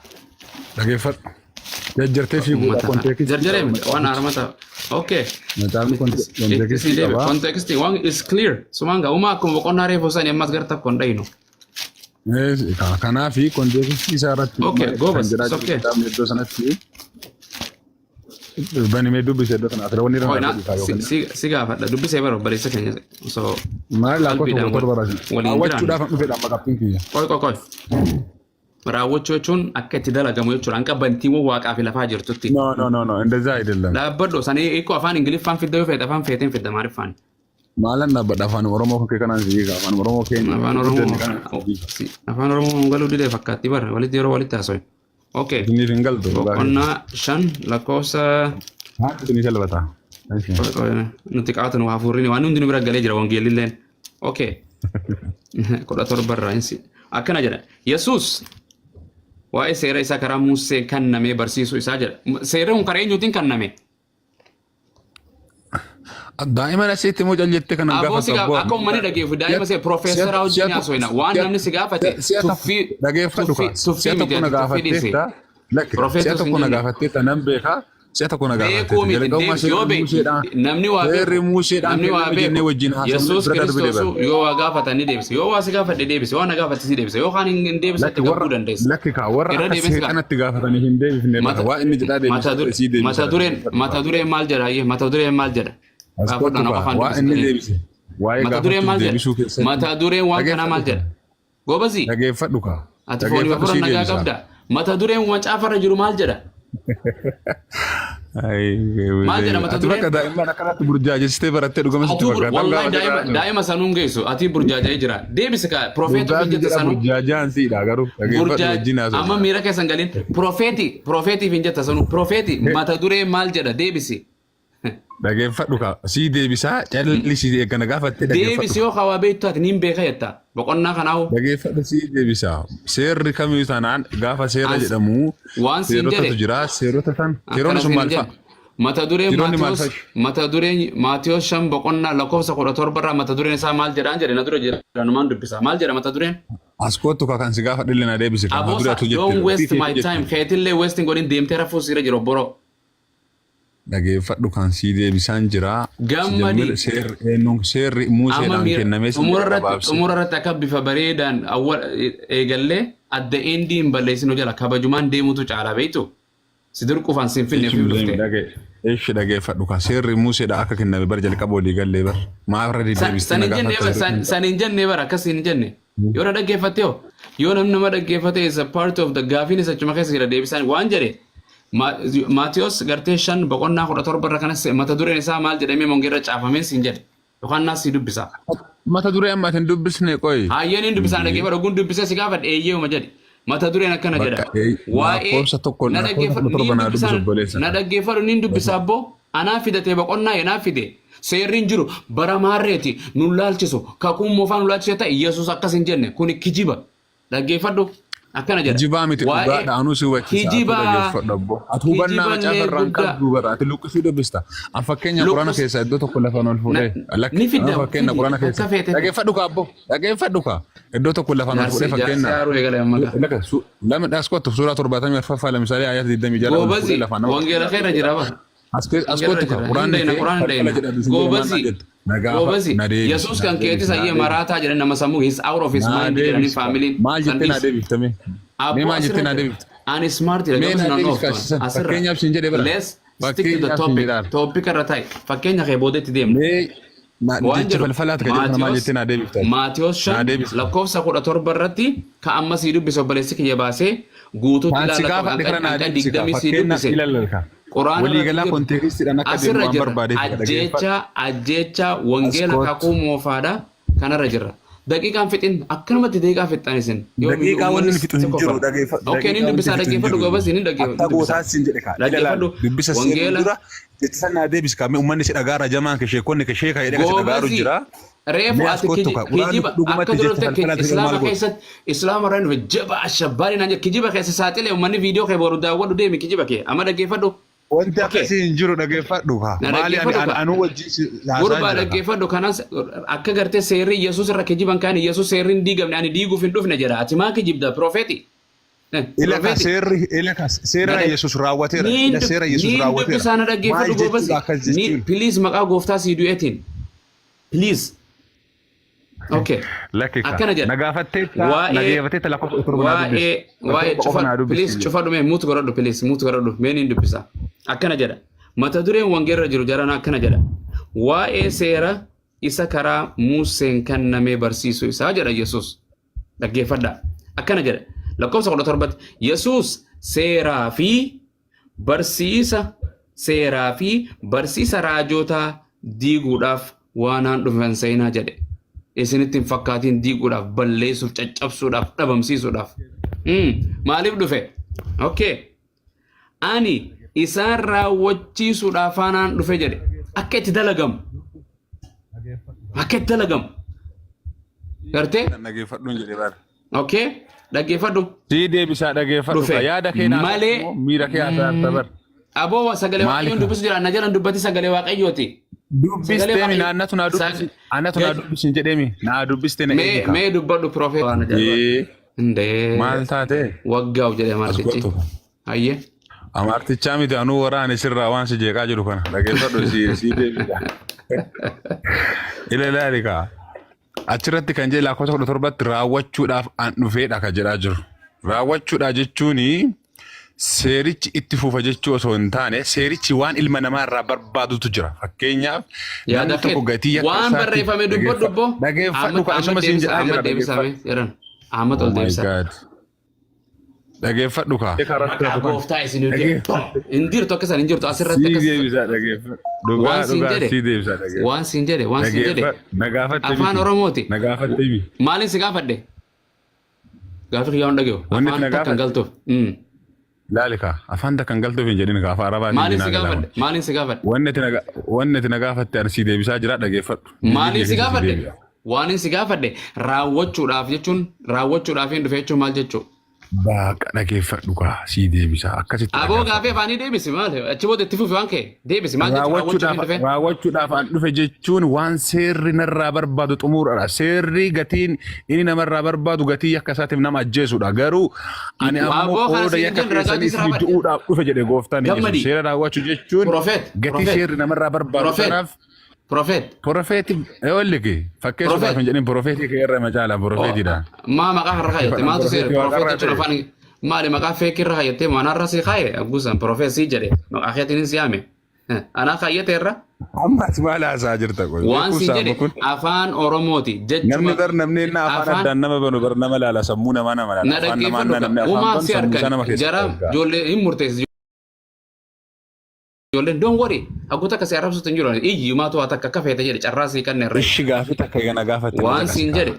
[SPEAKER 3] Dhageeffadhu. Jajjartee fiiguudha
[SPEAKER 2] Uummata kana.
[SPEAKER 3] konteekistii
[SPEAKER 2] Jarjaree
[SPEAKER 3] qaba
[SPEAKER 2] miti waan
[SPEAKER 3] macaafichi.
[SPEAKER 2] haramata. Okay.
[SPEAKER 3] Macaafni
[SPEAKER 2] Itti si
[SPEAKER 3] konteekistii
[SPEAKER 2] deebi.
[SPEAKER 3] qaba.
[SPEAKER 2] Context waan is clear. Sumaan gaa uumaa akkuma boqonnaa reefu sani ammas gara tokko hin dhayinu.
[SPEAKER 3] Kanaafi konteekistii isaa irratti
[SPEAKER 2] Okay,
[SPEAKER 3] kan
[SPEAKER 2] goobas.
[SPEAKER 3] jedhaa
[SPEAKER 2] It's
[SPEAKER 3] jiru
[SPEAKER 2] okay.
[SPEAKER 3] kitaabni iddoo sanatti banimee dubbise iddoo sana asirra wanni irra
[SPEAKER 2] Hoi na
[SPEAKER 3] naa
[SPEAKER 2] si
[SPEAKER 3] yookiin
[SPEAKER 2] si si gaafadha. Dubbisee bara obboleessa keenya. So
[SPEAKER 3] maal lakkoofsa
[SPEAKER 2] qalbiidhaan
[SPEAKER 3] 17 irratti
[SPEAKER 2] waliin jiraanna.
[SPEAKER 3] raawwachuudhaaf kan dhufedha amma qabxiin kiyya.
[SPEAKER 2] Qoy qoy qoy. Raawwachuu jechuun akka itti dalagamu jechuudha. Hanqa bantiiwwan waaqaa fi lafaa jirtutti.
[SPEAKER 3] No no no no እንደዛ አይደለም።
[SPEAKER 2] Dhaabbadhu sanii hiikoo afaan Ingiliffaan fidda yoo feete afaan feeteen fidda maaliffaan.
[SPEAKER 3] Maalan dhaabbadha afaan Oromoo kan kee kanaan si hiika afaan Oromoo keenya
[SPEAKER 2] Afaan
[SPEAKER 3] guddanne
[SPEAKER 2] Oromoo
[SPEAKER 3] kanaan si hiika.
[SPEAKER 2] afaan Oromoo galuu didee fakkaatti bara walitti yeroo walitti haasa'u. Okay.
[SPEAKER 3] Isiniif hin galtu dhugaa keessa.
[SPEAKER 2] Boqonnaa 5 lakkoofsa
[SPEAKER 3] Haati isinii salphata.
[SPEAKER 2] Nuti qaatan waa hafuurri waan hundi nu bira galee jira wangeellilleen. Okay. 17 irraa insi. Akkana jedha. Yesuus waa'ee seera isaa karaa Musee kenname barsiisuu isaa jedha. Seerri kun karaa eenyuutiin kenname?
[SPEAKER 3] Daa'iman asitti immoo cal jettee kanan
[SPEAKER 2] Aboo si
[SPEAKER 3] gaafatu
[SPEAKER 2] gaaf
[SPEAKER 3] abboo.
[SPEAKER 2] akka uummanni dhageeffu daa'ima see profeesara wajjin haasofna. Waan namni si gaafate
[SPEAKER 3] Si'a tokko
[SPEAKER 2] tuffii
[SPEAKER 3] dhageeffadhu
[SPEAKER 2] tuffii
[SPEAKER 3] kaa. Si'a
[SPEAKER 2] tuffii miti
[SPEAKER 3] tokko na
[SPEAKER 2] ati tuffii dhiisi.
[SPEAKER 3] gaafatteetta. Lakki si'a
[SPEAKER 2] Profeesar
[SPEAKER 3] tokko
[SPEAKER 2] sin
[SPEAKER 3] na
[SPEAKER 2] jenne.
[SPEAKER 3] gaafatteetta nan beekaa. Si'a tokko na
[SPEAKER 2] Beekuu
[SPEAKER 3] gaafatteetta.
[SPEAKER 2] miti
[SPEAKER 3] Jalqabuma
[SPEAKER 2] deebisi yoo
[SPEAKER 3] seerri
[SPEAKER 2] beeku
[SPEAKER 3] Museedhaan
[SPEAKER 2] namni waa
[SPEAKER 3] seerri
[SPEAKER 2] beeku
[SPEAKER 3] Museedhaan
[SPEAKER 2] namni waa
[SPEAKER 3] kenname jennee
[SPEAKER 2] beeku
[SPEAKER 3] wajjin haasofne
[SPEAKER 2] Yesuus
[SPEAKER 3] bira darbine
[SPEAKER 2] Kiristoosu
[SPEAKER 3] bara.
[SPEAKER 2] yoo waa gaafatan ni deebisa yoo waa si gaafadhe deebisa yoo na gaafate si deebisa yoo kaan hin deebisa
[SPEAKER 3] Lakki
[SPEAKER 2] itti
[SPEAKER 3] warra
[SPEAKER 2] gabbuu dandeessa
[SPEAKER 3] lakki kaa warra
[SPEAKER 2] irra
[SPEAKER 3] akka
[SPEAKER 2] deebisi kaa
[SPEAKER 3] seexanatti gaafatanii hin deebifne bara.
[SPEAKER 2] mata
[SPEAKER 3] Waa inni jedhaa
[SPEAKER 2] mata
[SPEAKER 3] deebisa
[SPEAKER 2] dure
[SPEAKER 3] sii deebisa
[SPEAKER 2] mata dureen
[SPEAKER 3] dhaggeeffadhu
[SPEAKER 2] mata
[SPEAKER 3] kaa.
[SPEAKER 2] dureen maal jedha ayyee mata dureen maal jedha
[SPEAKER 3] As
[SPEAKER 2] gaafadhu
[SPEAKER 3] kottu
[SPEAKER 2] ana
[SPEAKER 3] kaa
[SPEAKER 2] qofaan
[SPEAKER 3] waa
[SPEAKER 2] dubbisa
[SPEAKER 3] inni
[SPEAKER 2] jedheen
[SPEAKER 3] deebise. Waa'ee
[SPEAKER 2] mata dureen
[SPEAKER 3] gaafachuuf
[SPEAKER 2] maal jedha
[SPEAKER 3] deebisuu keessatti
[SPEAKER 2] mata dureen waan kanaa
[SPEAKER 3] dhageeffadhu
[SPEAKER 2] maal
[SPEAKER 3] kaa.
[SPEAKER 2] jedha goobazii
[SPEAKER 3] Dhageeffadhu kaa.
[SPEAKER 2] ati foonii
[SPEAKER 3] Dhageeffadhu
[SPEAKER 2] hafuura
[SPEAKER 3] sii
[SPEAKER 2] nagaa
[SPEAKER 3] deebisa.
[SPEAKER 2] qabda mata dureen macaafarra jiru maal jedha Maal jedha mata
[SPEAKER 3] Ati
[SPEAKER 2] dureen?
[SPEAKER 3] bakka daa'imman akkanatti burjaajessitee barattee dhugama sitti
[SPEAKER 2] Atuu
[SPEAKER 3] fakkaata.
[SPEAKER 2] wallahi daa'ima sanuun geessu ati burjaaja'ee jira. Deebisi kaa profeetii
[SPEAKER 3] Burjaajii
[SPEAKER 2] hin jette
[SPEAKER 3] jedha
[SPEAKER 2] sanuu.
[SPEAKER 3] burjaajaan siidha garuu dhaggeeffadhu
[SPEAKER 2] Burjaa
[SPEAKER 3] wajjin haasofna.
[SPEAKER 2] amma miira keessan galiin profeetiif hin jette sanuu profeetii mata duree maal jedha deebisi.
[SPEAKER 3] Dhaggeeffadhu kaa sii deebisaa callisii eeggana gaafattee
[SPEAKER 2] Deebisi
[SPEAKER 3] dhaggeeffadhu.
[SPEAKER 2] yoo hawaa beektu ati niin beeka jetta boqonnaa kanaa'u.
[SPEAKER 3] Dhaggeeffadhu sii deebisaa. Seerri kamiyyuu taanaan gaafa seera
[SPEAKER 2] As-
[SPEAKER 3] jedhamu
[SPEAKER 2] waan siin
[SPEAKER 3] seerotatu
[SPEAKER 2] jedhe.
[SPEAKER 3] jira seerota san seeronni
[SPEAKER 2] Akkana
[SPEAKER 3] sun
[SPEAKER 2] siin
[SPEAKER 3] maal
[SPEAKER 2] jedhe.
[SPEAKER 3] fa'a?
[SPEAKER 2] Mata dureen
[SPEAKER 3] Seeronni maal
[SPEAKER 2] Maatiyos
[SPEAKER 3] fa'i?
[SPEAKER 2] mata dureen Maatiyos 5 boqonnaa lakkoofsa 17 irraa mata dureen isaa maal jedhaan jedhe na dura jedha numaan dubbisa maal jedha mata dureen?
[SPEAKER 3] As kottu kaa kan si gaafa dhille na deebisi kan mata duree
[SPEAKER 2] Aboosa
[SPEAKER 3] atu jette.
[SPEAKER 2] don't waste
[SPEAKER 3] Ofii
[SPEAKER 2] my
[SPEAKER 3] keetii
[SPEAKER 2] time
[SPEAKER 3] jette.
[SPEAKER 2] keetillee waste hin godhin deemtee rafuu siira jiru obboroo.
[SPEAKER 3] Dhageeffadhu kan sii deebisaan jira.
[SPEAKER 2] Gammadi.
[SPEAKER 3] Sijammir seerri eenyuun seerri
[SPEAKER 2] Amma
[SPEAKER 3] Museedhaan
[SPEAKER 2] miira
[SPEAKER 3] kennamee si
[SPEAKER 2] xumura
[SPEAKER 3] jira
[SPEAKER 2] irratti
[SPEAKER 3] gabaabsi.
[SPEAKER 2] xumura irratti akka bifa bareedaan awwal eegallee adda endii hin balleessinu jala kabajumaan deemutu caala beektu. Si dirquufaan si hin finne
[SPEAKER 3] Ishi
[SPEAKER 2] ofiif dhufte.
[SPEAKER 3] Ishi dhageeffadhu kan seerri Museedhaan akka kenname bar jalqaba walii gallee bar. Maaf irra deddeebistee
[SPEAKER 2] San
[SPEAKER 3] na
[SPEAKER 2] hin jenne
[SPEAKER 3] gaafatta
[SPEAKER 2] bar
[SPEAKER 3] sirriitti.
[SPEAKER 2] san hin jenne bar akkas hin jenne. Yoo na dhaggeeffatte hoo yoo namni nama dhaggeeffate is a part of the gaafiin isa achuma keessa jira deebisaan waan jedhe Maatiyos gartee 5 boqonnaa 17 irra kanas mata dureen isaa maal jedhamee mongeerra caafameen siin jedhe yookaan naas si dubbisa.
[SPEAKER 3] Mata duree amma ati hin dubbisne qoyi.
[SPEAKER 2] Hayyeen hin dubbisaan dhaggeeffadhu ogguun dubbisee si gaafadhe eeyyeema jedhe. Mata dureen akkana jedha.
[SPEAKER 3] Bakka
[SPEAKER 2] Waa'ee
[SPEAKER 3] lakkoofsa tokko
[SPEAKER 2] na
[SPEAKER 3] lakkoofsa
[SPEAKER 2] dhaggeeffadhu
[SPEAKER 3] 17
[SPEAKER 2] niin
[SPEAKER 3] naa dubbisi
[SPEAKER 2] dubbisaan
[SPEAKER 3] obboleessa.
[SPEAKER 2] na dhaggeeffadhu niin dubbisa abboo anaa fidatee boqonnaa anaa fide seerri hin jiru bara maarreeti nun laalchisu kakuun moofaa nu laalchisu ta'e Yesuus akkas hin jenne kuni kijiba dhaggeeffadhu akkana jedha.
[SPEAKER 3] Kijibaa miti
[SPEAKER 2] Waa'ee
[SPEAKER 3] dhugaadha anuu si hubachiisa atu
[SPEAKER 2] kijibaa
[SPEAKER 3] dhaggeeffadhu abbo. Ati hubannaa
[SPEAKER 2] kijiballee
[SPEAKER 3] macaafa irraa hin
[SPEAKER 2] guddaa
[SPEAKER 3] qabdu bara ati luqqisuu dubbista. An fakkeenya quraana
[SPEAKER 2] luqqis
[SPEAKER 3] keessaa iddoo tokko lafaan ol fuudhee
[SPEAKER 2] ni
[SPEAKER 3] lakki
[SPEAKER 2] fidda
[SPEAKER 3] an fakkeenya
[SPEAKER 2] fidi
[SPEAKER 3] quraana
[SPEAKER 2] akka
[SPEAKER 3] keessaa
[SPEAKER 2] feete fidi.
[SPEAKER 3] dhaggeeffadhu kaa abbo dhaggeeffadhu kaa iddoo tokko lafaan ol fuudhee
[SPEAKER 2] Jaarsi jaarsi
[SPEAKER 3] fakkeenya
[SPEAKER 2] haaruu eegale amma gaa.
[SPEAKER 3] laka lama dhaas kottu suuraa 74ffaa lamisalee ayyaata 26 ol fuudhee
[SPEAKER 2] Goobazi
[SPEAKER 3] lafaan nama
[SPEAKER 2] wangeela keerra jira ba.
[SPEAKER 3] As
[SPEAKER 2] Wangeela
[SPEAKER 3] kottu kaa
[SPEAKER 2] jira. Hin
[SPEAKER 3] quraanni
[SPEAKER 2] dayna
[SPEAKER 3] kee
[SPEAKER 2] quraan hin
[SPEAKER 3] falfala
[SPEAKER 2] dayna.
[SPEAKER 3] jedha isin jedhe maal naan
[SPEAKER 2] Goobazi
[SPEAKER 3] jette na gaafa
[SPEAKER 2] goobazi
[SPEAKER 3] na deebisi
[SPEAKER 2] Yesuus
[SPEAKER 3] na
[SPEAKER 2] kan
[SPEAKER 3] deebisi
[SPEAKER 2] keetis
[SPEAKER 3] na
[SPEAKER 2] ayyee
[SPEAKER 3] deebisi
[SPEAKER 2] maraataa jedhan nama sammuu he's out of his
[SPEAKER 3] naa
[SPEAKER 2] mind jedhanii
[SPEAKER 3] deebisi kaa
[SPEAKER 2] faamiliin
[SPEAKER 3] maal
[SPEAKER 2] san
[SPEAKER 3] jettee naa
[SPEAKER 2] dhiisi.
[SPEAKER 3] deebiftame mee
[SPEAKER 2] Abboo
[SPEAKER 3] maal jettee
[SPEAKER 2] asirra
[SPEAKER 3] naa
[SPEAKER 2] jira.
[SPEAKER 3] deebifte
[SPEAKER 2] Ani smart dha
[SPEAKER 3] mee
[SPEAKER 2] garuu
[SPEAKER 3] naa
[SPEAKER 2] sinan
[SPEAKER 3] deebisi
[SPEAKER 2] ooftu
[SPEAKER 3] kaasisan
[SPEAKER 2] asirra.
[SPEAKER 3] fakkeenyaaf siin jedhe bara
[SPEAKER 2] Let's stick to the
[SPEAKER 3] fakkeenyaaf siin
[SPEAKER 2] topic.
[SPEAKER 3] jedhaan
[SPEAKER 2] Topic irra ta'i. Fakkeenya kee boodetti deemna.
[SPEAKER 3] mee
[SPEAKER 2] Waan
[SPEAKER 3] jecha
[SPEAKER 2] jedhu
[SPEAKER 3] falfalaati ka jedhu kana maal
[SPEAKER 2] Maatiyos
[SPEAKER 3] jettee naa deebifta
[SPEAKER 2] Maatiyos
[SPEAKER 3] naa
[SPEAKER 2] 5
[SPEAKER 3] deebisi
[SPEAKER 2] lakkoofsa 17 irratti ka amma sii dubbise obboleessi kiyya baasee guutuutti
[SPEAKER 3] Kan si
[SPEAKER 2] ilaalla
[SPEAKER 3] gaafadhe
[SPEAKER 2] hanqa
[SPEAKER 3] kana naa
[SPEAKER 2] hanqa
[SPEAKER 3] deebisi kaa
[SPEAKER 2] 20 sii
[SPEAKER 3] fakkeenya
[SPEAKER 2] dubbise.
[SPEAKER 3] ilaallalka
[SPEAKER 2] Quraana irratti
[SPEAKER 3] waliigalaa
[SPEAKER 2] jiru
[SPEAKER 3] konteekstiidhaan akka deemu
[SPEAKER 2] asirra
[SPEAKER 3] waan
[SPEAKER 2] jirra.
[SPEAKER 3] barbaadeef ka dhaggeeffadhu
[SPEAKER 2] Ajjeecha ajjeecha
[SPEAKER 3] as
[SPEAKER 2] wangeela
[SPEAKER 3] kottu
[SPEAKER 2] kakuu moofaadha kanarra jirra. Daqiiqaan fixin akkanumatti daqiiqaa fixxan isin yoomiyyuu
[SPEAKER 3] Daqiiqaa wanni
[SPEAKER 2] uummanni
[SPEAKER 3] fixu
[SPEAKER 2] si
[SPEAKER 3] hin jiru
[SPEAKER 2] kofala.
[SPEAKER 3] dhageeffadhu.
[SPEAKER 2] Okay niin
[SPEAKER 3] Daqiiqaa wanti
[SPEAKER 2] dubbisaa
[SPEAKER 3] fixu hin
[SPEAKER 2] dhaggeeffadhu
[SPEAKER 3] jiru.
[SPEAKER 2] gobas niin
[SPEAKER 3] Akka
[SPEAKER 2] dubbisa.
[SPEAKER 3] gootaan siin jedhe kaa. Ila laal
[SPEAKER 2] Dhaggeeffadhu
[SPEAKER 3] dubbisa seenuun
[SPEAKER 2] wangeela
[SPEAKER 3] dura jecha sana naa deebisi kaa uummanni si dhagaara jamaan kee sheekonni kee sheekaa jedhee ka si dhagaaru
[SPEAKER 2] Goobasi
[SPEAKER 3] jira.
[SPEAKER 2] reefu
[SPEAKER 3] Mee as
[SPEAKER 2] ati
[SPEAKER 3] kottu kaa quraanni
[SPEAKER 2] kijiba akka
[SPEAKER 3] dhugumatti
[SPEAKER 2] dura
[SPEAKER 3] jecha
[SPEAKER 2] dhufte
[SPEAKER 3] falfalaati jedhu
[SPEAKER 2] islaama
[SPEAKER 3] maal godha?
[SPEAKER 2] keessatti islaama irraa dhufe jaba ashabbaari naan jedhe kijiba keessa saaxile uummanni viidiyoo kee boru daawwadhu deemi kijiba kee amma dhaggeeffadhu.
[SPEAKER 3] Wanti
[SPEAKER 2] Okay.
[SPEAKER 3] akkasii hin jiru dhaggeeffadhu kaa.
[SPEAKER 2] Na
[SPEAKER 3] Maali ani
[SPEAKER 2] dhaggeeffadhu kaa.
[SPEAKER 3] anuu wajjin si haasaa
[SPEAKER 2] Gurbaa
[SPEAKER 3] jira kaa.
[SPEAKER 2] dhaggeeffadhu kanas akka gartee seerri Yesuus irra kijiban kaan Yesuus seerri hin diigamne ani diiguuf hin dhufne jedha ati maa kijibda profeeti.
[SPEAKER 3] Ila ka
[SPEAKER 2] Profeeti.
[SPEAKER 3] seerri ila ka seera Yesuus raawwateera.
[SPEAKER 2] Niin
[SPEAKER 3] Ila seera Yesuus
[SPEAKER 2] niin
[SPEAKER 3] raawwateera.
[SPEAKER 2] dubbisaa na
[SPEAKER 3] Maal
[SPEAKER 2] dhaggeeffadhu goobasi.
[SPEAKER 3] jechuudha akkas
[SPEAKER 2] Ni
[SPEAKER 3] jechuun?
[SPEAKER 2] please maqaa gooftaa sii du'eetiin. Please. Okay.
[SPEAKER 3] Lakki ka.
[SPEAKER 2] Akkana jedha.
[SPEAKER 3] Na gaafatteetta na
[SPEAKER 2] Waa'ee
[SPEAKER 3] gaafatteetta lakkoofsa 7 naa dubbisi.
[SPEAKER 2] waa'ee waa'ee
[SPEAKER 3] 17 qofa
[SPEAKER 2] cufa
[SPEAKER 3] naa dubbisi.
[SPEAKER 2] please cufa dhume muut godhadhu please muut godhadhu mee niin dubbisa. Akkana jedha. Mata dureen wangeerra jiru jarana akkana jedha. Waa'ee seera isa karaa Museen kennamee barsiisuu isaa jedha Yesuus. Dhaggeeffadhaa. Akkana jedha. Lakkoofsa 17tti Yesuus seeraa fi barsiisa seeraa fi barsiisa raajotaa diiguudhaaf waanaan dhufe hin seenaa jedhe. Isinitti hin fakkaatiin diiguudhaaf, balleessuuf, caccabsuudhaaf, dhabamsiisuudhaaf. Maaliif dhufe? Okay. Ani isaan raawwachiisuudhaaf aanaan dhufe jedhe. Akka itti dalagamu. Akka itti dalagamu. Gartee?
[SPEAKER 3] Dhaggeeffadhuun jedhe bara.
[SPEAKER 2] Okay. Dhaggeeffadhu.
[SPEAKER 3] Sii deebisaa dhaggeeffadhu
[SPEAKER 2] Dhufe.
[SPEAKER 3] kaa. Yaada kee naa
[SPEAKER 2] Malee.
[SPEAKER 3] immoo miira kee haasaa bar.
[SPEAKER 2] Aboo sagalee
[SPEAKER 3] Maali
[SPEAKER 2] waaqayyoon
[SPEAKER 3] kaa?
[SPEAKER 2] dubbisu jira. Na jalan dubbati sagalee waaqayyooti. Sagalee
[SPEAKER 3] Dubbisteemi
[SPEAKER 2] waaqayyo.
[SPEAKER 3] naannatu naa dubbisi. Anatu naa dubbisi hin jedheemi. Naa dubbiste na
[SPEAKER 2] Mee
[SPEAKER 3] eegi kaa.
[SPEAKER 2] mee dubbadhu profeet. Waan ajaa'ibaa.
[SPEAKER 3] Ee,
[SPEAKER 2] Indee.
[SPEAKER 3] maal taate?
[SPEAKER 2] Waggaa'u jedhe
[SPEAKER 3] As
[SPEAKER 2] amartichi.
[SPEAKER 3] kottu.
[SPEAKER 2] Hayyee.
[SPEAKER 3] Amartichaa miti anuu waraane sirraa waan si jeeqaa jiru kana. Dhaggeeffadhu si deebisa. Ila ilaali kaa. Achirratti kan jedhe lakkoofsa 17tti raawwachuudhaaf an dhufeedha kan jedhaa jiru. Raawwachuudha jechuun seerichi itti fufa jechuu osoo hin taane seerichi waan ilma namaa irraa barbaadutu jira. Fakkeenyaaf
[SPEAKER 2] Yaada
[SPEAKER 3] namni tokko
[SPEAKER 2] kee
[SPEAKER 3] gatii yakka
[SPEAKER 2] waan
[SPEAKER 3] isaatti
[SPEAKER 2] barreeffame dubbadhu obbo.
[SPEAKER 3] dhaggeeffadhu
[SPEAKER 2] Ahmad
[SPEAKER 3] kan
[SPEAKER 2] Ahmad
[SPEAKER 3] asuma siin
[SPEAKER 2] deebisa
[SPEAKER 3] jedhaa
[SPEAKER 2] Ahmad
[SPEAKER 3] jira
[SPEAKER 2] deebisame
[SPEAKER 3] dhaggeeffadhu.
[SPEAKER 2] jedhan. Ahmad
[SPEAKER 3] Oh
[SPEAKER 2] ol
[SPEAKER 3] my
[SPEAKER 2] deebisa.
[SPEAKER 3] God. Dhageeffadhu kaa.
[SPEAKER 2] Maqaa gooftaa isin hin jirtu akka isaan hin jirtu asirratti
[SPEAKER 3] Sii
[SPEAKER 2] akkas
[SPEAKER 3] deebisaa dhageeffadhu. Dhugaa
[SPEAKER 2] waan siin
[SPEAKER 3] dhugaa
[SPEAKER 2] jedhe
[SPEAKER 3] sii deebisaa dhageeffadhu.
[SPEAKER 2] waan siin jedhe waan siin jedhe
[SPEAKER 3] Dhageeffadhu. Na gaafatte
[SPEAKER 2] afaan
[SPEAKER 3] miti.
[SPEAKER 2] Oromooti.
[SPEAKER 3] Na gaafatte miti.
[SPEAKER 2] Maaliin si gaafadhe? Gaaffii kiyyaa hin dhagahu.
[SPEAKER 3] Wanni
[SPEAKER 2] Afaan
[SPEAKER 3] na
[SPEAKER 2] takka hin
[SPEAKER 3] gaafatte.
[SPEAKER 2] galtuuf.
[SPEAKER 3] Laali kaa. Afaan takka hin galtuuf hin jedhin kaa. Afaan Arabaatiin
[SPEAKER 2] Maaliin si
[SPEAKER 3] dinaa galaa
[SPEAKER 2] gaafadhe?
[SPEAKER 3] kun.
[SPEAKER 2] Maaliin si gaafadhe?
[SPEAKER 3] Wanni ati na gaafatte ani sii deebisaa jira dhageeffadhu. Deebii
[SPEAKER 2] Maaliin
[SPEAKER 3] kee
[SPEAKER 2] si
[SPEAKER 3] keessa sii
[SPEAKER 2] gaafadhe?
[SPEAKER 3] deebi'a.
[SPEAKER 2] Waanin si gaafadhe raawwachuudhaaf jechuun raawwachuudhaaf hin dhufe jechuun maal jechuu?
[SPEAKER 3] Baaqa dhageeffadhu kaa sii deebisa akkasitti
[SPEAKER 2] Aboo
[SPEAKER 3] dhageeffadhu.
[SPEAKER 2] gaafii afaanii deebisi maal achi booda itti fufi waan ka'e deebisi maal jechuun raawwachuuf hin
[SPEAKER 3] Raawwachuudhaaf
[SPEAKER 2] dhufe?
[SPEAKER 3] raawwachuudhaaf an dhufe jechuun waan seerri narraa barbaadu xumuruudha. Seerri gatiin inni namarraa barbaadu gatii yakka isaatiif nama ajjeesudha. Garuu ani ammoo
[SPEAKER 2] Aboo kana
[SPEAKER 3] qooda
[SPEAKER 2] siin
[SPEAKER 3] yakka
[SPEAKER 2] jennu ragaa
[SPEAKER 3] keessanii
[SPEAKER 2] siraa
[SPEAKER 3] isinii
[SPEAKER 2] badhe.
[SPEAKER 3] du'uudhaaf dhufe jedhe gooftaan Yesuus.
[SPEAKER 2] Gammadi.
[SPEAKER 3] Seera raawwachuu jechuun
[SPEAKER 2] Profeet
[SPEAKER 3] gatii
[SPEAKER 2] profeet
[SPEAKER 3] seerri namarraa barbaadu
[SPEAKER 2] profeet
[SPEAKER 3] sanaaf
[SPEAKER 2] profeet
[SPEAKER 3] Profeeti eolli fakkeessuudhaaf
[SPEAKER 2] profeet
[SPEAKER 3] hin jedhin profeetii kee irra macaala profeetiidha.
[SPEAKER 2] Maa maqaa har'a kaayatte maaltu seera
[SPEAKER 3] Profeetii
[SPEAKER 2] profeet
[SPEAKER 3] waaqarraa
[SPEAKER 2] jechuun
[SPEAKER 3] ta'e.
[SPEAKER 2] afaan maali maqaa feekii irra kaayatte maanarra si kaaye abguusan profeet sii jedhe maqaa keetiin si yaame anaa kaayyate irra
[SPEAKER 3] Amma ati maal haasaa jirta qoy?
[SPEAKER 2] waan siin
[SPEAKER 3] Beekumsa
[SPEAKER 2] jedhe
[SPEAKER 3] amma kun.
[SPEAKER 2] afaan Oromooti
[SPEAKER 3] Namni
[SPEAKER 2] jechuma
[SPEAKER 3] bar namni inni afaan
[SPEAKER 2] afaan
[SPEAKER 3] addaan nama banu bar nama laala sammuu namaa nama laala.
[SPEAKER 2] na
[SPEAKER 3] Afaan namaa
[SPEAKER 2] dhaggeeffadhu
[SPEAKER 3] nama namni afaan
[SPEAKER 2] uumaa
[SPEAKER 3] banu
[SPEAKER 2] si
[SPEAKER 3] sammuu isaa
[SPEAKER 2] harkan
[SPEAKER 3] nama keessa
[SPEAKER 2] jara
[SPEAKER 3] erga.
[SPEAKER 2] ijoollee hin murteessi ijoolleen don't worry haguuta akkasii arrabsuutu hin jiru iyyi maatu waa takka akka feete jedhe carraa sii kanne irra
[SPEAKER 3] Ishi gaafii takka gana gaafatte na
[SPEAKER 2] waan
[SPEAKER 3] caqasi
[SPEAKER 2] siin
[SPEAKER 3] kaa.
[SPEAKER 2] jedhe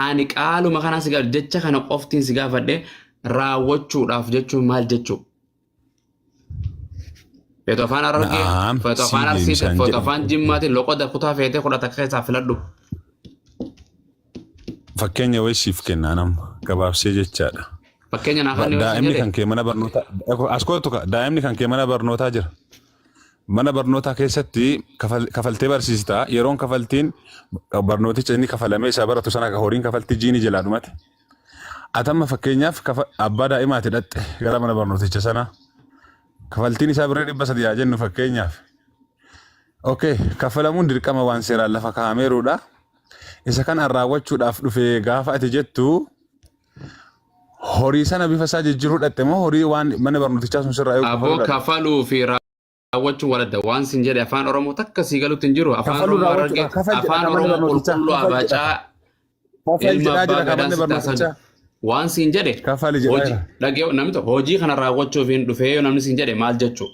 [SPEAKER 2] ani qaaluma kanaan si gaafadhe jecha kana qoftiin si gaafadhe raawwachuudhaaf jechuun maal jechuu feetu afaan Harargee
[SPEAKER 3] Na'am
[SPEAKER 2] feetu
[SPEAKER 3] sii
[SPEAKER 2] afaan Arsiitiin
[SPEAKER 3] deebisaan
[SPEAKER 2] feetu
[SPEAKER 3] jedhe.
[SPEAKER 2] afaan Jimmaatiin loqoda kutaa feetee kudha takka keessaa filadhu
[SPEAKER 3] Fakkeenya wayii siif kennaa nama gabaabsee jechaadha.
[SPEAKER 2] Fakkeenya naa kenni yoo siin
[SPEAKER 3] Daa'imni
[SPEAKER 2] jedhe
[SPEAKER 3] kan kee mana barnootaa as kootu ka daa'imni kan kee mana barnootaa jira. Mana barnootaa keessatti kafaltee barsiista. Yeroon kafaltiin barnooticha inni kafalamee isaa baratu sana horiin kafaltii jiini jalaa dhumate. Atamma fakkeenyaaf abbaa daa'imaati dhatte gara mana barnooticha sana. Kafaltiin isaa birrii 300 haa jennu fakkeenyaaf. Okay, kafalamuun dirqama waan seeraan lafa kaa'ameerudha. Isa kana raawwachuudhaaf dhufe gaafa ati jettu horii sana bifa isaa jijjiiruu dhatte moo horii waan mana barnootichaa sun sirraa eegu
[SPEAKER 2] Aboo
[SPEAKER 3] kafaluu dhatte?
[SPEAKER 2] kafaluu fi raawwachuun waladda waan sin jedhe afaan Oromoo takka sii galutti hin jiru afaan
[SPEAKER 3] Kafaluu
[SPEAKER 2] Oromoo
[SPEAKER 3] raawwachuudha.
[SPEAKER 2] Harargee
[SPEAKER 3] Kafal jedha
[SPEAKER 2] afaan
[SPEAKER 3] kan manni
[SPEAKER 2] Oromoo
[SPEAKER 3] barnootichaa.
[SPEAKER 2] qulqulluu
[SPEAKER 3] Kafal jedha.
[SPEAKER 2] abacaa
[SPEAKER 3] Kafal
[SPEAKER 2] ilma
[SPEAKER 3] jedhaa
[SPEAKER 2] abbaa
[SPEAKER 3] jira kan
[SPEAKER 2] gadaan
[SPEAKER 3] manni
[SPEAKER 2] sitti haasa'u
[SPEAKER 3] barnootichaa.
[SPEAKER 2] waan siin jedhe
[SPEAKER 3] Kafali jedhaa
[SPEAKER 2] hojii
[SPEAKER 3] jira.
[SPEAKER 2] dhagee namni tokko hojii kana raawwachuuf hin dhufee yoo namni siin jedhe maal jechuu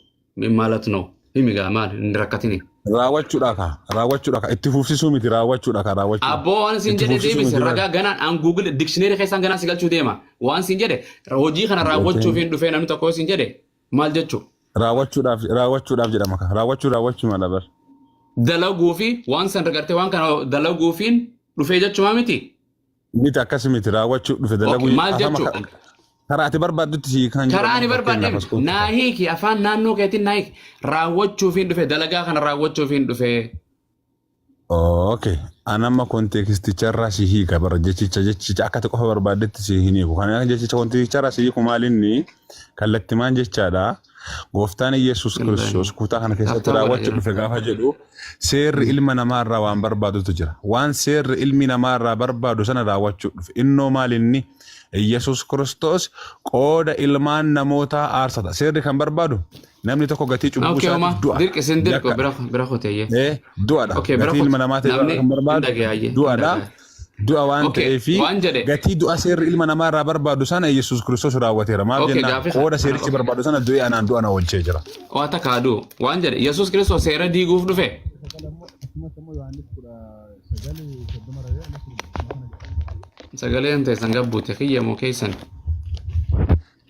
[SPEAKER 2] maalatu noo himi gaa maal hin rakkatini.
[SPEAKER 3] Raawwachuudha ka. Raawwachuudha ka. Itti fufsisuu miti raawwachuudha ka raawwachuudha.
[SPEAKER 2] Abboo waan siin
[SPEAKER 3] Itti
[SPEAKER 2] jedhe
[SPEAKER 3] fufsisuu
[SPEAKER 2] deebise
[SPEAKER 3] miti bara.
[SPEAKER 2] ragaa ganaan an Google dictionary keessaan ganaan si galchuu deema waan siin jedhe hojii kana raawwachuuf hin dhufee namni tokko yoo siin jedhe maal jechuu
[SPEAKER 3] Raawwachuudhaaf raawwachuudhaaf jedhama ka. Raawwachuu raawwachuu mala bar.
[SPEAKER 2] Dalaguu fi waan san gartee waan kana dalaguufiin dhufee jechumaa miti.
[SPEAKER 3] Miti akkas miti raawwachuu dhufe dalaguu
[SPEAKER 2] Okay, maal
[SPEAKER 3] afama
[SPEAKER 2] jechuu?
[SPEAKER 3] karaa ati barbaaddutti si kan
[SPEAKER 2] Karaa ani
[SPEAKER 3] jedhamu
[SPEAKER 2] barbaadde
[SPEAKER 3] fakkeenyaaf as kootu.
[SPEAKER 2] naa hiiki afaan naannoo keetiin naa hiiki raawwachuufiin dhufe dalagaa kana raawwachuufiin dhufe.
[SPEAKER 3] Okay. An amma konteeksticharraa si hiika bara jechicha jechicha akka ati qofa barbaaddetti si hin hiiku. Kana jechicha konteeksticharraa si hiiku maalinni kallattimaan jechaadha. Gooftaan Iyyasuus Kiristoos kutaa kana keessatti
[SPEAKER 2] Haftaa godha
[SPEAKER 3] raawwachuu
[SPEAKER 2] jira.
[SPEAKER 3] dhufe gaafa jedhu seerri ilma namaa irraa waan barbaadutu jira. Waan seerri ilmi namaa irraa barbaadu sana raawwachuu dhufe. Innoo maal inni? Iyyasuus Kiristoos qooda ilmaan namootaa aarsata. Seerri kan barbaadu namni tokko gatii cubbuu
[SPEAKER 2] Okay,
[SPEAKER 3] isaatiif
[SPEAKER 2] oma
[SPEAKER 3] du'a.
[SPEAKER 2] dirqi sin dirqo
[SPEAKER 3] Yakka
[SPEAKER 2] bira bira kuteeyye.
[SPEAKER 3] Du'adha.
[SPEAKER 2] Okay, bira
[SPEAKER 3] Gatii
[SPEAKER 2] kute.
[SPEAKER 3] ilma namaa ta'e
[SPEAKER 2] Namni
[SPEAKER 3] kan
[SPEAKER 2] hin
[SPEAKER 3] barbaadu
[SPEAKER 2] dhaga'aayye hin
[SPEAKER 3] du'adha.
[SPEAKER 2] dhaga'e.
[SPEAKER 3] Du'a waan
[SPEAKER 2] Okay,
[SPEAKER 3] ta'eefi
[SPEAKER 2] waan jedhe.
[SPEAKER 3] gatii du'a seerri ilma namaa irraa barbaadu sana Yesuus Kiristoos raawwateera. Maaf
[SPEAKER 2] Okay,
[SPEAKER 3] jennaan
[SPEAKER 2] gaafii
[SPEAKER 3] qooda
[SPEAKER 2] kana
[SPEAKER 3] seerichi
[SPEAKER 2] okay.
[SPEAKER 3] barbaadu sana du'e anaan du'a na oolchee jira.
[SPEAKER 2] Waa takka aduu waan jedhe Yesuus Kiristoos seera diiguuf dhufe. Sagaleen teessan gabbuute kiyya moo keessan?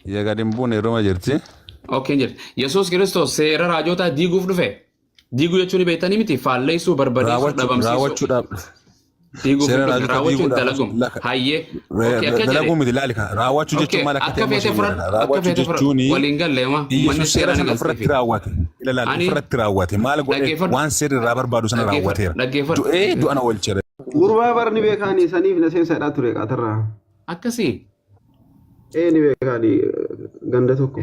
[SPEAKER 3] Ija gadi hin buune yeroo jirti.
[SPEAKER 2] Okay jedhe. Yesuus Kiristoos seera raajotaa diiguuf dhufe. Diiguu jechuun ni beektanii miti faalleessuu, barbadeessuu,
[SPEAKER 3] Raawwachuu
[SPEAKER 2] dhabamsiisuu.
[SPEAKER 3] raawwachuudhaaf
[SPEAKER 2] Diiguuf
[SPEAKER 3] seera
[SPEAKER 2] hin dhufne
[SPEAKER 3] raajotaa
[SPEAKER 2] raawwachuun
[SPEAKER 3] diiguudhaaf
[SPEAKER 2] dalagum.
[SPEAKER 3] laka
[SPEAKER 2] Hayyee. Okay akka jedhe.
[SPEAKER 3] dalaguu miti laali kana raawwachuu
[SPEAKER 2] Okay
[SPEAKER 3] jechuun maal akka
[SPEAKER 2] akka
[SPEAKER 3] ta'e immoo
[SPEAKER 2] feete
[SPEAKER 3] siin
[SPEAKER 2] fudhadhu
[SPEAKER 3] jedha
[SPEAKER 2] akka
[SPEAKER 3] raawwachuu
[SPEAKER 2] feete fudhadhu
[SPEAKER 3] jechuun
[SPEAKER 2] waliin galle ma uummanni
[SPEAKER 3] Iyyasuus seera
[SPEAKER 2] seera ni
[SPEAKER 3] sana ofirratti
[SPEAKER 2] galteefi.
[SPEAKER 3] raawwate ila laali
[SPEAKER 2] Ani
[SPEAKER 3] ofirratti raawwate maal godhe
[SPEAKER 2] dhaggeeffadhu
[SPEAKER 3] waan seerri irraa barbaadu sana
[SPEAKER 2] dhaggeeffadhu
[SPEAKER 3] raawwateera
[SPEAKER 2] dhaggeeffadhu
[SPEAKER 3] du'ee du'a na oolcheera.
[SPEAKER 7] Gurbaa bar ni beekaani saniif na seensa ture qaatarraa.
[SPEAKER 2] Akkasii.
[SPEAKER 7] Ee ni beekaani ganda tokko.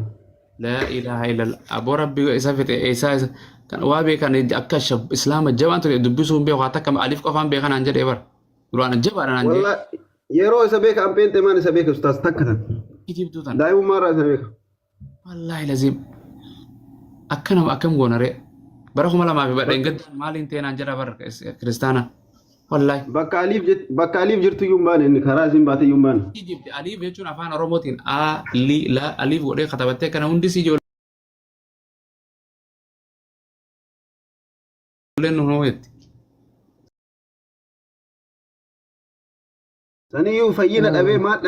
[SPEAKER 2] Laa ilaaha illallah. Aboo rabbi isa fixe isa isa kan waa beekan akka islaama jabaan ture dubbisuu hin beeku haa takka alif qofaan beekan naan jedhee bara. Duraan jabaadha naan jedhee.
[SPEAKER 7] Wallah yeroo isa beeka an peenxee maan isa beeka ustaas takka tan.
[SPEAKER 2] Kijibtuu tan.
[SPEAKER 7] Daa'imummaa irraa isa beeka.
[SPEAKER 2] Wallaahi laziim. Akka nama akkam goona ree. Bara 2000 fi badheen gadda maaliin ta'e naan jedha bara kiristaana. Wallaahi.
[SPEAKER 7] Bakka Aliif bakka Aliif jirtu iyyuu hin baane inni karaa isin baate iyyuu hin baane.
[SPEAKER 2] Kijibde Aliif jechuun afaan Oromootiin A li la Aliif godhee katabattee kana hundi si ijoolleen nu hoo'etti.
[SPEAKER 7] Saniyyuu fayyina dhabee maal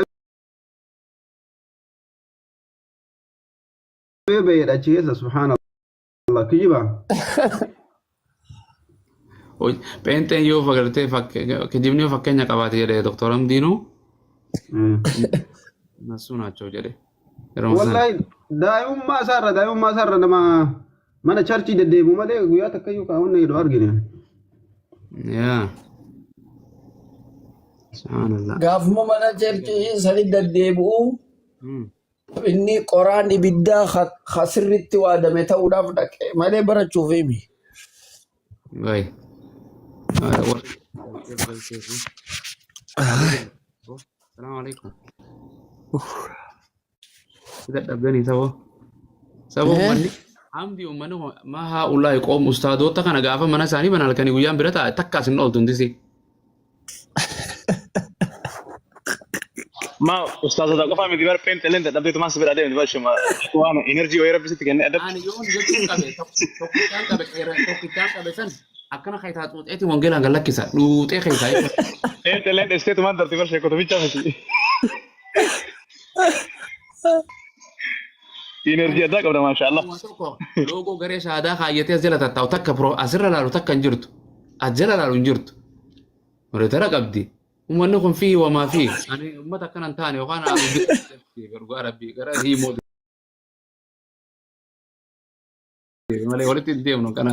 [SPEAKER 7] dhabee baheedha achi keessa subhaanallah kijiba.
[SPEAKER 2] Pheenxeen yoo fagartee kijibni yoo fakkeenya qabaate jedhe Doktor Hamdiinuu nasuu naachoo jedhe. Yeroo sana.
[SPEAKER 7] Wallahi daa'imummaa isaarra nama mana charchii deddeebi'u malee guyyaa takka iyyuu kaa'uun jedhu argine.
[SPEAKER 2] Yaa. Subhaanallah.
[SPEAKER 8] Gaafuma mana cherchii sani deddeebi'u inni qoraan ibiddaa ka sirriitti waadame ta'uudhaaf dhaqe malee barachuuf himi.
[SPEAKER 2] Wayi. Salaamu alaikum. Dadhabdanii saboo. Saboo uummanni hamdi uummanni maa haa ulaayi qoom ustaadoota kana gaafa mana isaanii bana halkanii guyyaan bira taa'e takka asin ooltu hundisi.
[SPEAKER 9] Ma ustaazota qofa miti bar peenxeleen dadhabdeetu maas bira adeemti bar shuma waan enerjii wayii rabbi sitti kenne adabbi.
[SPEAKER 2] Ani yoon jechuun qabe tokkichaan qabe tokkichaan qabe san akkana keessaa xuuxeetiin wangeelaan gad lakkisa dhuuxee keessaa jechuudha.
[SPEAKER 9] Peenxeleen dheessiteetu maan darti bar sheekota bichaa miti. Enerjii addaa qabda maasha Allah.
[SPEAKER 2] Nama tokko loogoo garee shahaadaa kaayyatee as jala tattaa'u takka pro asirra laalu takka hin jirtu. As jala laalu hin jirtu. Monitora qabdi. Uummanni kun fi wamaa fi ani uummata akkana hin taane yookaan dhugaa rabbii gara hiimoo malee walitti hin deemnu kana.